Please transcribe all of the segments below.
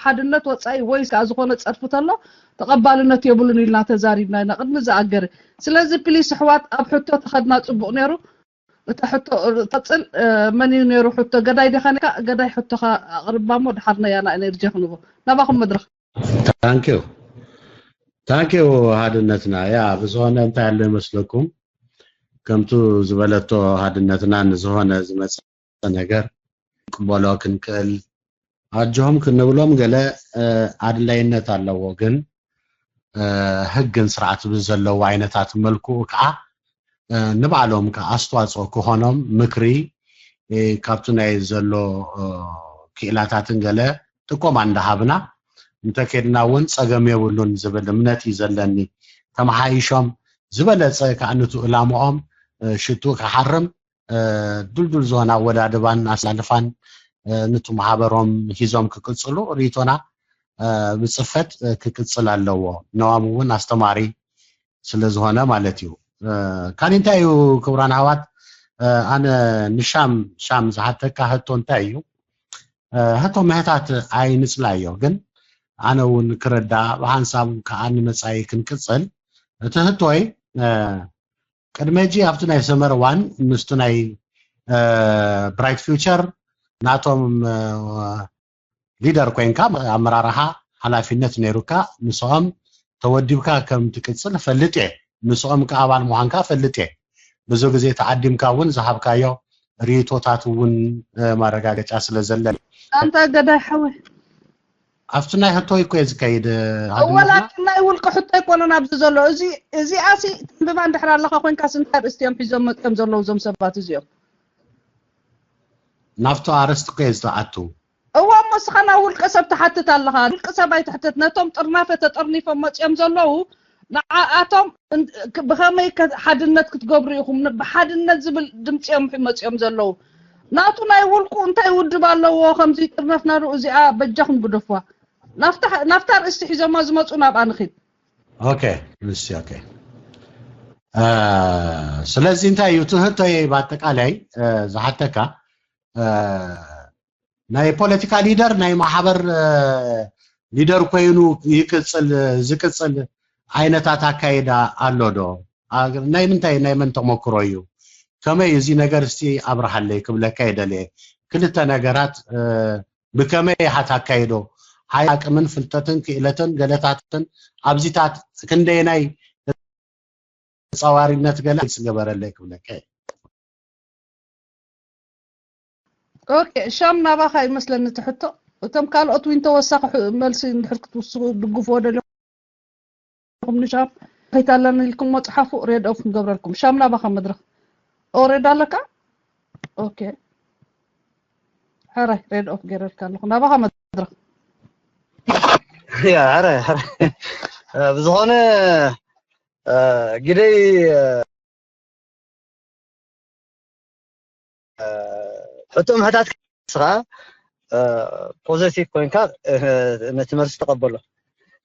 ሓድነት ወፃኢ ወይ ከዓ ዝኾነ ፀርፊ ተሎ ተቐባልነት የብሉን ኢልና ተዛሪብና ኢና ቅድሚ ዝኣገረ። ስለዚ ፕሊስ ኣሕዋት ኣብ ሕቶ ተኸድና ፅቡቕ ነይሩ። እታ ሕቶ ተፅል መን እዩ ነይሩ ሕቶ ገዳይ ዲኻ ነካ ገዳይ ሕቶኻ ኣቕርባ እሞ ድሓር ነያና ኤነርጂ ክንቦ ናባኹም መድረኽ። ታንኪዩ ታንኪዩ ሃድነትና። ያ ብዝኾነ እንታይ ኣሎ ይመስለኩም? ከምቱ ዝበለቶ ሃድነትና ንዝኾነ ዝመፀ ነገር ቅበሎ ክንክእል ኣጆም ክንብሎም ገለ ኣድላይነት ኣለዎ። ግን ህግን ስርዓት ብዘለዎ ዓይነታት መልክኡ ከዓ ንባዕሎም ከዓ ኣስተዋፅኦ ክኾኖም ምክሪ ካብቲ ናይ ዘሎ ክኢላታትን ገለ ጥቆማ እንዳሃብና እንተኬድና እውን ፀገም የብሉን ዝብል እምነት እዩ ዘለኒ። ተመሓይሾም ዝበለፀ ከዓ ንቱ ዕላምኦም ሽቱ ክሓርም ድልዱል ዝኾነ ኣወዳድባን ኣሰላልፋን ንቱ ማሕበሮም ሂዞም ክቅፅሉ ርእይቶና ብፅፈት ክቅፅል ኣለዎ። ነዋም እውን ኣስተማሪ ስለዝኾነ ማለት እዩ። ካሊእ እንታይ እዩ ክቡራን ኣሕዋት፣ ኣነ ንሻም ሻም ዝሓተካ ሕቶ እንታይ እዩ? ሕቶ ምህታት ኣይንፅላዮ፣ ግን ኣነ እውን ክረዳ ብሓንሳብ ከዓ ንመፃኢ ክንቅፅል እቲ ሕቶይ ቅድመ ሕጂ ኣብቲ ናይ ሰመር ዋን ምስቲ ናይ ብራይት ፊውቸር ናቶም ሊደር ኮይንካ ኣመራርሓ ሓላፊነት ነይሩካ ምስኦም ተወዲብካ ከም ትቅፅል እፈልጥ እየ። ምስኦም ከ ኣባል ምዃንካ እፈልጥ እየ። ብዙ ግዜ ተዓዲምካ እውን ዝሃብካዮ ርእይቶታት እውን ማረጋገጫ ስለ ዘለኒ። ኣንታ ገዳይ ሓወይ ኣብቲ ናይ ሕቶይ እኮ እየ ዝከይድ። ወላኪን ናይ ውልቂ ሕቶ ኣይኮነን ኣብዚ ዘሎ። እዚ እዚኣሲ ተንብባ እንድሕር ኣለኻ ኮይንካስ እንታይ ኣርእስቲ እዮም ሒዞም መፅኦም ዘለዉ እዞም ሰባት እዚኦም? ናብቲ ኣርእስቲ እኮ እየ ዝተኣቱ። እዋ እሞ እስኻ ናብ ውልቀ ሰብ ትሓትት ኣለኻ። ውልቀ ሰብ ኣይትሕተት። ነቶም ጥርናፈ ተጠርኒፎም መፅኦም ዘለዉ ንዓኣቶም ብኸመይ ሓድነት ክትገብሩ ኢኹም ብሓድነት ዝብል ድምፂ እዮም መፅኦም ዘለዉ። ናቱ ናይ ውልቁ እንታይ ውድብ ኣለዎ ከምዚ ጥርነፍ ናሩ እዚኣ በጃኹም ግደፍዋ። ናፍታ ናፍታ ርእስቲ ሒዞማ ዝመፁ ናብኣ ንኺድ። ኦኬ እሺ ኦኬ። ስለዚ እንታይ እዩ እቲ ህቶይ ብኣጠቃላይ ዝሓተካ ናይ ፖለቲካ ሊደር ናይ ማሕበር ሊደር ኮይኑ ይቅፅል ዝቅፅል ዓይነታት ኣካይዳ ኣሎ ዶ? ናይ ምንታይ ናይ መን ተመክሮ እዩ? ከመይ እዚ ነገር እስቲ ኣብርሃለይ ክብለካ ይደልየ። ክልተ ነገራት ብከመይ ኢኻ ታካይዶ? ሓይ ኣቅምን ፍልጠትን ክእለትን ገለታትን ኣብዚታት ክንደየናይ ተፃዋሪነት ገለ ዝገበረለይ ክብለካ እየ። ኦኬ ሻም ናባኻ ይመስለኒ እቲ ሕቶ። እቶም ካልኦት እውን ተወሳኺ መልሲ እንድሕር ክትውስኹ ድግፍዎ ደሊኹም ንሻም ከይታለኒ ኢልኩም መፅሓፉ ሬድ ኦፍ ክንገብረልኩም። ሻም ናባኻ መድረኽ ኦሬድ ኣለካ? ኦኬ ሕራይ ሬድ ኦፍ ገይረልካ ኣለኹ። ናባኻ መድረኽ። ያ ሕራይ ሕራይ ብዝኾነ ግደይ ሕቶ ምሕታት ስኻ ፖዘቲቭ ኮይንካ ነቲ መልሲ ተቐበሎ።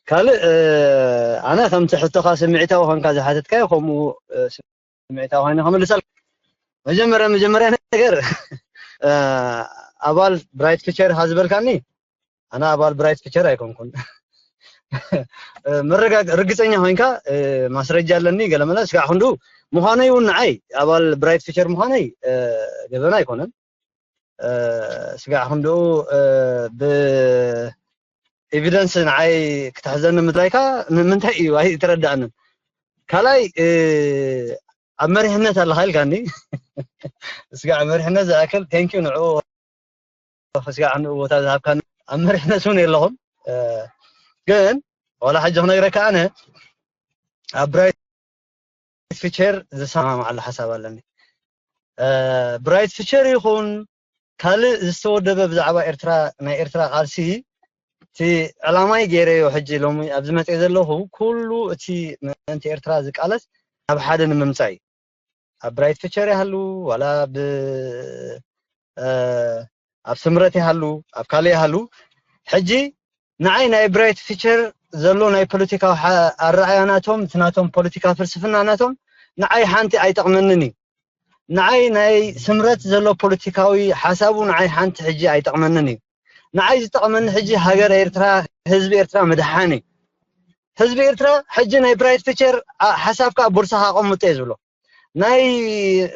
ካልእ ኣነ ከምቲ ሕቶኻ ስምዒታዊ ኮንካ ዝሓተትካዮ ከምኡ ስምዒታዊ ኮይነ ክምልሰል መጀመርያ መጀመርያ ነገር ኣባል ብራይት ፊቸር ኢኻ ዝበልካኒ ኣነ ኣባል ብራይት ፊቸር ኣይኮንኩን። መረጋግ ርግፀኛ ኮይንካ ማስረጃ ኣለኒ ገለመለ ስጋዕ ክንዱ ምዃነይ እውን ንዓይ ኣባል ብራይት ፊቸር ምዃነይ ገበን ኣይኮነን። ስጋዕ ክንድኡ ብ ኤቪደንስ ንዓይ ክትሕዘኒ ምድላይካ ንምንታይ እዩ ኣይተረዳእንን። ካልኣይ ኣብ መሪሕነት ኣለካ ኢልካኒ ስጋዕ መሪሕነት ዝኣክል ቴንኪዩ ንዕኡ ስጋዕ ንኡ ቦታ ዝሃብካኒ ኣብ መሪሕነት እውን የለኹም። ግን ዋላ ሕጂ ክነግረካ ኣነ ኣብ ብራይት ፊቸር ዝሰማማዓሉ ሓሳብ ኣለኒ። ብራይት ፊቸር ይኹን ካልእ ዝተወደበ ብዛዕባ ኤርትራ ናይ ኤርትራ ቃልሲ እቲ ዕላማይ ገይረዮ ሕጂ ሎሚ ኣብዚ መፅእ ዘለኹ ኩሉ እቲ ምእንቲ ኤርትራ ዝቃለስ ናብ ሓደ ንምምፃእ እዩ። ኣብ ብራይት ፊቸር ይሃሉ ዋላ ብ ኣብ ስምረት ይሃሉ ኣብ ካልእ ይሃሉ ሕጂ ንዓይ ናይ ብራይት ፊቸር ዘሎ ናይ ፖለቲካዊ ኣረኣያ ናቶም እቲ ናቶም ፖለቲካ ፍልስፍና ናቶም ንዓይ ሓንቲ ኣይጠቕመንን እዩ። ንዓይ ናይ ስምረት ዘሎ ፖለቲካዊ ሓሳቡ ንዓይ ሓንቲ ሕጂ ኣይጠቕመንን እዩ። ንዓይ ዝጠቕመኒ ሕጂ ሃገር ኤርትራ፣ ህዝቢ ኤርትራ ምድሓን እዩ። ህዝቢ ኤርትራ ሕጂ ናይ ብራይት ፊቸር ሓሳብካ ኣብ ቦርሳኻ ኣቐምጦ እየ ዝብሎ። ናይ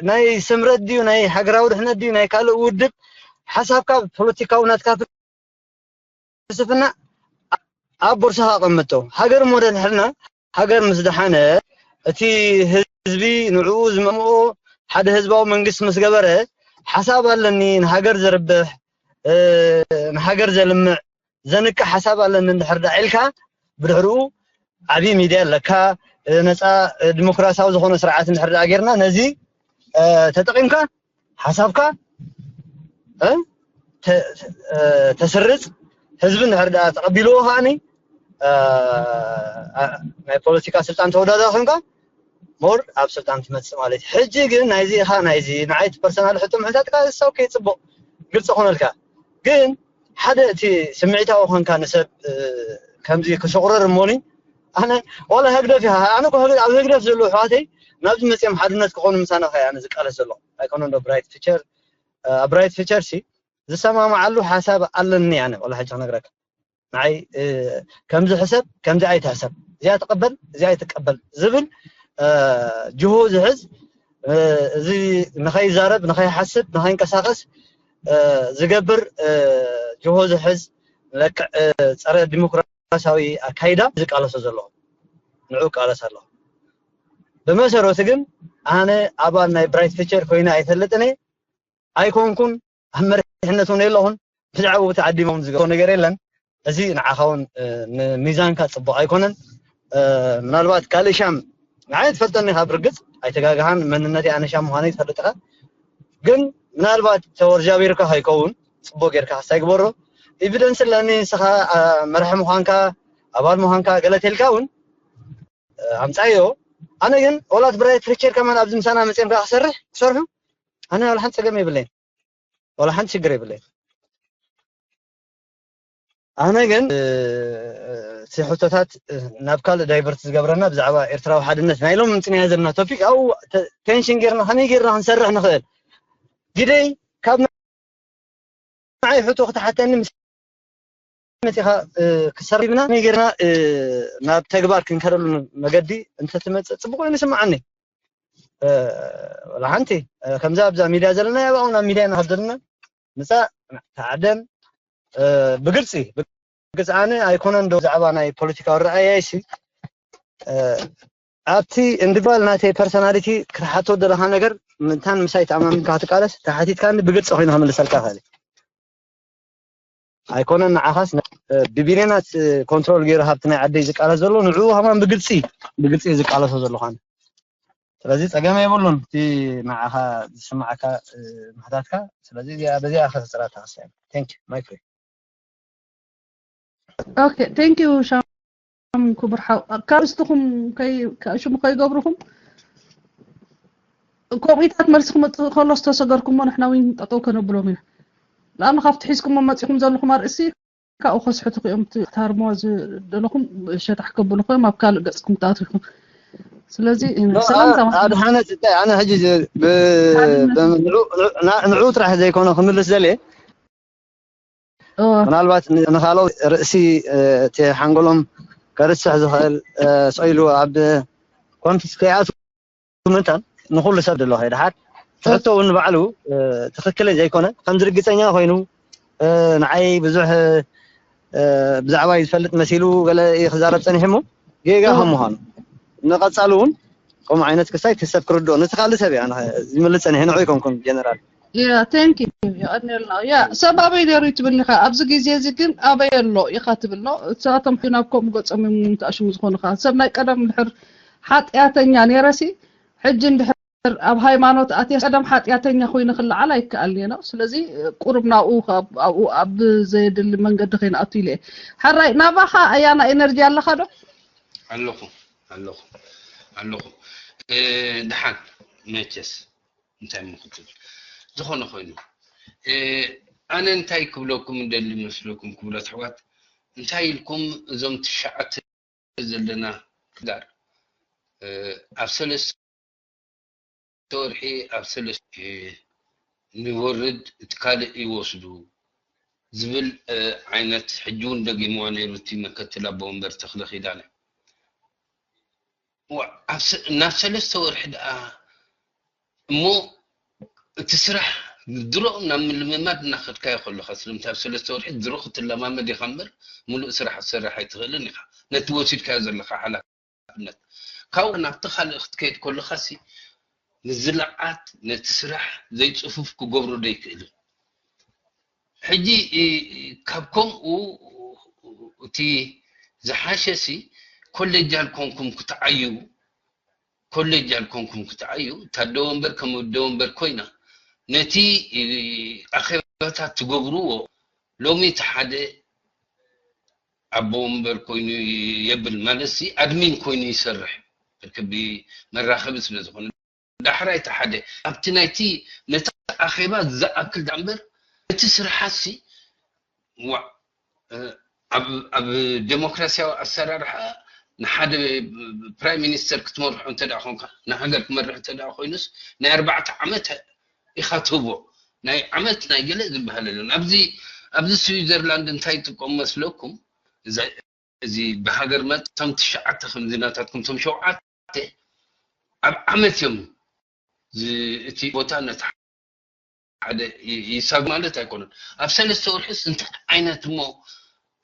ናይ ስምረት ድዩ፣ ናይ ሃገራዊ ድሕነት ድዩ፣ ናይ ካልእ ውድብ ሓሳብካ፣ ፖለቲካዊ ናትካ ፍልስፍና ኣብ ቦርሳኻ ኣቐምጦ። ሃገር እሞ ደድሕና፣ ሃገር ምስ ደሓነ፣ እቲ ህዝቢ ንዕኡ ዝመምኦ ሓደ ህዝባዊ መንግስቲ ምስ ገበረ፣ ሓሳብ ኣለኒ ንሃገር ዘርብሕ፣ ንሃገር ዘልምዕ፣ ዘንቅሕ ሓሳብ ኣለኒ እንድሕር ደኣ ኢልካ፣ ብድሕሪኡ ዓብዪ ሚድያ ኣለካ፣ ነፃ ዲሞክራሲያዊ ዝኾነ ስርዓት እንድሕር ደኣ ጌርና፣ ነዚ ተጠቒምካ ሓሳብካ ተስርፅ፣ ህዝቢ እንድሕር ደኣ ተቐቢልዎ ከዓኒ ናይ ፖለቲካ ስልጣን ተወዳዳሪ ኮይንካ ሞር ኣብ ስልጣን ትመፅእ ማለት እዩ። ሕጂ ግን ናይዚ ኢኻ ናይዚ ንዓይ እቲ ፐርሰናል ሕቶ ምሕታትካ እሳው ከይፅቡቕ ግልፂ ኮነልካ። ግን ሓደ እቲ ስምዒታዊ ኮንካ ንሰብ ከምዚ ክሽቑረር እሞኒ ኣነ ዋላ ህግደፍ ኢኻ ኣነ እኮ ኣብ ህግደፍ ዘለዉ ኣሕዋተይ ናብዚ መፅኦም ሓድነት ክኾኑ ምሳና ኸ ኣነ ዝቃለስ ዘሎ ኣይኮነ ዶ ብራይት ፊቸር ኣብ ብራይት ፊቸር ሲ ዝሰማማዓሉ ሓሳብ ኣለኒ ኣነ ዋላ ሕጂ ክነግረካ ንዓይ ከምዚ ሕሰብ ከምዚ ኣይትሕሰብ እዚኣ ትቀበል እዚኣ ኣይትቀበል ዝብል ጅሆ ዝሕዝ እዚ ንኸይዛረብ ንኸይሓስብ ንኸይንቀሳቀስ ዝገብር ጅሆ ዝሕዝ ለክዕ ፀረ ዲሞክራሲያዊ ኣካይዳ ዝቃለሶ ዘለኹ ንዑ ቃለስ ኣለኹ ብመሰረቱ ግን ኣነ ኣባል ናይ ብራይት ፊቸር ኮይነ ኣይፈልጥን ኣይኮንኩን ኣብ መሪሕነት እውን የለኹን ብዛዕባኡ ተዓዲሞም ዝገብሮ ነገር የለን እዚ ንዓኻ እውን ንሚዛንካ ፅቡቅ ኣይኮነን ምናልባት ካልእ ሻም ንዓይ ትፈልጠኒ ካብ ርግፅ ኣይተጋግሃን መንነተይ ኣነ ሻም ምዃነይ ትፈልጥ ኢኻ ግን ምናልባት ተወርጃቢርካ ከይከውን ፅቡቅ ጌርካ ክስታይ ግበሮ ኤቪደንስ ኣለኒ ንስኻ መራሒ ምዃንካ ኣባል ምዃንካ ገለ ተልካ እውን ኣምፃዮ ኣነ ግን ኦላት ብራይት ፍሪቸር ከማን ኣብዚ ምሳና መፅኦም ከዓ ክሰርሕ ክሰርሑ ኣነ ዋላ ሓንቲ ፀገም የብለይን ዋላ ሓንቲ ሽግር የብለይን ኣነ ግን እቲ ሕቶታት ናብ ካልእ ዳይቨርት ዝገብረና ብዛዕባ ኤርትራዊ ሓድነት ናይ ሎም ምፅናያ ዘለና ቶፒክ ኣብኡ ቴንሽን ጌርና ከመይ ጌርና ክንሰርሕ ንኽእል ግደይ ካብ ንዓይ ሕቶ ክትሓተኒ ምስ መፂኻ ክሰርብና ከመይ ጌርና ናብ ተግባር ክንከደሉ መገዲ እንተትመፅእ ፅቡቅ ኮይኑ ይስምዓኒ ወላ ሓንቲ ከምዛ ኣብዛ ሚድያ ዘለና ያባኡ ናብ ሚድያ ኢና ካብ ዘለና ምፃእ ተዓደም ብግልፂ ብግልፂ ኣነ ኣይኮነን ዶ ብዛዕባ ናይ ፖለቲካዊ ረኣያይሲ ኣብቲ ኢንዲቪድዋል ናተይ ፐርሶናሊቲ ክትሓቶ ዘለካ ነገር ምንታን ምሳይ ተኣማሚንካ ክትቃለስ ተሓቲትካኒ ብግልፂ ኮይኑ ክምልሰልካ ክእል ኣይኮነን ንዓኻስ ብቢልዮናት ኮንትሮል ገይሩ ሃብቲ ናይ ዓደይ ዝቃለስ ዘሎ ንዕኡ ከማን ብግልፂ ብግልፂ ዝቃለሶ ዘለኳን ስለዚ ፀገም የብሉን እቲ ንዓኻ ዝስማዓካ ምሕታትካ ስለዚ በዚኣ ከተፅራ ተኸስያ ቴንክ ማይ ፍሬ ኦኬ ቴንክ ዩ ሻም ክቡር ሓው ካብ ስትኹም ሽሙ ከይገብርኹም ከምኡታት መልሲ ክመፅእ ከሎ ዝተሰገርኩሞ ንሕና እውን ጠጠው ከነብሎም ኢና ንኣብነት ካብቲ ሒዝኩሞ መፂኹም ዘለኹም ኣርእሲ ካብኡ ከስሕትኹ እዮም ታርሞ ዝደለኹም ሸታሕ ከብልኹ እዮም ኣብ ካልእ ገፅኩም ተኣትኹም ስለዚ ሰላምታ ኣድሓነት እንታይ ኣነ ሕጂ ንዑ ጥራሕ ዘይኮነ ክምልስ ዘልየ ምናልባት ንካልኦ ርእሲ እቲ ሓንጎሎም ከርስሕ ዝኽእል ስኢሉ ኣብ ኮንፊስ ከይኣቱ ምእንታን ንኩሉ ሰብ ደሎ ከይድሓር ትሕቶ እውን ንባዕሉ ትኽክል ዘይኮነ ከምዚ ርግፀኛ ኮይኑ ንዓይ ብዙሕ ብዛዕባይ ዝፈልጥ መሲሉ ገለ ክዛረብ ፀኒሑ እሞ ጌጋ ከም ምዃኑ ንቐፃሉ እውን ከምኡ ዓይነት ክስታይ እቲ ሰብ ክርድኦ ነቲ ካልእ ሰብ እያ ዝምልፅ ፀኒሐ ንዑ ይኮንኩም ጀነራል ያ ቴንክ ዩ የቐንየልና ያ ሰብ ኣበይ ነሩ ትብልኒ ኻ ኣብዚ ግዜ እዚ ግን ኣበይ ኣሎ ኢኻ ትብል ኖ እሳቶም ናብ ከምኡ ገፆም እዮም ተኣሽሙ ዝኾኑ ኻ ሰብ ናይ ቀደም ድሕር ሓጢኣተኛ ነይረሲ ሕጂ እንድሕር ኣብ ሃይማኖት ኣትየ ቀደም ሓጢኣተኛ ኮይነ ክለዓል ኣይከኣልን እየ ነው ስለዚ ቁሩብ ናብኡ ኣብኡ ኣብ ዘየድሊ መንገዲ ከይንኣቱ ኢለ እየ ሓራይ ናባኻ ኣያና ኤነርጂ ኣለኻ ዶ ኣለኹ ኣለኹ ኣለኹ ደሓን መቸስ እንታይ ምክትል ዝኾነ ኮይኑ ኣነ እንታይ ክብለኩም እንደሊ መስለኩም ክብረት ኣሕዋት እንታይ ኢልኩም እዞም ትሽዓተ ዘለና ጋር ኣብ ሰለስተ ወርሒ ኣብ ሰለስተ ንወርድ እቲ ካልእ ይወስዱ ዝብል ዓይነት ሕጂ እውን ደጊምዋ ነይሩ እቲ መከትል ኣቦ ወንበር ተኽለ ኪዳነ። ናብ ሰለስተ ወርሒ ደኣ እሞ እቲ ስራሕ ድሮ ናብ ምልምማድ እናኸድካዮ ከለኻ ስለምንታይ ኣብ ሰለስተ ወርሒ ድሮ ክትለማመድ ኢኻ እምበር ሙሉእ ስራሕ ክትሰርሕ ኣይትኽእልን ኢኻ። ነቲ ወሲድካዮ ዘለኻ ሓላፍነት ካብኡ ናብቲ ካልእ ክትከይድ ከለኻሲ ንዝለዓት ነቲ ስራሕ ዘይፅፉፍ ክገብሮ ዘይክእልን ሕጂ ካብ ከምኡ እቲ ዝሓሸሲ ኮሌጃል ኮንኩም ክትዓዩ ኮሌጃል ኮንኩም ክትዓዩ ታደ ወንበር ከም ወደ ወንበር ኮይና ነቲ ኣኼባታት ትገብርዎ ሎሚ እቲ ሓደ ኣቦ ወንበር ኮይኑ የብል ማለት ሲ ኣድሚን ኮይኑ ይሰርሕ ርክቢ መራኸቢ ስለ ዝኾነ ዳሕራይ እቲ ሓደ ኣብቲ ናይቲ ነቲ ኣኼባ ዝኣክል ዳኣ እምበር እቲ ስርሓት ሲ ዋዕ ኣብ ዴሞክራሲያዊ ኣሰራርሓ ንሓደ ፕራይም ሚኒስተር ክትመርሖ እንተ ደኣ ኮንካ ንሃገር ክመርሕ እንተ ደኣ ኮይኑስ ናይ ኣርባዕተ ዓመት ኢኻ ትህቦ ናይ ዓመት ናይ ገለ ዝበሃል የለን ኣብዚ ኣብዚ ስዊዘርላንድ እንታይ ይጥቀሙ መስለኩም እዚ ብሃገር መጥቶም ትሽዓተ ከምዚ ናታትኩም ቶም ሸውዓተ ኣብ ዓመት እዮም እቲ ቦታ ነቲ ሓደ ይሳጉ ማለት ኣይኮነን ኣብ ሰለስተ ወርሕስ እንታይ ዓይነት እሞ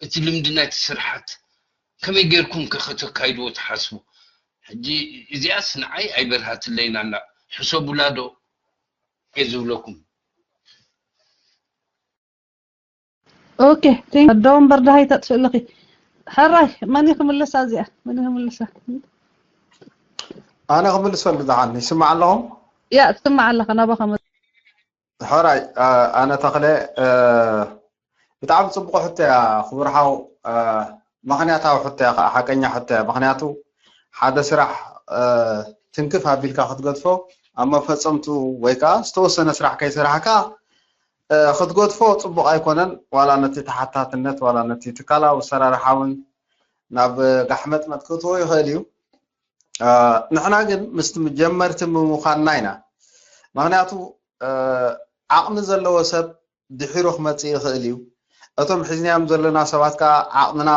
እቲ ልምዲ ናይቲ ስርሓት ከመይ ጌርኩም ከተካይድዎ ትሓስቡ ሕጂ እዚኣስ ንዓይ ኣይበርሃትለይን ኣላ ሕሰቡላ ዶ እየ ዝብለኩም ኦኬ ቴንክ ዶ ወንበር ደሃይ ተጥፍእ ኣለኺ ሕራይ መን ክምልሳ እዚኣ መን ክምልሳ ኣነ ክምልሰሉ ደሓን ይስማዕ ኣለኹም ያ ትስማዕ ኣለኻ ናባኻ ሕራይ ኣነ ተኽለ ብጣዕሚ ፅቡቅ ሕቶ እያ ክቡር ሓው ምክንያታዊ ሕቶ እያ ከዓ ሓቀኛ ሕቶ እያ ምክንያቱ ሓደ ስራሕ ትንክፍ ኣቢልካ ክትገድፎ ኣብ መፈፀምቱ ወይ ከዓ ዝተወሰነ ስራሕ ከይሰራሕካ ክትገድፎ ፅቡቅ ኣይኮነን ዋላ ነቲ ተሓታትነት ዋላ ነቲ ትካላዊ ኣሰራርሓ እውን ናብ ጋሕመጥመጥ ክትዎ ይኽእል እዩ ንሕና ግን ምስቲ ጀመርቲ ምዃንና ኢና ምክንያቱ ዓቕሚ ዘለዎ ሰብ ድሒሩ ክመፅእ ይኽእል እዩ እቶም ሒዝናዮም ዘለና ሰባት ከዓ ዓቕምና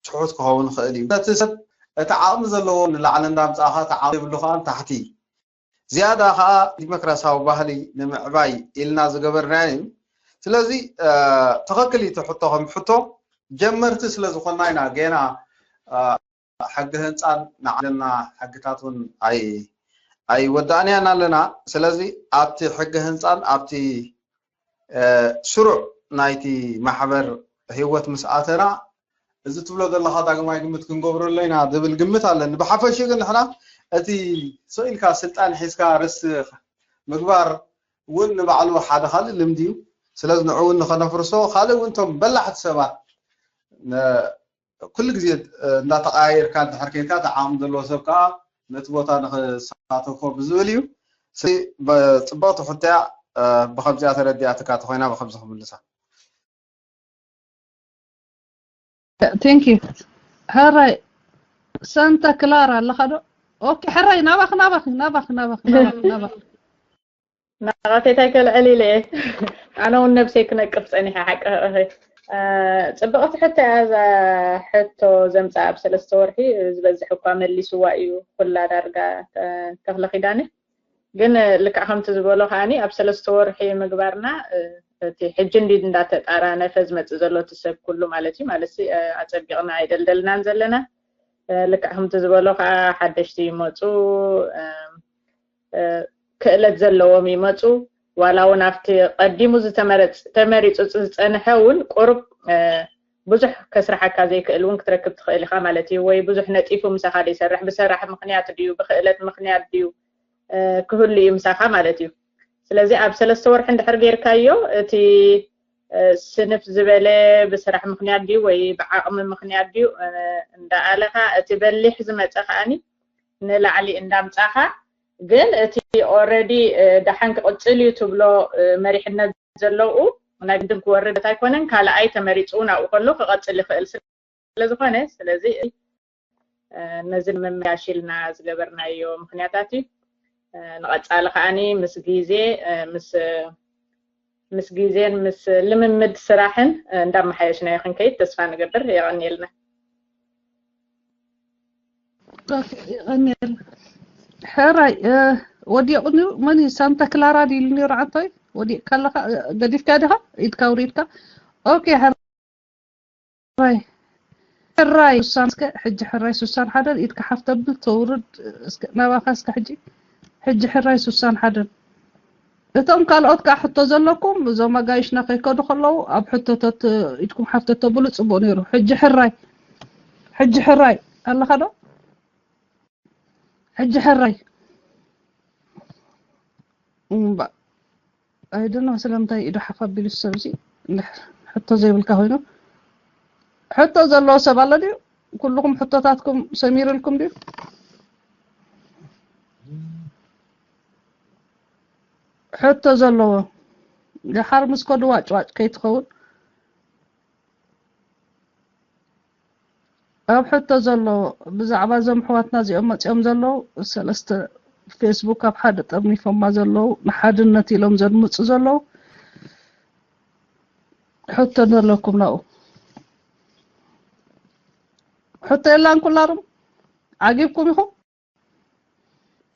ትሑት ክኸውን ይኽእል እዩ ነቲ ሰብ እቲ ዓቕሚ ዘለዎ ንላዕሊ እንዳምፃእኻ እቲ ዓቕሚ ዘይብሉ ከዓ ንታሕቲ ዝያዳ ከዓ ዲሞክራሲያዊ ባህሊ ንምዕባይ ኢልና ዝገበርናዮ እዩ ስለዚ ትኽክል እዩ ሕቶ ከም ሕቶ ጀመርቲ ስለ ዝኾንና ኢና ገና ሕጊ ህንፃን ንዓለና ሕግታት እውን ኣይወዳእናያን ኣለና ስለዚ ኣብቲ ሕጊ ህንፃን ኣብቲ ስሩዕ ናይቲ ማሕበር ህይወት ምስ ኣተና እዚ ትብሎ ዘለካ ዳግማይ ግምት ክንገብረሉ ኢና ዝብል ግምት ኣለኒ ብሓፈሽ ግን ንሕና እቲ ሰኢልካ ስልጣን ሒዝካ ርስ ምግባር እውን ንባዕሉ ሓደ ካልእ ልምዲ እዩ ስለዚ ንዑ እውን ንኸነፍርሶ ካልእ እውን እቶም በላሕቲ ሰባት ኩሉ ግዜ እንዳተቀያየርካ እንድሕር ከይድካ እቲ ዓቕሚ ዘለዎ ሰብ ከዓ ነቲ ቦታ ንክሳተፎ ብዝብል እዩ። ስለዚ ፅብቅቲ ሕቶ እያ፣ ብከምዚኣ ተረዲኣትካ ተኮይና ብከምዚ ክምልሳ። Thank you። ሕራይ ሳንታ ክላራ ኣለኻ ዶ? ኦኬ ሕራይ ናባኺ ናባኺ ናባኺ ናባኺ ናባኺ ናባኺ ናቓተይ እንታይ ከልዕል ኢለ እየ ኣነ እውን ነብሰይ ክነቅፍ ፀኒሐ ሓቂ እኺ ፅብቕቲ ሕቶ እያ እዛ ሕቶ ዘምፅኣ ኣብ ሰለስተ ወርሒ ዝበዝሕ እኳ መሊስዋ እዩ ኩላ ዳርጋ ተኽለ ኪዳነ ግን ልክዕ ከምቲ ዝበሎ ከዓኒ ኣብ ሰለስተ ወርሒ ምግባርና እቲ ሕጂ እንዲ እንዳተጣራነፈ ዝመፅእ ዘሎ እቲ ሰብ ኩሉ ማለት እዩ ማለት ኣፀቢቕና ኣይደልደልናን ዘለና ልክዕ ከምቲ ዝበሎ ከዓ ሓደሽቲ ይመፁ ክእለት ዘለዎም ይመፁ ዋላ እውን ኣብቲ ቀዲሙ ዝተመረፅ ተመሪፁ ዝፀንሐ እውን ቁሩብ ብዙሕ ከስራሓካ ዘይክእል እውን ክትረክብ ትኽእል ኢኻ ማለት እዩ ወይ ብዙሕ ነጢፉ ምሳኻ ዘይሰርሕ ብሰራሕ ምክንያት ድዩ ብክእለት ምክንያት ድዩ ክህሉ እዩ ምሳኻ ማለት እዩ ስለዚ ኣብ ሰለስተ ወርሒ እንድሕር ጌርካዮ እቲ ስንፍ ዝበለ ብስራሕ ምክንያት ድዩ ወይ ብዓቕሚ ምክንያት ድዩ እንዳኣለኻ እቲ በሊሕ ዝመፀ ከዓኒ ንላዕሊ እንዳምፃኻ ግን እቲ already ደሓን ክቕፅል እዩ ትብሎ መሪሕነት ዘለዉ ናይ ግድን ክወርድ ኣይኮነን ካልኣይ ተመሪፁ እውን ኣብኡ ከሎ ክቐፅል ይኽእል ስለዝኾነ ስለዚ ነዚ ንምምያሽ ኢልና ዝገበርናዮ ምክንያታት እዩ ንቐፃሊ ከዓኒ ምስ ግዜ ምስ ምስ ግዜን ምስ ልምምድ ስራሕን እንዳመሓየሽናዮ ክንከይድ ተስፋ ንገብር። የቐንየልና። የቐንየል። ሕራይ ወዲቑ። መን ሳንታ ክላራ ድዩ ኢሉ ነይሩ? ዓንቶይ ወዲቕካ ኣለኻ? ገዲፍካ ዲኻ? ኢድካ ውሪድካ። ኦኬ። ሕራይ ሕራይ ሱሳን እስከ ሕጂ ሕራይ ሱሳን ሓደን ኢድካ ሓፍተብል ተውርድ እስከ ናባኻ እስከ ሕጂ ሕጂ ሕራይ ሱሳን ሓደን። እቶም ካልኦት ከዓ ሕቶ ዘለኩም እዞም ኣጋይሽና ከይከዱ ከለዉ ኣብ ሕቶታት ኢድኩም ሓፍተተብሉ ጽቡቅ ነይሩ። ሕጂ ሕራይ ሕጂ ሕራይ ኣለኻ ዶ? ሕጂ ሕራይ እምባ ኣይደኖ ስለምንታይ ኢዱ ሓፍ ኣቢሉ ሰብ እዚ እንድሕር ሕቶ ዘይብልካ ኮይኑ ሕቶ ዘለዎ ሰብ ኣሎ ድዩ? ኩልኩም ሕቶታትኩም ሰሚርልኩም ድዩ? ሕቶ ዘለዎ ደሓር ምስ ከዱ ዋጭዋጭ ከይትኸውን ኣብ ሕቶ ዘሎ ብዛዕባ እዞም ኣሕዋትና እዚኦም መፂኦም ዘለዉ ሰለስተ ፌስቡክ ኣብ ሓደ ጠርኒፎማ ዘለዉ ንሓድነት ኢሎም ዘድምፁ ዘለዉ ሕቶ ዘለኩም ናብኡ ሕቶ የላን ኩላርም ዓጊብኩም ኢኹም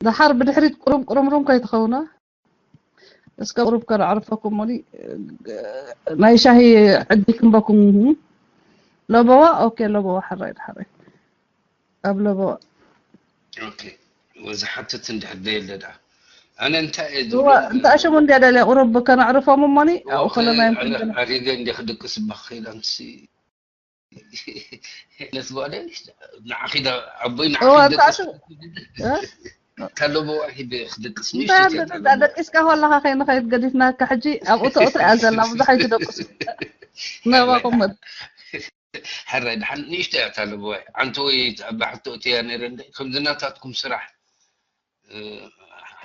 ደሓር ብድሕሪት ቁሩም ቁሩምሩም ከይትኸውና እስከ ቁሩብ ከነዕርፈኩም ሞኒ ናይ ሻሂ ዕድል ክንበኩም ለበዋ ኦኬ ለበዋ ሓራይ ሓራይ ኣብ ለበዋ ኦኬ ወዚ ሓትት እንድሕር ደየለ ደኣ ኣነ እንታይ እየ ዝብሎ እንታይ ሽሙ እንድያ ደልያ ቁሩብ ከነዕርፎም እሞኒ ኣብኡ ከለና እዮም ኣነ ኣሪገ እንዲ ክድቅስ ባኺል ኣምሲ ነስ ጓለ ንዓኺ ዳ ኣቦይ ንዓኺ እዋ ክደቅስ እንታይ ሽሙ ካለቦ ሂደ ክደቅስ እንታይ ደቂስካ ከለኻ ከይንኸይድ ገዲፍናካ ሕጂ ኣብኡ ተእትያ ዘላ ብዙሕ ኣይትደቅሱ ነባኹም ሕራይ ድሓን ንእሽቶ እያ ታለቦ ዓንተ ወይ ኣባ ሕቶ እትያ ነረ እንደ ከምዚ ናታትኩም ስራሕ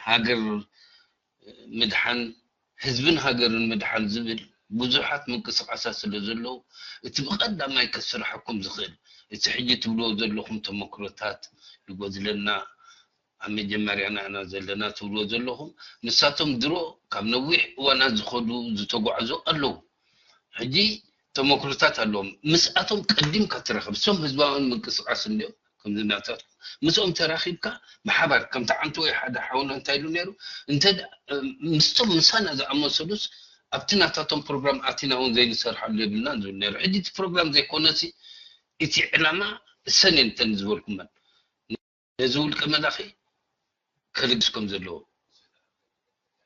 ሃገር ምድሓን ህዝብን ሃገርን ምድሓን ዝብል ብዙሓት ምንቅስቃሳት ስለ ዘለዉ እቲ ብቀዳማይ ከስርሐኩም ዝኽእል እቲ ሕጂ ትብልዎ ዘለኹም ተመክሮታት ይጎድለና ኣብ መጀመርያና ኢና ዘለና ትብልዎ ዘለኹም ንሳቶም ድሮ ካብ ነዊሕ እዋናት ዝኸዱ ዝተጓዕዙ ኣለዉ ሕጂ ተመክሮታት ኣለዎም ምስኣቶም ቀዲምካ ትረኽብ እሶም ህዝባውን ምንቅስቃስ እንዲኦም ከምዚ እናተባልኩ ምስኦም ተራኺብካ ብሓባር ከምቲ ዓንተ ወይ ሓደ ሓውና እንታይ ኢሉ ነይሩ እንተ ምስቶም ምሳና ዝኣመሰሉስ ኣብቲ ናታቶም ፕሮግራም ኣቲና እውን ዘይንሰርሓሉ የብልናን ዝብል ነይሩ ሕጂ እቲ ፕሮግራም ዘይኮነሲ እቲ ዕላማ እሰን እየን እተን ዝበልኩመን ነዚ ውልቀ መላኺ ከልግስ ከም ዘለዎ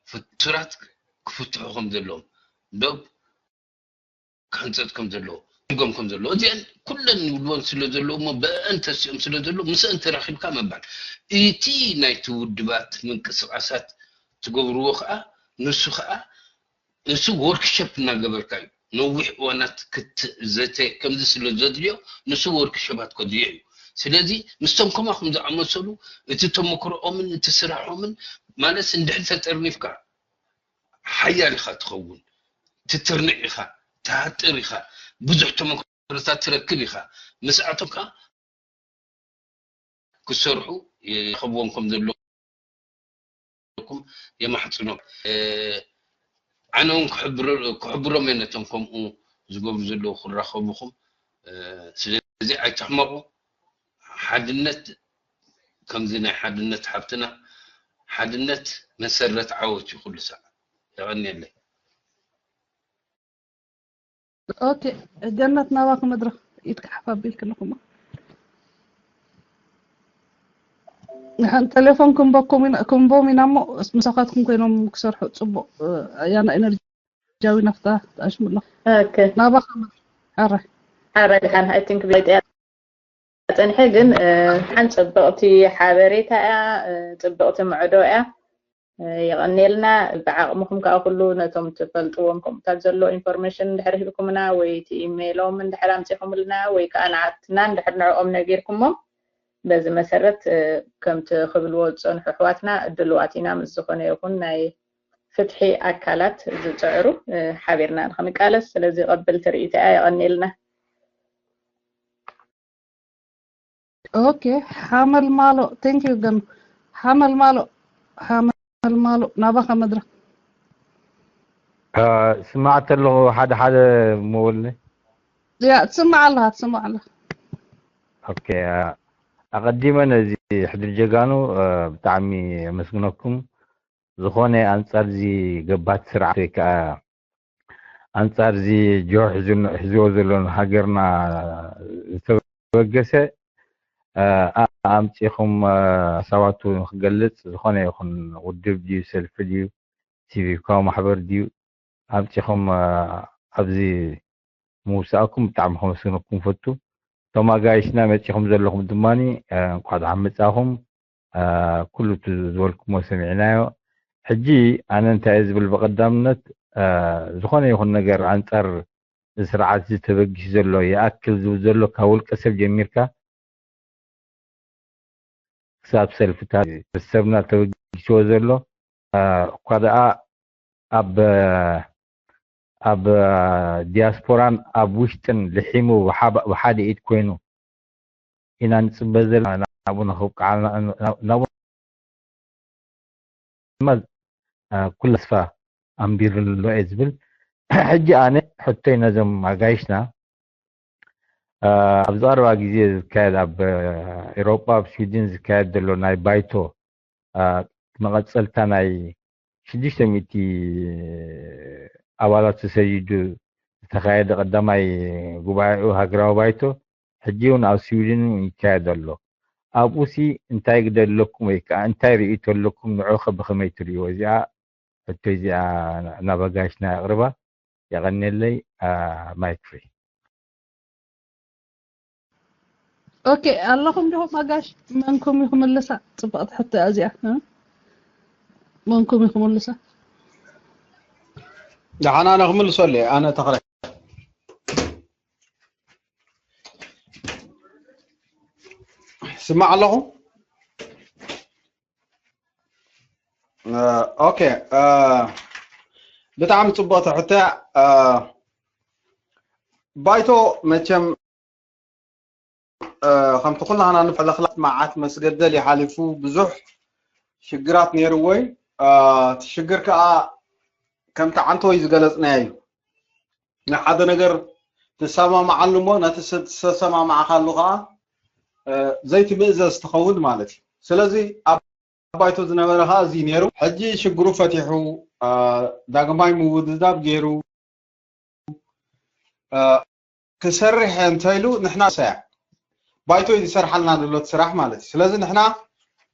ፍቱራት ክፍትሑ ከም ዘለዎም ዶብ ክሕንፀፅ ከም ዘለዎ ትርጎም ከም ዘለዎ እዚአን ኩለን ይብልዎን ስለ ዘለዉ እሞ ብአን ተሲኦም ስለ ዘለዉ ምስአን ተራኺብካ ምባል እቲ ናይቲ ውድባት ምንቅስቃሳት ትገብርዎ ከዓ ንሱ ከዓ ንሱ ወርክሸፕ እናገበርካ እዩ ነዊሕ እዋናት ክትዘተ ከምዚ ስለ ዘድልዮ ንሱ ወርክሸፓት ከድልዮ እዩ ስለዚ ምስቶም ከማኹም ዝኣመሰሉ እቲ ተመክሮኦምን እቲ ስራሖምን ማለት እንድሕር ተጠርኒፍካ ሓያል ኢኻ ትኸውን ትትርንዕ ኢኻ ትሃጥር ኢኻ ብዙሕ ተመክሮታት ትረክብ ኢኻ ምስኣቶም ከዓ ክሰርሑ የኸብዎም ከም ዘለኩም የማሕፅኖም ኣነ እውን ክሕብሮም እየ ነቶም ከምኡ ዝገብሩ ዘለዉ ክራኸቡኹም ስለዚ ኣይትሕመቑ ሓድነት ከምዚ ናይ ሓድነት ሓብትና ሓድነት መሰረት ዓወት እዩ ኩሉ ሰዓት የቐንየለይ ኦኬ ገነት ናባኺ መድረኽ ኢድካ ሓፍ ኣቢልክልኩማ ንሓን ቴሌፎን ክንበኩም ኢና ክንቦም ኢና እሞ ምሳኻትኩም ኮይኖም ክሰርሑ ፅቡቅ ያና ኤነርጂ ጃዊ ናፍታ ተኣሽሙላ ኦኬ ናባኻ መድረኽ ኣረ ኣረ ድሓን ኣይ ቲንክ ብላይ ጥያ ፀንሐ ግን ሓን ፅብቕቲ ሓበሬታ እያ ፅብቕቲ ምዕዶ እያ የቐንየልና ብዓቕምኹም ከዓ ኩሉ ነቶም ትፈልጥዎም ከምኡታት ዘሎ ኢንፎርሜሽን እንድሕር ሂብኩምና ወይ እቲ ኢሜይሎም እንድሕር ኣምፂኹምልና ወይ ከዓ ንዓትና እንድሕር ንዕኦም ነጊርኩሞም በዚ መሰረት ከምቲ ክብልዎ ዝፀንሑ ኣሕዋትና ድልዋት ኢና ምስ ዝኾነ ይኹን ናይ ፍትሒ ኣካላት ዝፅዕሩ ሓቢርና ንክንቃለስ ስለዚ ቀብል ትርኢት እያ የቐንየልና ኦኬ ሓመል ማሎ thank you ገኑ ሓመል ማሎ ሓመል ማሎ ናባኻ መድረኽ ስማዕ ተለኹ ሓደ ሓደ መወልኒ። ያ ትስማዕ ኣለኻ፣ ትስማዕ ኣለኻ። ኦኬ፣ ኣቐዲመ ነዚ ሕድሪ ጀጋኑ ብጣዕሚ ኣመስግነኩም። ዝኾነ ኣንጻር እዚ ገባቲ ስርዓት ወይ ከዓ ኣንጻር እዚ ጆ ሕዝዎ ዘሎን ሃገርና ዝተበገሰ ኣምፂኹም ሓሳባቱ ንክገልፅ ዝኾነ ይኹን ውድብ ድዩ ሰልፊ ድዩ ሲቪካዊ ማሕበር ድዩ ኣምፂኹም ኣብዚ ምውሳእኩም ብጣዕሚ ከመስግነኩም ፈቱ። እቶም ኣጋይሽና መፂኹም ዘለኹም ድማ እንኳዕ ደሓን መፃኹም። ኩሉ እቲ ዝበልኩሞ ሰሚዕናዮ። ሕጂ ኣነ እንታይ እየ ዝብል ብቐዳምነት ዝኾነ ይኹን ነገር ኣንፃር እዚ ስርዓት እዚ ተበጊሱ ዘሎ ይኣክል ዝብል ዘሎ ካብ ውልቀ ሰብ ጀሚርካ ክሳብ ሰልፍታት ህብረተሰብና ተበጊስዎ ዘሎ እኳ ደኣ ኣብ ኣብ ዲያስፖራን ኣብ ውሽጥን ልሒሙ ብሓደ ኢድ ኮይኑ ኢና ንፅበ ዘለና ናብኡ ንክብቃዓልና ናብኡ ኩሉ ተስፋ ኣንቢርሉ እየ ዝብል። ሕጂ ኣነ ሕቶይ ነዞም ኣጋይሽና ኣብዚ ቀረባ ግዜ ዝካየድ ኣብ ኤሮጳ ኣብ ስዊድን ዝካየድ ዘሎ ናይ ባይቶ መቐፀልታ ናይ ሽዱሽተ ሚእቲ ኣባላት ተሰይዱ ዝተኻየደ ቀዳማይ ጉባኤኡ ሃገራዊ ባይቶ ሕጂ እውን ኣብ ስዊድን እውን ይካየድ ኣሎ። ኣብኡሲ እንታይ ግደ ኣለኩም ወይ ከዓ እንታይ ርእይቶ ኣለኩም? ንዑኸ ብኸመይ ትርእይዎ? እዚኣ ሕቶ እዚኣ ናብ ኣጋይሽና የቕርባ። የቐንየለይ። ማይክ ፍሪ። ኦኬ ኣለኹም ዲኹም ኣጋሽ? መንኩም እዩ ክምልሳ? ፅብቕቲ ሕቶ እያ እዚኣ። መንኩም እዩ ክምልሳ? ደሓን ኣነ ክምልሰሉ እየ። ኣነ ተኽለ ስማዕ ኣለኹ። ኦኬ ብጣዕሚ ፅቡቕቲ ሕቶ እያ። ባይቶ መቸም ከምቲ ኩላህና ንፈለኽላት መዓት መስገደል ይሓሊፉ ብዙሕ ሽግራት ነይርዎ እዩ። እቲ ሽግር ከዓ ከምቲ ዓንተወይ ዝገለፅናዮ እዩ። ንሓደ ነገር ትሰማማዓሉ እሞ ነቲ ዝተሰማማዕካሉ ከዓ ዘይትምእዘዝ ትኸውን ማለት እዩ። ስለዚ ኣብ ባይቶ ዝነበረ ከዓ እዚ ነይሩ። ሕጂ ሽግሩ ፈቲሑ ዳግማይ ምውድዳብ ገይሩ ክሰርሕ እንተኢሉ ንሕና ሰያ ባይቶ እዩ ዝሰርሓልና ዘሎ እቲ ስራሕ ማለት እዩ። ስለዚ ንሕና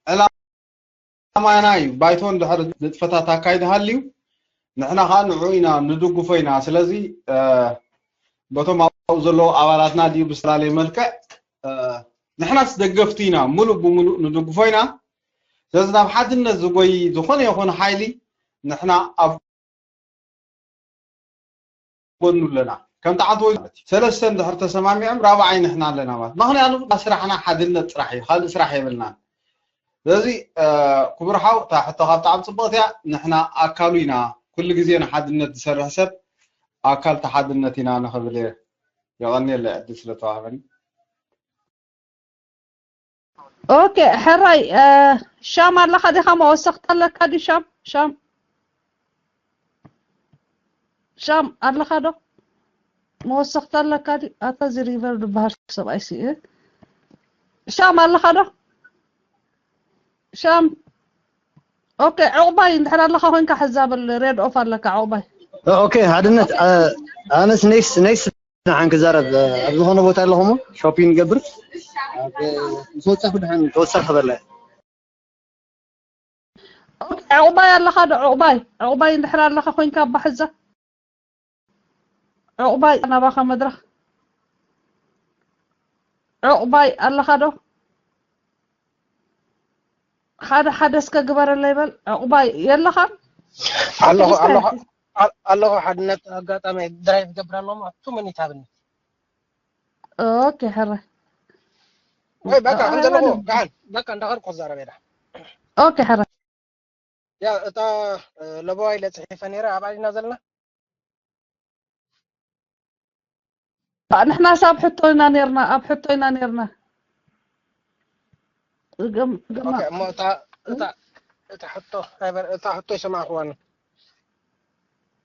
ዕላማና እዩ። ባይቶ እንድሕር ንጥፈታት ኣካይድ ሃልዩ ንሕና ከዓ ንዑ ኢና ንድግፎ ኢና። ስለዚ በቶም ኣብኡ ዘለዉ ኣባላትና ድዩ ብዝተላለየ መልክዕ ንሕናስ ደገፍቲ ኢና፣ ሙሉእ ብሙሉእ ንድግፎ ኢና። ስለዚ ናብ ሓድነት ዝጎይ ዝኾነ ይኹን ሓይሊ ንሕና ኣብ ጎኑ ኣለና። ከምቲ ዓንተወይ ማለት እዩ። ሰለስተ እንድሕር ተሰማሚዖም ራብዓይ ንሕና ኣለና ማለት ምክንያቱ ስራሕና ሓድነት ጥራሕ እዩ፣ ካልእ ስራሕ የብልናን። ስለዚ ክቡር ሓው እታ ሕቶኻ ብጣዕሚ ፅብቕቲ እያ። ንሕና ኣካሉ ኢና፣ ኩሉ ግዜ ንሓድነት ዝሰርሕ ሰብ ኣካል ተሓድነት ኢና ንኽብል እየ። የቐንየለይ ዕድል ስለተዋህበኒ። ኦኬ ሕራይ ሻም ኣለኻ ዲኻ? መወሰኽቲ ኣለካ ድዩ? ሻም ሻም ሻም ኣለኻ ዶ? መወሰኽቲ ኣለካ ድዩ? ኣታ እዚ ሪቨር ዝበሃል ሰብኣይ ሲ ሻም ኣለኻ ዶ? ሻም ኦኬ ዕቑባይ እንድሕር ኣለኻ ኮይንካ ሕዛበል ሬድ ኦፍ ኣለካ ዕቑባይ። ኦኬ ሓድነት ኣነስ ኔክስ ኔክስ ንሓን ክዛረብ ኣብ ዝኾነ ቦታ ኣለኹ እሞ ሾፒንግ ገብር ምስ ወፃኹ ድሓን ተወሳኺ በለ። ኦኬ ዕቑባይ ኣለኻ ዶ? ዕቑባይ ዕቑባይ እንድሕር ኣለኻ ኮይንካ ኣባ ሕዛ ዕቑባይ ናባኻ መድረኽ ዕቑባይ ኣለኻ ዶ? ሓደ ሓደ እስከ ግበረለይ በል ዕቑባይ የለኻን? ኣለኹ ኣለኹ ኣለኹ ሓድነት ኣጋጣሚ ድራይቭ ገብር ኣለኹ ቱ ሚኒት ሃብኒ። ኦኬ ሕረ ወይ በቃ ከም ዘለኹ ደሓን በቃ እንዳኸድኩ ክዛረብ እየ። ኦኬ ሕረ ያ እታ ለበዋ ኢለ ፅሒፈ ነይረ ኣባይ ኢና ዘለና። ንሕናስ ኣብ ሕቶ ኢና ነርና ኣብ ሕቶ ኢና ነርና። እሞ እታ ሕቶ ኣይሰማዕክዋኒ።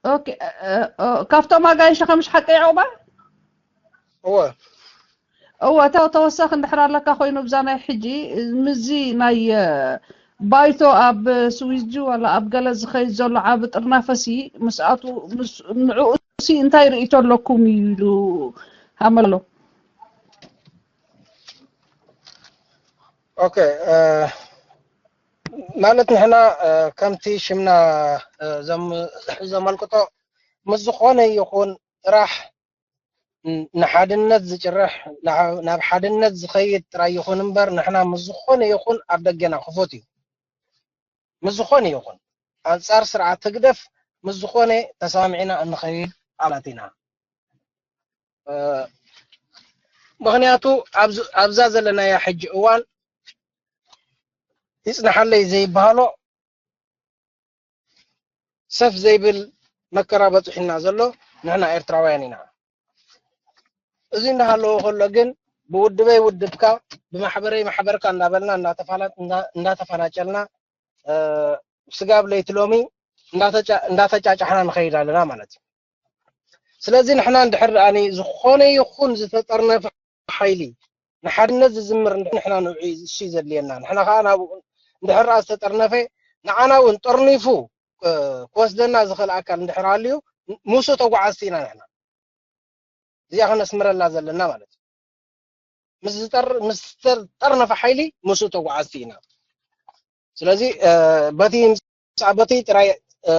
ኦኬ፣ እ፣ እ፣ ካብቶም ኣጋይሽ ከምሽ ሓቂ ይዕቑባ? እወ። እወ፣ እታ ተወሳኺ እንድሕር ኣለካ ኮይኑ ብዛ ናይ ሕጂ፣ ምዚ ናይ፣ እ፣ ባይቶ ኣብ ስዊዝ ዋላ ኣብ ገለ ዝኸይድ ዘሎ ዓቢ ጥርናፈሲ ምስኣቱ፣ ምስ፣ ንዕኡሲ እንታይ ርእይቶ ኣለኩም ኢሉ ሃመሎ። ኦኬ፣ እ፣ ማለት ንሕና፣ እ፣ ከምቲ ሽምና፣ እ፣ ዘም-፣ ዘመልክቶ ምስ ዝኾነ ይኹን ጥራሕ ን-፣ ንሓድነት ዝጭርሕ፣ ንዓ-፣ ናብ ሓድነት ዝኸይድ ጥራይ ይኹን እምበር፣ ንሕና ምስ ዝኾነ ይኹን ኣብ ደገና ክፉት እዩ። ምስ ዝኾነ ይኹን ኣንጻር ስርዓት ህግደፍ ምስ ዝኾነ ተሰማሚዕና እንኸይድ ኣባላት ኢና። እ፣ ምኽንያቱ ኣብዚ፣ ኣብዛ ዘለናያ ሕጂ እዋን ይጽንሓለይ ዘይበሃሎ ሰፍ ዘይብል መከራ በጺሑና ዘሎ ንሕና ኤርትራውያን ኢና። እዚ እንዳሃለወ ከሎ ግን ብውድበይ ውድብካ፣ ብማሕበረይ ማሕበርካ እንዳበልና እንዳተፋላ-፣ እንዳ-፣ እንዳተፋናጨልና፣ እ፣ ስጋብ ለይቲ ሎሚ እንዳተጫ-፣ እንዳተጫጫሕና ንኸይድ ኣለና ማለት እዩ። ስለዚ ንሕና እንድሕር ደኣኒ ዝኾነ ይኹን ዝተጠርነፈ ሓይሊ ንሓድነት ዝዝምር እንድሕር ንሕና ንውዒ እሱ እዩ ዘድልየና። ንሕና ከዓ ናብኡ እንድሕር ደኣ ዝተጠርነፈ ንዓና እውን ጠርኒፉ፣ እ፣ ክወስደና ዝኽእል ኣካል እንድሕር ኣልዩ ምስኡ ተጓዓዝቲ ኢና ንሕና። እዚኣ ከነስምረላ ዘለና ማለት እዩ። ምስ ዝጠር-፣ ምስ ዝተጠርነፈ ሓይሊ ምስኡ ተጓዓዝቲ ኢና። ስለዚ፣ እ፣ በቲ ምስ-፣ በቲ ጥራይ፣ እ፣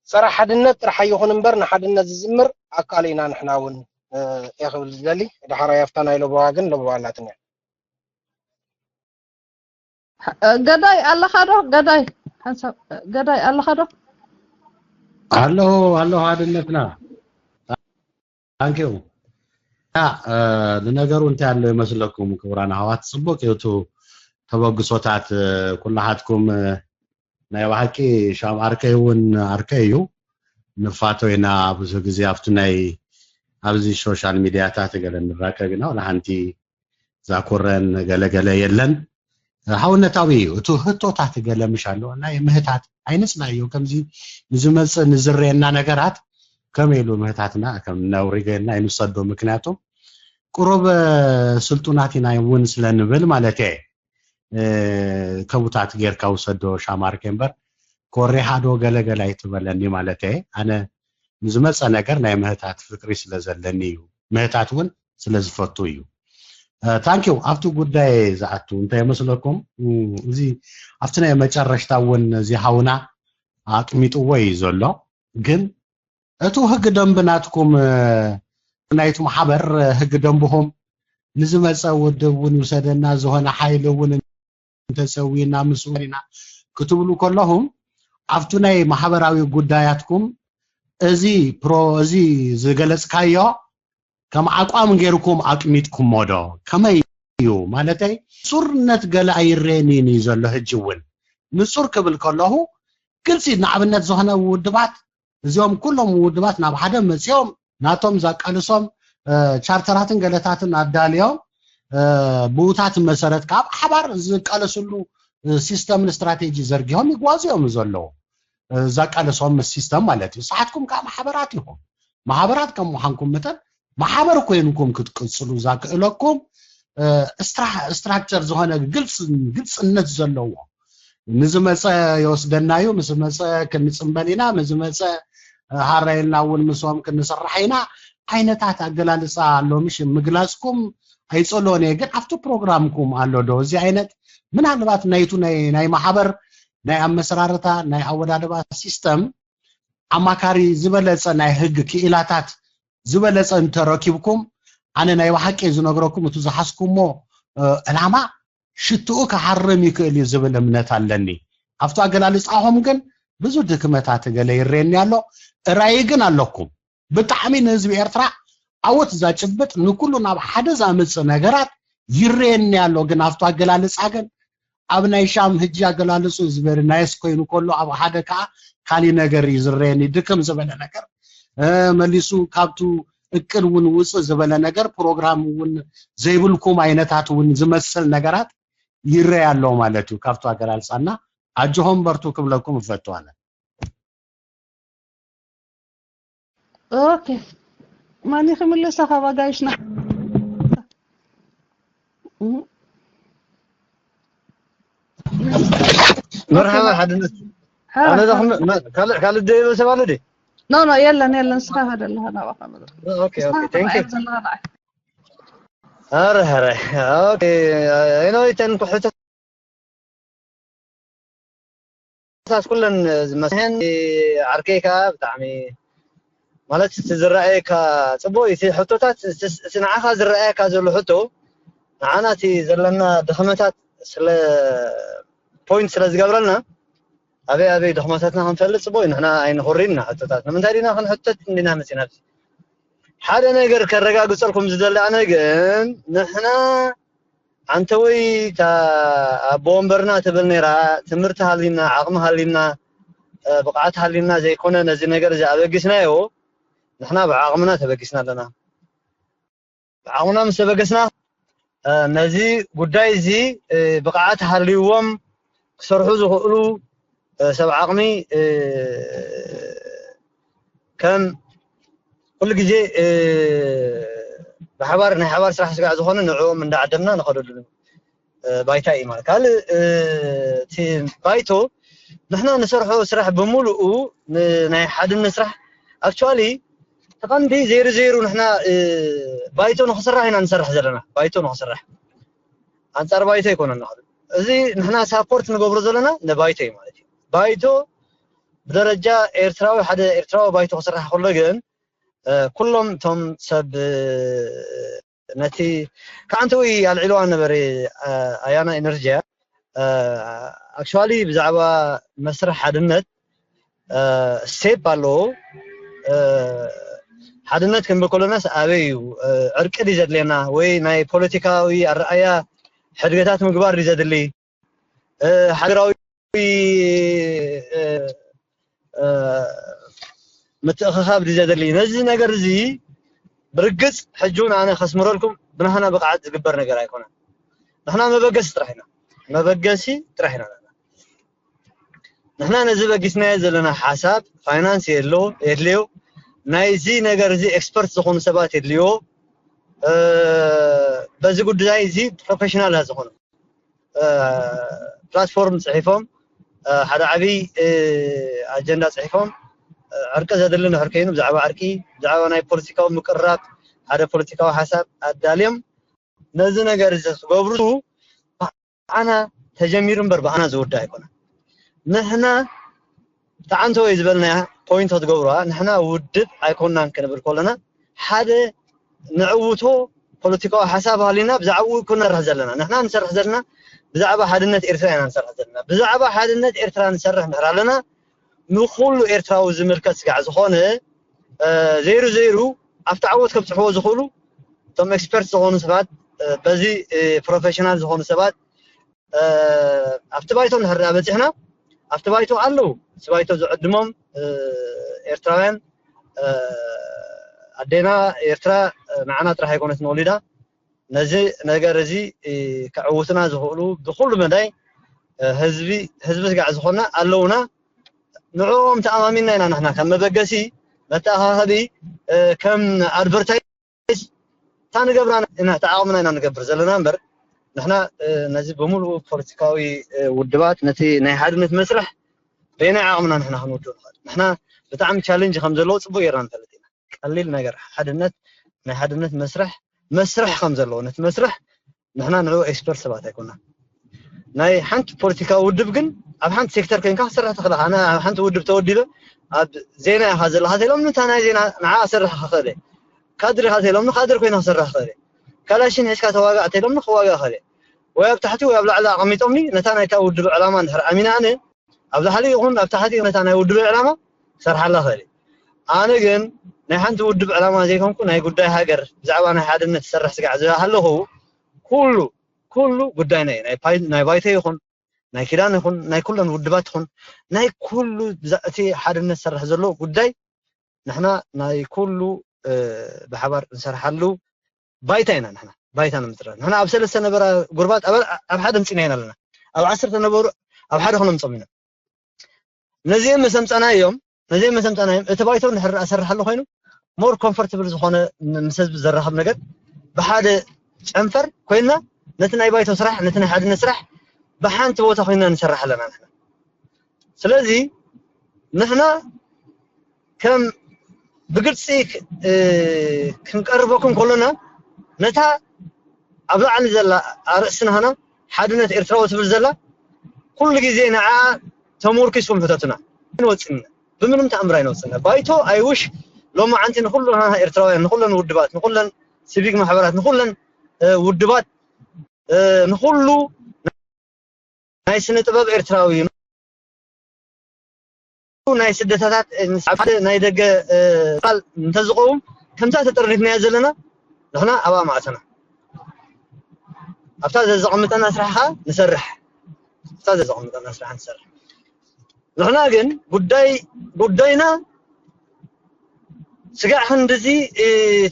ጸረ ሓድነት ጥራሕ ኣይኹን እምበር ንሓድነት ዝዝምር ኣካል ኢና ንሕና እውን፣ እ፣ እየ ክብል ዝደሊ። ዳሕራይ ኣብታ ናይ ለበዋ ግን ለበዋ ኣላትኒ እያ። ገዳይ ኣለኻ ዶ? ገዳይ ሓንሳብ፣ ገዳይ ኣለኻ ዶ? ኣለኹ፣ ኣለኹ ሓድነትና። ታንኪዩ። ያ፣ እ፣ ንነገሩ እንታይ ኣሎ ይመስለኩም ክቡራን ኣሕዋት? ጽቡቕ እዩ እቲ ተበግሶታት፣ እ፣ ኩላሓትኩም፣ እ፣ ናይ ብሓቂ ሻም ዓርከይ እውን ዓርከይ እዩ። ንፋቶ ኢና ብዙ ግዜ ኣብቲ ናይ፣ ኣብዚ ሶሻል ሚድያታት ገለ ንራከብ ኢና፣ ዋላ ሓንቲ ዛኮረን ገለ ገለ የለን። ሓውነታዊ እዩ። እቲ ህቶታት ገለ ምሽ ኣሎ፣ ናይ ምህታት ኣይንጽላዮ። ከምዚ ንዝመጽእ ንዝረየና ነገራት ከመይ ኢሉ ምህታትና ከም ነውሪ ገይርና ኣይንውሰዶ። ምክንያቱ ቁሩብ፣ እ፣ ስልጡናት ኢና እውን ስለ ንብል ማለት እየ። እ፣ ከቡታት ጌርካ ውሰዶ ሻም ዓርከይ እምበር ኮሪኻ ዶ ገለ ገለ ኣይትበለኒ ማለት እየ። ኣነ ንዝመጸ ነገር ናይ ምህታት ፍቅሪ ስለ ዘለኒ እዩ። ምህታት እውን ስለ ዝፈቱ እዩ። እ፣ ታንኪው። ኣብቲ ጉዳይ ዝኣቱ እንታይ ይመስለኩም? እም፣ እዚ ኣብቲ ናይ መጨረሽታ እውን እዚ ሃውና ኣቅሚጥዎ እዩ ዘሎ። ግን እቱ ህግ ደንብ ናትኩም፣ እ፣ ናይቱ ማሕበር፣ እ፣ ህግ ደንብኹም ንዝመጸ ውድብ እውን ይውሰደና፣ ዝኾነ ሓይሊ እውን እንተጸዊና ምስኡ ኢና ክትብሉ ከለኹም፣ ኣብቱ ናይ ማሕበራዊ ጉዳያትኩም እዚ ፕሮ-፣ እዚ ዝገለጽካዮ ከም ኣቋም ጌርኩም ኣቅሚጥኩሞ ዶ? ከመይ እዩ? ማለተይ፣ ንጹርነት ገለ ኣይረየንን እዩ ዘሎ። ሕጂ እውን ንጹር ክብል ከለኹ፣ ግልጺ፣ ንኣብነት ዝኾነ ውድባት፣ እዚኦም ኩሎም ውድባት ናብ ሓደ መጺኦም፣ ናቶም ዘቃልሶም፣ እ፣ ቻርተራትን ገለታትን ኣዳልዮም፣ እ፣ ብኡታት መሰረት ካብ ሓባር ዝቃለስሉ፣ እ፣ ሲስተምን ስትራቴጂ ዘርጊሖም ይጓዙ እዮም ዘለዉ። እ፣ ዘቃልሶም ሲስተም ማለት እዩ። ንስሓትኩም ከዓ ማሕበራት ኢኹም። ማሕበራት ከም ምዃንኩም መጠን፣ ማሕበር ኮይንኩም ክትቅጽሉ ዘክእለኩም፣ እ፣ ስትራ-፣ ስትራክቸር ዝኾነ ግልጽ-፣ ግልጽነት ዘለዎ፣ ንዝመጸ ይወስደና እዩ፣ ምስ መጸ ክንጽንበል ኢና፣ ምስ መጸ ሃራይልና እውን ምስኦም ክንስራሕ ኢና ዓይነታት ኣገላልጻ ኣሎ። ምሽ ምግላጽኩም ኣይጸልኦን እየ፣ ግን ኣብቲ ፕሮግራምኩም ኣሎ ዶ እዚ ዓይነት? ምናልባት ናይቱ ናይ፣ ናይ ማሕበር ናይ ኣመሰራርታ ናይ ኣወዳድባ ሲስተም ኣማካሪ ዝበለጸ ናይ ህግ ክኢላታት ዝበለጸ እንተረኪብኩም፣ ኣነ ናይ ብሓቂ ዝነግረኩም፣ እቲ ዝሓዝኩሞ፣ እ፣ ዕላማ ሽትኡ ክሓርም ይክእል እዩ ዝብል እምነት ኣለኒ። ኣብቲ ኣገላልጻኹም ግን ብዙ ድክመታት ገለ ይረየኒ ኣሎ። ራእይ ግን ኣለኩም። ብጣዕሚ ንህዝቢ ኤርትራ ዓወት ዛጭብጥ፣ ንኩሉ ናብ ሓደ ዛምጽእ ነገራት ይረየኒ ኣሎ። ግን ኣብቲ ኣገላልጻ ግን ኣብ ናይ ሻም ሕጂ ኣገላልጹ ዝበለ ናይስ ኮይኑ ከሎ፣ ኣብ ሓደ ከኣ ካሊ ነገር እዩ ዝረየኒ፣ ድክም ዝበለ ነገር። እ፣ መሊሱ ካብቱ እቅድ እውን ውጽእ ዝበለ ነገር፣ ፕሮግራም እውን ዘይብልኩም ዓይነታት እውን ዝመስል ነገራት ይረይ ኣሎ ማለት እዩ። ካብቱ ኣገላልጻና ኣጆኹም በርቱ ክብለኩም እፈቱ ኣነ። ኦኬ፣ ማን ክምልሳ ካብ ኣጋይሽና? መርሓባ ሓድነት። ኣነ ዳኹም ካልእ ካልእ ደይበ ሰብ ኣሎ ድዩ? ኖ ኖ፣ የለን የለን፣ ንስኻ ሃደ ኣለኻ ናባኻ መድረኽ። ኦኬ ኦኬ፣ thank you። ዘለኻ ንዓይ። ኧረ ኧረ፣ ኦኬ። ኣይኖይተን ኩሕታት ኩለን ዝመስለን ዓርከይ ከዓ ብጣዕሚ ማለት እቲ ዝረኣየካ ጽቡቅ እቲ ሕቶታት እቲ ንዓኻ ዝረኣየካ ዘሎ ሕቶ ንዓና እቲ ዘለና ድኽመታት ስለ point ስለ ዝገብረልና ኣበይ ኣበይ ድኽመታትና ክንፈልጥ ጽቡቅ እዩ። ንሕና ኣይንኹሪን ኢና ሕቶታት ንምንታይ ዲና ክንሕተት እንዲና መጺና ኣብዚ ሓደ ነገር ከረጋግጸልኩም ዝደሊ ኣነ ግን ንሕና ኣንተ ወይ እታ ኣቦ ወንበርና ትብል ነይራ ትምህርቲ ሃሊና ዓቕሚ ሃሊና ብቕዓት ሃሊና ዘይኮነ ነዚ ነገር እዚ ኣበጊስናዮ ንሕና ብዓቕምና ተበጊስና ኣለና። ብዓቕምና ምስ ተበገስና ነዚ ጉዳይ እዚ ብቕዓት ሃልይዎም ክሰርሑ ዝኽእሉ ሰብ ዓቕሚ ከም ኩሉ ግዜ ብሓባር ናይ ሓባር ስራሕ ስጋዕ ዝኾነ ንዕኦም እንዳዓደምና ንኸደሉ ባይታ እዩ ማለት ካልእ እቲ ባይቶ ንሕና ንሰርሖ ስራሕ ብምሉኡ ናይ ሓድነት ስራሕ actually ተቐንዲ ዘይሩ ዘይሩ ንሕና ባይቶ ንኽስራሕ ኢና ንሰርሕ ዘለና ባይቶ ንኽስራሕ ኣንጻር ባይቶ ኣይኮነን እዚ ንሕና ሳፖርት ንገብሮ ዘለና ንባይቶ እዩ ማለት እዩ ባይቶ ብደረጃ ኤርትራዊ ሓደ ኤርትራዊ ባይቶ ክስራሕ ከሎ ግን ኩሎም እቶም ሰብ ነቲ ከዓንተወይ ኣልዒልዋ ነበረ ኣያና ኤነርጂያ actually ብዛዕባ መስርሕ ሓድነት step ኣለዎ ሓድነት ክንብል ከሎናስ ኣበይ እዩ ዕርቂ ድዩ ዘድልየና ወይ ናይ ፖለቲካዊ ኣረኣያ ሕድገታት ምግባር ድዩ ዘድሊ ሃገራዊ ምትእኽኻብ ድዩ ዘድሊ ነዚ ነገር እዚ ብርግፅ ሕጂ እውን ኣነ ከስምረልኩም ብናህና ብቕዓት ዝግበር ነገር ኣይኮነን ንሕና መበገሲ ጥራሕ ኢና መበገሲ ጥራሕ ኢና ንሕና ነዚ በጊስናዮ ዘለና ሓሳብ ፋይናንስ የድልዮ ናይዚ ነገር እዚ ኤክስፐርት ዝኾኑ ሰባት የድልዮ በዚ ጉዳይ እዚ ፕሮፌሽናል ዝኾኑ ፕላትፎርም ፅሒፎም ሓደ ዓብይ ኣጀንዳ ፅሒፎም ዕርቂ ዘድሊ ንሕር ከይኑ ብዛዕባ ዕርቂ ብዛዕባ ናይ ፖለቲካዊ ምቅርራብ ሓደ ፖለቲካዊ ሓሳብ ኣዳልዮም ነዚ ነገር እዚ ክገብሩ ብኣና ተጀሚሩ እምበር ብኣና ዝውዳ ኣይኮነ ንሕና ተዓንተ ወይ ዝበልናያ ፖይንት ክትገብሩዋ ንሕና ውድብ ኣይኮናን ክንብል ከለና ሓደ ንዕውቶ ፖለቲካዊ ሓሳብ ሃሊና ብዛዕባኡ ክነርሕ ዘለና ንሕና ንሰርሕ ዘለና ብዛዕባ ሓድነት ኤርትራ ኢና ንሰርሕ ዘለና ብዛዕባ ሓድነት ኤርትራ ንሰርሕ ንድሕር ኣለና ንኩሉ ኤርትራዊ ዝምልከት ስጋዕ ዝኾነ ዘይሩ ዘይሩ ኣብቲ ዓወት ከብፅሕዎ ዝኽእሉ እቶም ኤክስፐርት ዝኾኑ ሰባት በዚ ፕሮፌሽናል ዝኾኑ ሰባት ኣብቲ ባይቶ ንሕርዳ በፂሕና ኣብቲ ባይቶ ኣለዉ እቲ ባይቶ ዝዕድሞም ኤርትራውያን ኣዴና ኤርትራ ንዓና ጥራሕ ኣይኮነትን ወሊዳ ነዚ ነገር እዚ ከዕውትና ዝኽእሉ ብኩሉ መዳይ ህዝቢ ህዝቢ ስጋዕ ዝኾና ኣለውና ንዕኦም ተኣማሚና ኢና ንሕና ከም መበገሲ መተኣኻኸቢ ከም ኣድቨርታይዝ እታ ንገብራ ኢና ተዓቕምና ኢና ንገብር ዘለና እምበር ንሕና ነዚ ብምሉኡ ፖለቲካዊ ውድባት ነቲ ናይ ሓድነት መስርሕ በየናይ ዓቕምና ንሕና ክንውድኡ ንኽእል ንሕና ብጣዕሚ ቻለንጅ ከም ዘለዎ ፅቡቅ ጌርና ንፈልጥ ኢና ቀሊል ነገር ሓድነት ናይ ሓድነት መስርሕ መስርሕ ከም ዘለዎ ነቲ መስርሕ ንሕና ንዕኡ ኤክስፐርት ሰባት ኣይኮና ናይ ሓንቲ ፖለቲካዊ ውድብ ግን ኣብ ሓንቲ ሴክተር ኮይንካ ክሰርሕ ትኽእል ኣነ ኣብ ሓንቲ ውድብ ተወዲበ ኣብ ዜና ኢኻ ዘለኻ ተሎም ንታ ናይ ዜና ንዓ ክሰርሕ ክኽእል ካድር ኢኻ ተሎም ካድር ኮይና ክሰርሕ ክኽእል ካላሽን ሒዝካ ተዋጋእ ተሎምኒ ክዋጋእ ክኽእል ወይ ኣብ ታሕቲ ወይ ኣብ ላዕሊ ኣቐሚጦምኒ ነታ ናይታ ውድብ ዕላማ እንድሕር ኣሚነ ኣነ ኣብ ላዕሊ ይኹን ኣብ ታሕቲ ነታ ናይ ውድብ ዕላማ ክሰርሓላ ክኽእል ኣነ ግን ናይ ሓንቲ ውድብ ዕላማ ዘይኮንኩ ናይ ጉዳይ ሃገር ብዛዕባ ናይ ሓድነት ዝሰርሕ ስጋዕ ዝሃለኹ ኩሉ ኩሉ ጉዳይ ናይ ናይ ባይተ ይኹን ናይ ኪዳን ይኹን ናይ ኩለን ውድባት ይኹን ናይ ኩሉ እቲ ሓድነት ዝሰርሕ ዘሎ ጉዳይ ንሕና ናይ ኩሉ ብሓባር እንሰርሓሉ ባይታ ኢና ንሕና ባይታ ንምጥራር ንሕና ኣብ ሰለስተ ነበራ ጉርባት ኣብ ሓደ ምፅና ኢና ኣለና ኣብ ዓሰርተ ነበሩ ኣብ ሓደ ክነምፆም ኢና ነዚኦም መሰምፀና እዮም ነዚኦም መሰምፀና እዮም እቲ ባይቶ ንሕር ኣሰርሓሉ ኮይኑ more comfortable ዝኾነ ምስ ህዝቢ ዘራኽብ ነገር ብሓደ ጨንፈር ኮይና ነቲ ናይ ባይቶ ስራሕ፣ ነቲ ናይ ሓድነት ስራሕ ብሓንቲ ቦታ ኮይና ንሰርሕ ኣለና ንሕና። ስለዚ ንሕና ከም ብግልፂ ክንቀርበኩም ከሎና ነታ ኣብ ላዕሊ ዘላ ኣርእስትና ሓድነት ኤርትራዊ ትብል ዘላ ኩሉ ግዜ ንዓ ተመርኪስኩም ሕተቱና። ኣይንወፅን ኢና፣ ብምንም ተኣምር ኣይንወፅን ኢና። ባይቶ ኣይውሽ ሎማዓንቲ ንኩሉ ኤርትራውያን፣ ንኩለን ውድባት፣ ንኩለን ሲቪክ ማሕበራት፣ ንኩለን ውድባት፣ ንኩሉ ናይ ስነ ጥበብ ኤርትራዊ፣ ናይ ስደታታት፣ ናይ ደገ ቃል እንተዝቀውም ከምዛ ተጠርኒፍናያ ዘለና ንሕና ኣብኣ ማእተና። ኣብታ ዘዘቐምጠና ስራሕ ኸዓ ንሰርሕ። ኣብታ ዘዘቐምጠና ስራሕ ንሰርሕ። ንሕና ግን ጉዳይ ጉዳይና ስጋዕ ክንድዚ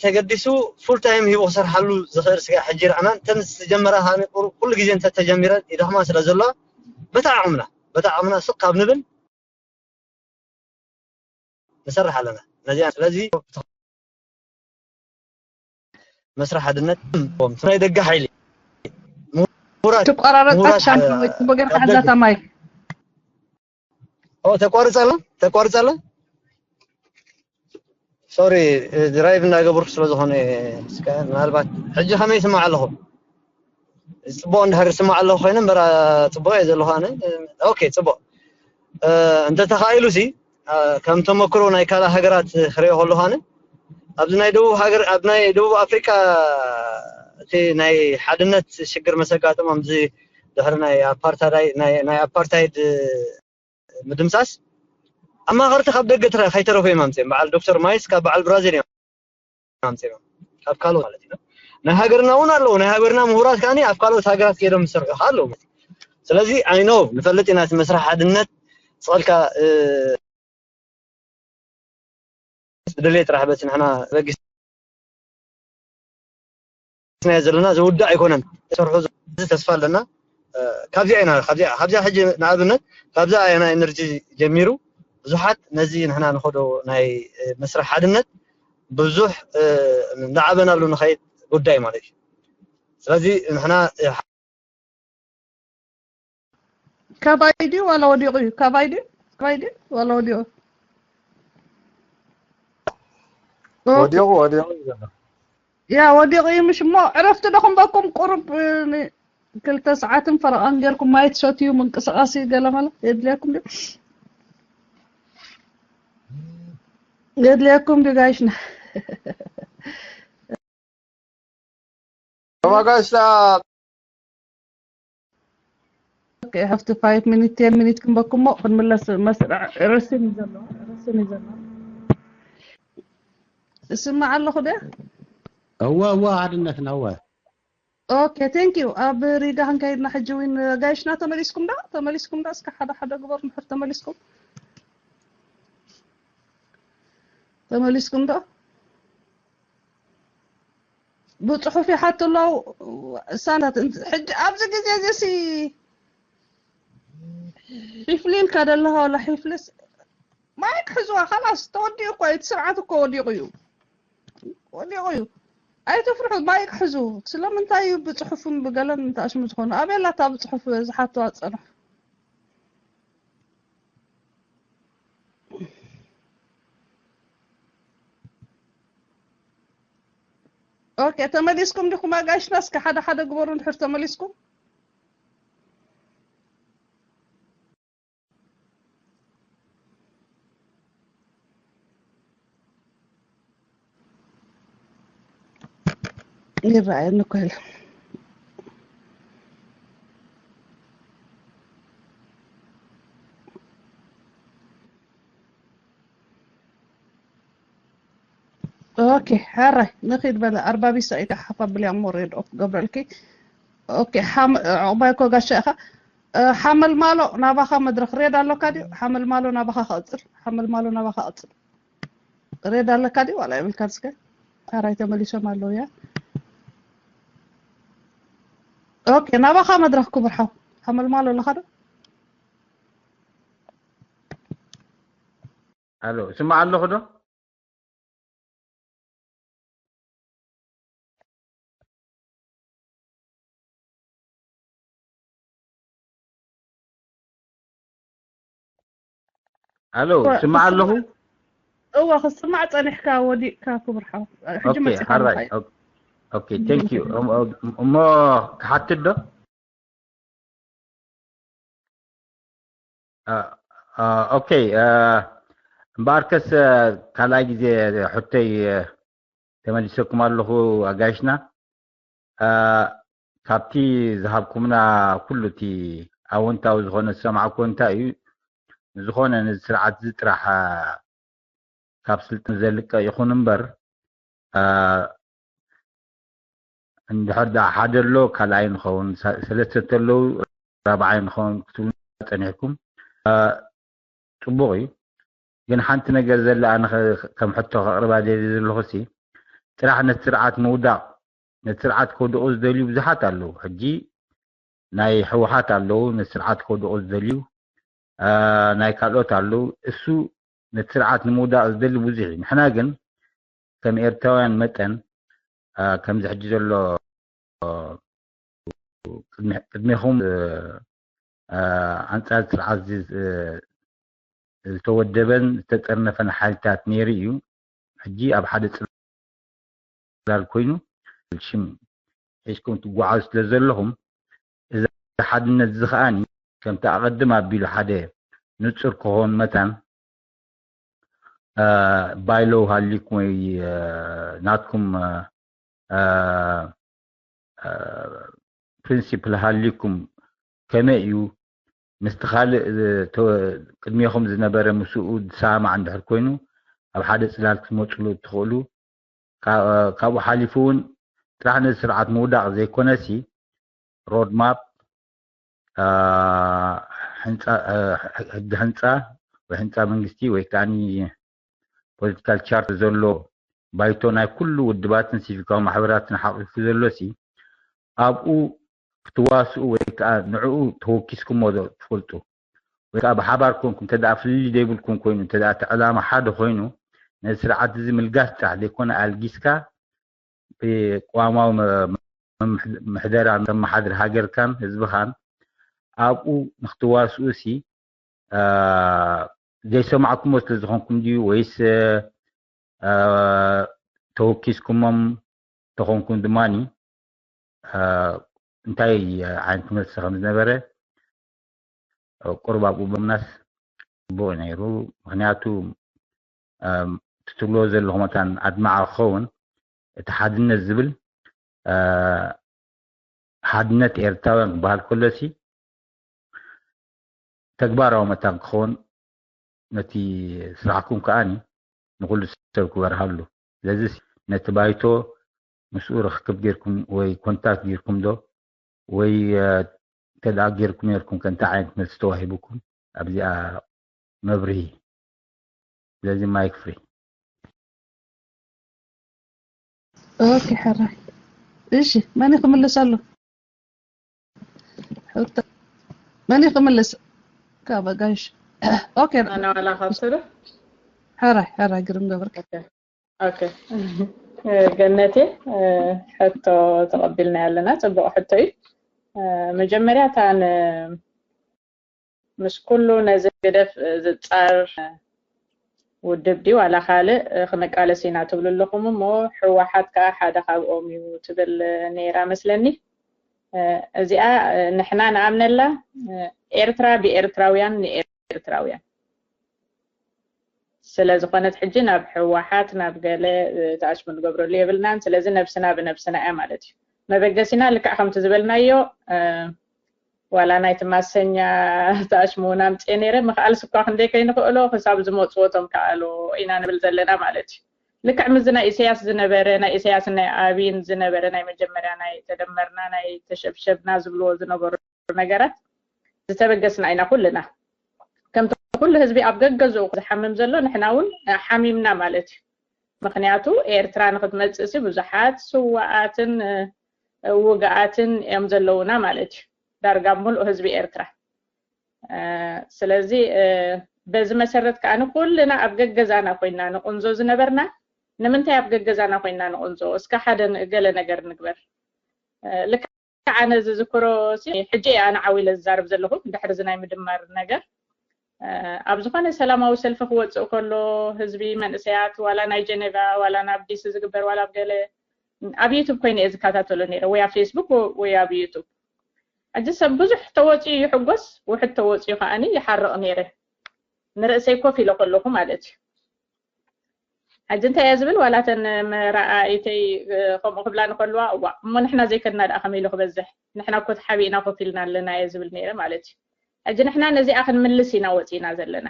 ተገዲሱ ፉል ታይም ሂቡ ክሰርሓሉ ዝኽእል ስጋዕ ሕጂ ርኣናን እተን ዝጀመራ ኩሉ ግዜ እንተተጀሚረን ይደኽማ ስለ ዘለዋ በታ ዓቕምና በታ ዓቕምና ስቕ ካብ ንብል ንሰርሕ ኣለና ነዚኣ። ስለዚ መስርሕ ሓድነት ናይ ደገ ሓይሊ ምሁራት ትቆራረጻ ምሁራት ሻምፒዮን ወይ ጽቡቅ ጌርካ ካብ ሓዛታ ደገ። ማይክ። ኦ ተቋርጻ ኣላ ተቋርጻ ኣላ። ሶሪ ድራይቭ እናገበርኩ ስለ ዝኾነ እስከ ምናልባት ሕጂ ከመይ ይስማዕ ኣለኹ? ጽቡቕ እንድሕር ይስማዕ ኣለኹ ኮይነ እምበር ጽቡቕ እየ ዘለኹ ኣነ። ኦኬ ጽቡቕ። እንተተኻኢሉ ሲ ከም ተመክሮ ናይ ካልእ ሃገራት ክሪኦ ከለኹ ኣነ ኣብዚ ናይ ደቡብ ሃገር ኣብ ናይ ደቡብ ኣፍሪቃ እቲ ናይ ሓድነት ሽግር መሰጋጠሞም እዚ ድሕሪ ናይ ኣፓርታዳይ ናይ ኣፓርታይድ ምድምሳስ ኣማኸርቲ ካብ ደገ ከይተረፉ እዮም ኣምፅኦም። በዓል ዶክተር ማይስ ካብ በዓል ብራዚል እዮም ኣምፅኦም ካብ ካልኦት ማለት እዩ። ናይ ሃገርና እውን ኣለዉ ናይ ሃገርና ምሁራት ከዓኒ ኣብ ካልኦት ሃገራት ከይዶም ዝሰርሑ ከዓ ኣለዉ። ስለዚ I know ንፈልጥ ኢና እቲ መስርሕ ሓድነት ስቐልካ ብድሌት ጥራሕ በቲ ንሕና በጊስናዮ ዘለና ዝውዳእ ኣይኮነን። ሰርሑ እዚ ተስፋ ኣለና። ካብዚኣ ኢና ካብዚኣ ካብዚኣ ሕጂ ንኣብነት ካብዛ ናይ ኤነርጂ ጀሚሩ ብዙሓት ነዚ ንሕና ንኸዶ ናይ መስርሕ ሓድነት ብዙሕ እንዳዓበናሉ ንኸይድ ጉዳይ ማለት እዩ። ስለዚ ንሕና ካባይ ድዩ ዋላ ወዲቑ እዩ? ካባይ ድዩ? ካባይ ድዩ ዋላ ወዲቑ? ወዲቑ ወዲቑ እዩ ዘሎ። ያ ወዲቑ እዩ ምሽ እሞ ዕረፍቲ ዶ ክንበኩም ቁሩብ ን- ክልተ ሰዓትን ፈረቓን ጌርኩም ማይ ትሰትዩ ምንቅስቓስ እዩ ገለመለ የድልየኩም ድዩ? የድልየኩም ድዩ ጋይሽና? ተባጋሽታ Okay, have to five minute, ten minute ክንበኩም ሞ ክንምለስ መስርዕ ርስን እዩ ዘሎ ርስን እዩ ዘሎ። እስማዕ ኣለኹ ደ እወ እወ ሓድነትና እወ Okay, thank you. ኣብ ሪጋ ክንከይድና ሕጂ እውን ጋይሽና ተመሊስኩም ዶ? ተመሊስኩም ዶ? እስከ ሓደ ሓደ ግበሩ እንድሕር ተመሊስኩም። ተመሊስኩም ዶ? ብፅሑፍ ይሓቱ ኣለዉ ሳንታት ሕጂ ኣብዚ ግዜ እዚ ሲ ሒፍሊ ኢልካ ደለኻ ወላ ሒፍልስ ማይክ ሕዝዋ ካላስ ተወዲኡ እኮ እቲ ስርዓት እኮ ወዲቑ እዩ ወዲቑ እዩ ኣይትፍርሑ ማይክ ሕዙ ስለምንታይ እዩ ብፅሑፍን ብገለን እንተኣሽሙ ዝኾኑ ኣበይ ኣላታ ብፅሑፍ ዝሓትዋ ፅንሕ ኦኬ ተመሊስኩም ዲኹም ኣጋይሽና እስከ ሓደ ሓደ ግበሩ እንድሕር ተመሊስኩም ይረኣየኒ እኮ የለን ኦኬ ሓራይ ንኺድ በለ ኣርባቢሳ ኢካ ሓፍ ኣብልያ እሞ ሬድ ኦፍ ክገብረልኪ ኦኬ ዑቕባይ እኮ ጋሻ ኢኻ ሓመልማሎ ናባኻ መድረኽ ሬድ ኣሎካ ድዩ ሓመልማሎ ናባኻ ክቕፅል ሓመልማሎ ናባኻ ቅፅል ሬድ ኣለካ ድዩ ዋላ የብልካ እስከ ሓራይ ተመሊሶም ኣለዉ ያ ኦኬ ናባኻ መድረኽ ክቡር ሓው ሓመልማሎ ኣለኻ ዶ ኣሎ ስማዕ ኣለኹ ዶ ኣሎ ስማዕ ኣለኹ። እወ ክስማዕ ጸኒሕካ ወዲቕካ ክብርሓው። ሕጂ መጽኻ ሓራይ። ኦኬ፣ ቴንክ ዩ። እሞ ክሓትት ዶ? ኦኬ። እምበኣርከስ ካልኣይ ግዜ ሕቶይ ተመሊሰኩም ኣለኹ ኣጋይሽና። ካብቲ ዝሃብኩምና ኩሉ እቲ ኣወንታዊ ዝኾነ ዝሰማዕኩ እንታይ እዩ? ዝኾነ ነዚ ስርዓት እዚ ጥራሕ ካብ ስልጣን ዘልቀ ይኹን እምበር፣ እንድሕር ደኣ ሓደ ኣሎ ካልኣይ ንኸውን፣ ሰለስተ ተለዉ ራብዓይ ንኸውን ክትብሉ ጸኒሕኩም፣ ጽቡቕ እዩ። ግን ሓንቲ ነገር ዘላ ኣነ ከም ሕቶ ከቕርባ ደልየ ዘለኹ ሲ ጥራሕ ነቲ ስርዓት ምውዳቕ፣ ነቲ ስርዓት ከውድቑ ዝደልዩ ብዙሓት ኣለዉ። ሕጂ ናይ ህወሓት ኣለዉ ነቲ ስርዓት ከውድቑ ዝደልዩ፣ ናይ ካልኦት ኣለዉ። እሱ ነቲ ስርዓት ንምውዳቕ ዝደሊ ብዙሕ እዩ። ንሕና ግን ከም ኤርትራውያን መጠን ከምዚ ሕጂ ዘሎ ቅድሜኹም ኣንጻር ስርዓት ዝተወደበን ዝተጠርነፈን ሓይልታት ነይሩ እዩ። ሕጂ ኣብ ሓደ ጽላል ኮይኑ ሽም ሒዝኩም ትጓዓዙ ስለ ዘለኹም፣ እዚ ሓድነት እዚ ከኣኒ ከምቲ ኣቐድም ኣቢሉ ሓደ ንጹር ክኸውን መታን፣ ባይሎው ሃሊኩም ወይ ናትኩም ፕሪንሲፕል ሃሊኩም ከመይ እዩ ምስቲ ካልእ ቅድሜኹም ዝነበረ ምስኡ ዝሰማማዕ እንድሕር ኮይኑ ኣብ ሓደ ጽላል ክትመጽሉ እትኽእሉ፣ ካብኡ ሓሊፉ እውን ጥራሕ ነዚ ስርዓት ምውዳቕ ዘይኮነሲ ሮድ ማፕ፣ ህንፃ፣ ህጊ ህንፃ ወይ ህንፃ መንግስቲ ወይ ከዓ ፖለቲካል ቻርተር ዘሎ ባይቶ ናይ ኩሉ ውድባትን ሲቪካዊ ማሕበራትን ሓቂፉ ዘሎ ሲ ኣብኡ ክትዋስኡ ወይ ከዓ ንዕኡ ተወኪስኩሞ ዶ ትፈልጡ? ወይ ከዓ ብሓባር ኮንኩም እንተ ደኣ ፍልልይ ዘይብልኩም ኮይኑ እንተ ደኣ እቲ ዕላማ ሓደ ኮይኑ ነዚ ስርዓት እዚ ምልጋስ ጥራሕ ዘይኮነ ኣልጊስካ ብቅዋማዊ ምሕደራ ተመሓድር ሃገርካን ህዝብኻን ኣብኡ ንክትዋስኡ ሲ ዘይሰማዕኩሞ ስለ ዝኾንኩም ድዩ ወይስ ተወኪስኩሞም ተኾንኩም ድማ እንታይ ዓይነት መልሲ ከም ዝነበረ ቁሩብ ኣብኡ ብምናስ ጽቡቕ ነይሩ። ምክንያቱ ትትብልዎ ዘለኹም መታን ኣድማዒ ክኸውን እቲ ሓድነት ዝብል ሓድነት ኤርትራውያን ክበሃል ከሎ ሲ ተግባራዊ መታን ክኸውን ነቲ ስራሕኩም ከኣኒ ንኩሉ ሰብ ክበርሃሉ። ስለዚ ነቲ ባይቶ ምስኡ ርክክብ ጌርኩም ወይ ኮንታክት ጌርኩም ዶ ወይ እንተ ደኣ ጌርኩም ኔርኩም ከ እንታይ ዓይነት መልሲ ተዋሂቡኩም ኣብዚኣ መብርሂ? ስለዚ ማይክ ፍሪ። ኦኬ ሕራይ። እሺ መን ክምልሰሉ? ሕቶ መን ክምልስ? ካብ ኣጋይሽ። ኦኬ ኣነ ዋላ ካብስሉ። ሕራይ ሕራይ ግርም ገብርክ። ኦኬ ገነቴ ሕቶ ተቐቢልና ያለና ጽቡቕ ሕቶ እዩ። መጀመርያ እታ ን ምስ ኩሉ ነዚ ግደፍ ዝጻር ውድብ ድዩ ዋላ ካልእ ክንቃለስ ኢና ትብሉ ኣለኹም እሞ ህወሓት ከኣ ሓደ ካብኦም እዩ ትብል ነይራ መስለኒ። እዚኣ ንሕና ንኣምነላ ኤርትራ ብኤርትራውያን ንኤርትራውያን ስለ ዝኾነት ሕጂ ናብ ህወሓት ናብ ገለ ተኣሽሙ ንገብረሉ የብልናን። ስለዚ ነብስና ብነብስና እያ ማለት እዩ መበገሲና። ልክዕ ከምቲ ዝበልናዮ ዋላ ናይቲ ማሰኛ ተኣሽሙ እውን ኣምፅኤ ነይረ። ምኽኣልስ እኳ ክንደይ ከይንኽእሎ ክሳብ ዝመፅዎ እቶም ከኣሉ ኢና ንብል ዘለና ማለት እዩ። ልክዕ ምስዚ ናይ ኢሳያስ ዝነበረ ናይ ኢሳያስን ናይ ኣብይን ዝነበረ ናይ መጀመርያ ናይ ተደመርና ናይ ተሸብሸብና ዝብልዎ ዝነበሩ ነገራት ዝተበገስና ኢና ኩልና። ከምቲ ኩሉ ህዝቢ ኣብ ገገዝኡ ዝሓምም ዘሎ ንሕና እውን ሓሚምና ማለት እዩ። ምክንያቱ ኤርትራ ንክትመፅእ ሲ ብዙሓት ስዋኣትን ውግኣትን እዮም ዘለውና ማለት እዩ ዳርጋ ሙሉእ ህዝቢ ኤርትራ። ስለዚ በዚ መሰረት ከዓ ንኩልና ኣብ ገገዛና ኮይና ንቁንዞ ዝነበርና ንምንታይ ኣብ ገገዛና ኮይና ንቁንዞ? እስከ ሓደ ገለ ነገር ንግበር። ልክዕ ኣነ ዝዝክሮ ሕጂ ኣነ ዓው ኢለ ዝዛረብ ዘለኹ ድሕሪ እዚ ናይ ምድማር ነገር ኣብ ዝኾነ ሰላማዊ ሰልፊ ክወፅእ ከሎ ህዝቢ መንእሰያት ዋላ ናይ ጀኔቫ ዋላ ናብ ዲሲ ዝግበር ዋላ ኣብ ገለ ኣብ ዩቱብ ኮይነ እየ ዝከታተሎ ነይረ ወይ ኣብ ፌስቡክ ወይ ኣብ ዩቱብ። ሕጂ ሰብ ብዙሕ ተወፂኡ ይሕጎስ፣ ውሕድ ተወፂኡ ከዓኒ ይሓርቕ ነይረ ንርእሰይ ኮፍ ኢለ ከለኹ ማለት እዩ። ሕጂ እንታይ እየ ዝብል ዋላ ተን መረኣኢተይ ከምኡ ክብላ ንከልዋ እዋ እሞ ንሕና ዘይከድና ደኣ ከመይ ኢሉ ክበዝሕ ንሕና እኮ ተሓቢእና ኮፍ ኢልና ኣለና እየ ዝብል ነይረ ማለት እዩ። ሕጂ ንሕና ነዚኣ ክንምልስ ኢና ወፂና ዘለና።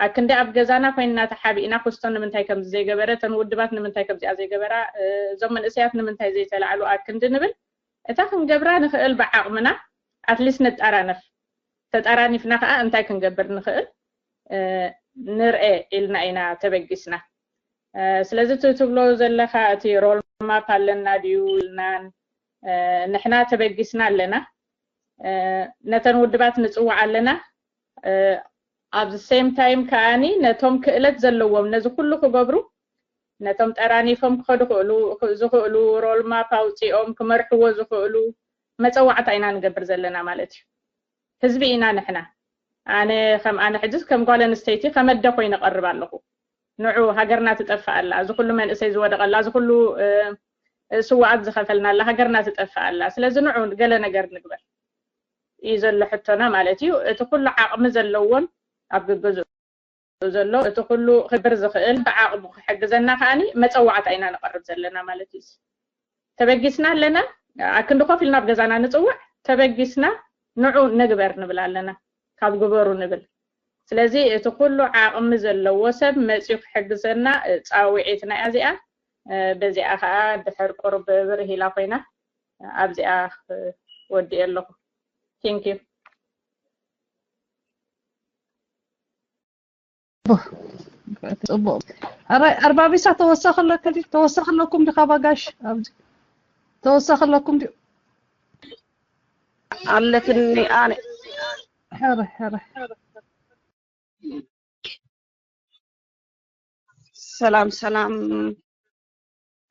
ኣክንዲ ኣብ ገዛና ኮይንና ተሓቢእና ክስቶ ንምንታይ ከምዚ ዘይገበረ፣ እተን ውድባት ንምንታይ ከምዚኣ ዘይገበራ፣ እዞም መንእሰያት ንምንታይ ዘይተላዕሉ ኣክንዲ ንብል። እታ ክንገብራ ንኽእል ብዓቕምና ኣትሊስት ንጠራነፍ። ተጠራኒፍና ከዓ እንታይ ክንገብር ንኽእል ንርኤ ኢልና ኢና ተበጊስና። ስለዚ እቲ ትብሎ ዘለካ እቲ ሮል ማፕ ኣለና ድዩ ኢልናን ንሕና ተበጊስና ኣለና። ነተን ውድባት ንፅዋዕ ኣለና። ኣብዚ ሴም ታይም ከዓኒ ነቶም ክእለት ዘለዎም ነዚ ኩሉ ክገብሩ ነቶም ጠራኒፎም ክኸዱ ዝኽእሉ ሮል ማፕ ኣውፂኦም ክመርሕዎ ዝኽእሉ መፀዋዕታ ኢና ንገብር ዘለና ማለት እዩ። ህዝቢ ኢና ንሕና። ኣነ ከም ኣነ ሕጅስ ከም ጓል ኣንስተይቲ ከመደ ኮይነ ቀርብ ኣለኹ። ንዑ ሃገርና ትጠፍእ ኣላ፣ እዚ ኩሉ መንእሰይ ዝወደቐላ፣ እዚ ኩሉ ስዋኣት ዝኸፈልናላ ሃገርና ትጠፍእ ኣላ። ስለዚ ንዑ ገለ ነገር ንግበር እዩ ዘሎ ሕቶና ማለት እዩ። እቲ ኩሉ ዓቕሚ ዘለዎን ኣብ ግገዝኡ ዘሎ እቲ ኩሉ ክብር ዝኽእል ብዓቕሙ ክሕግዘና ከዓኒ መፀዋዕታ ኢና ንቐርብ ዘለና ማለት እዩ። ተበጊስና ኣለና፣ ኣክንዲ ኮፍ ኢልና ኣብ ገዛና ንፅውዕ፣ ተበጊስና ንዑ ንግበር ንብል ኣለና፣ ካብ ግበሩ ንብል። ስለዚ እቲ ኩሉ ዓቕሚ ዘለዎ ሰብ መፅዩ ክሕግዘና ፃውዒትና እያ እዚኣ። በዚኣ ከዓ ድሕር ቁርብ ብርህ ኢላ ኮይና ኣብዚኣ ወዲኤ ኣለኹ። Thank you። ጽቡቕ። ኣራይ ኣርባቢሳ ተወሳኺ ኣለካ ድዩ? ተወሳኺ ኣለኩም ድዩ ካባጋሽ? ኣብዚ ተወሳኺ ኣለኩም ድዩ? ኣለትኒ ኣነ። ሕረ ሕረ። ሰላም ሰላም፣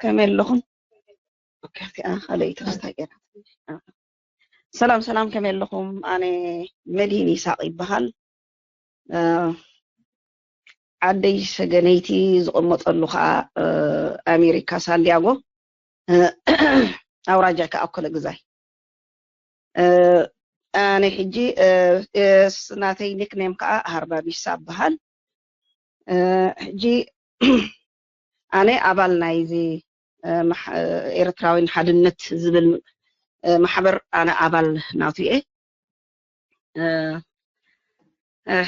ከመይ ኣለኹም? ኦኬ፣ እቲኣ ካልኣይቲ ክስታይ ገይራ። ሰላም ሰላም፣ ከመይ ኣለኹም? ኣነ መድሂን ይሳቕ ይበሃል። ዓደይ ሰገነይቲ ዝቕመጠሉ ከዓ ኣሜሪካ ሳንዲያጎ፣ ኣውራጃ ከዓ ኣኮለ ግዛይ። ኣነ ሕጂ ናተይ ኒክኔም ከዓ ሃርባቢሳ እበሃል። ሕጂ ኣነ ኣባል ናይዚ ኤርትራውያን ሓድነት ዝብል ማሕበር ኣነ ኣባል ናቱ እየ።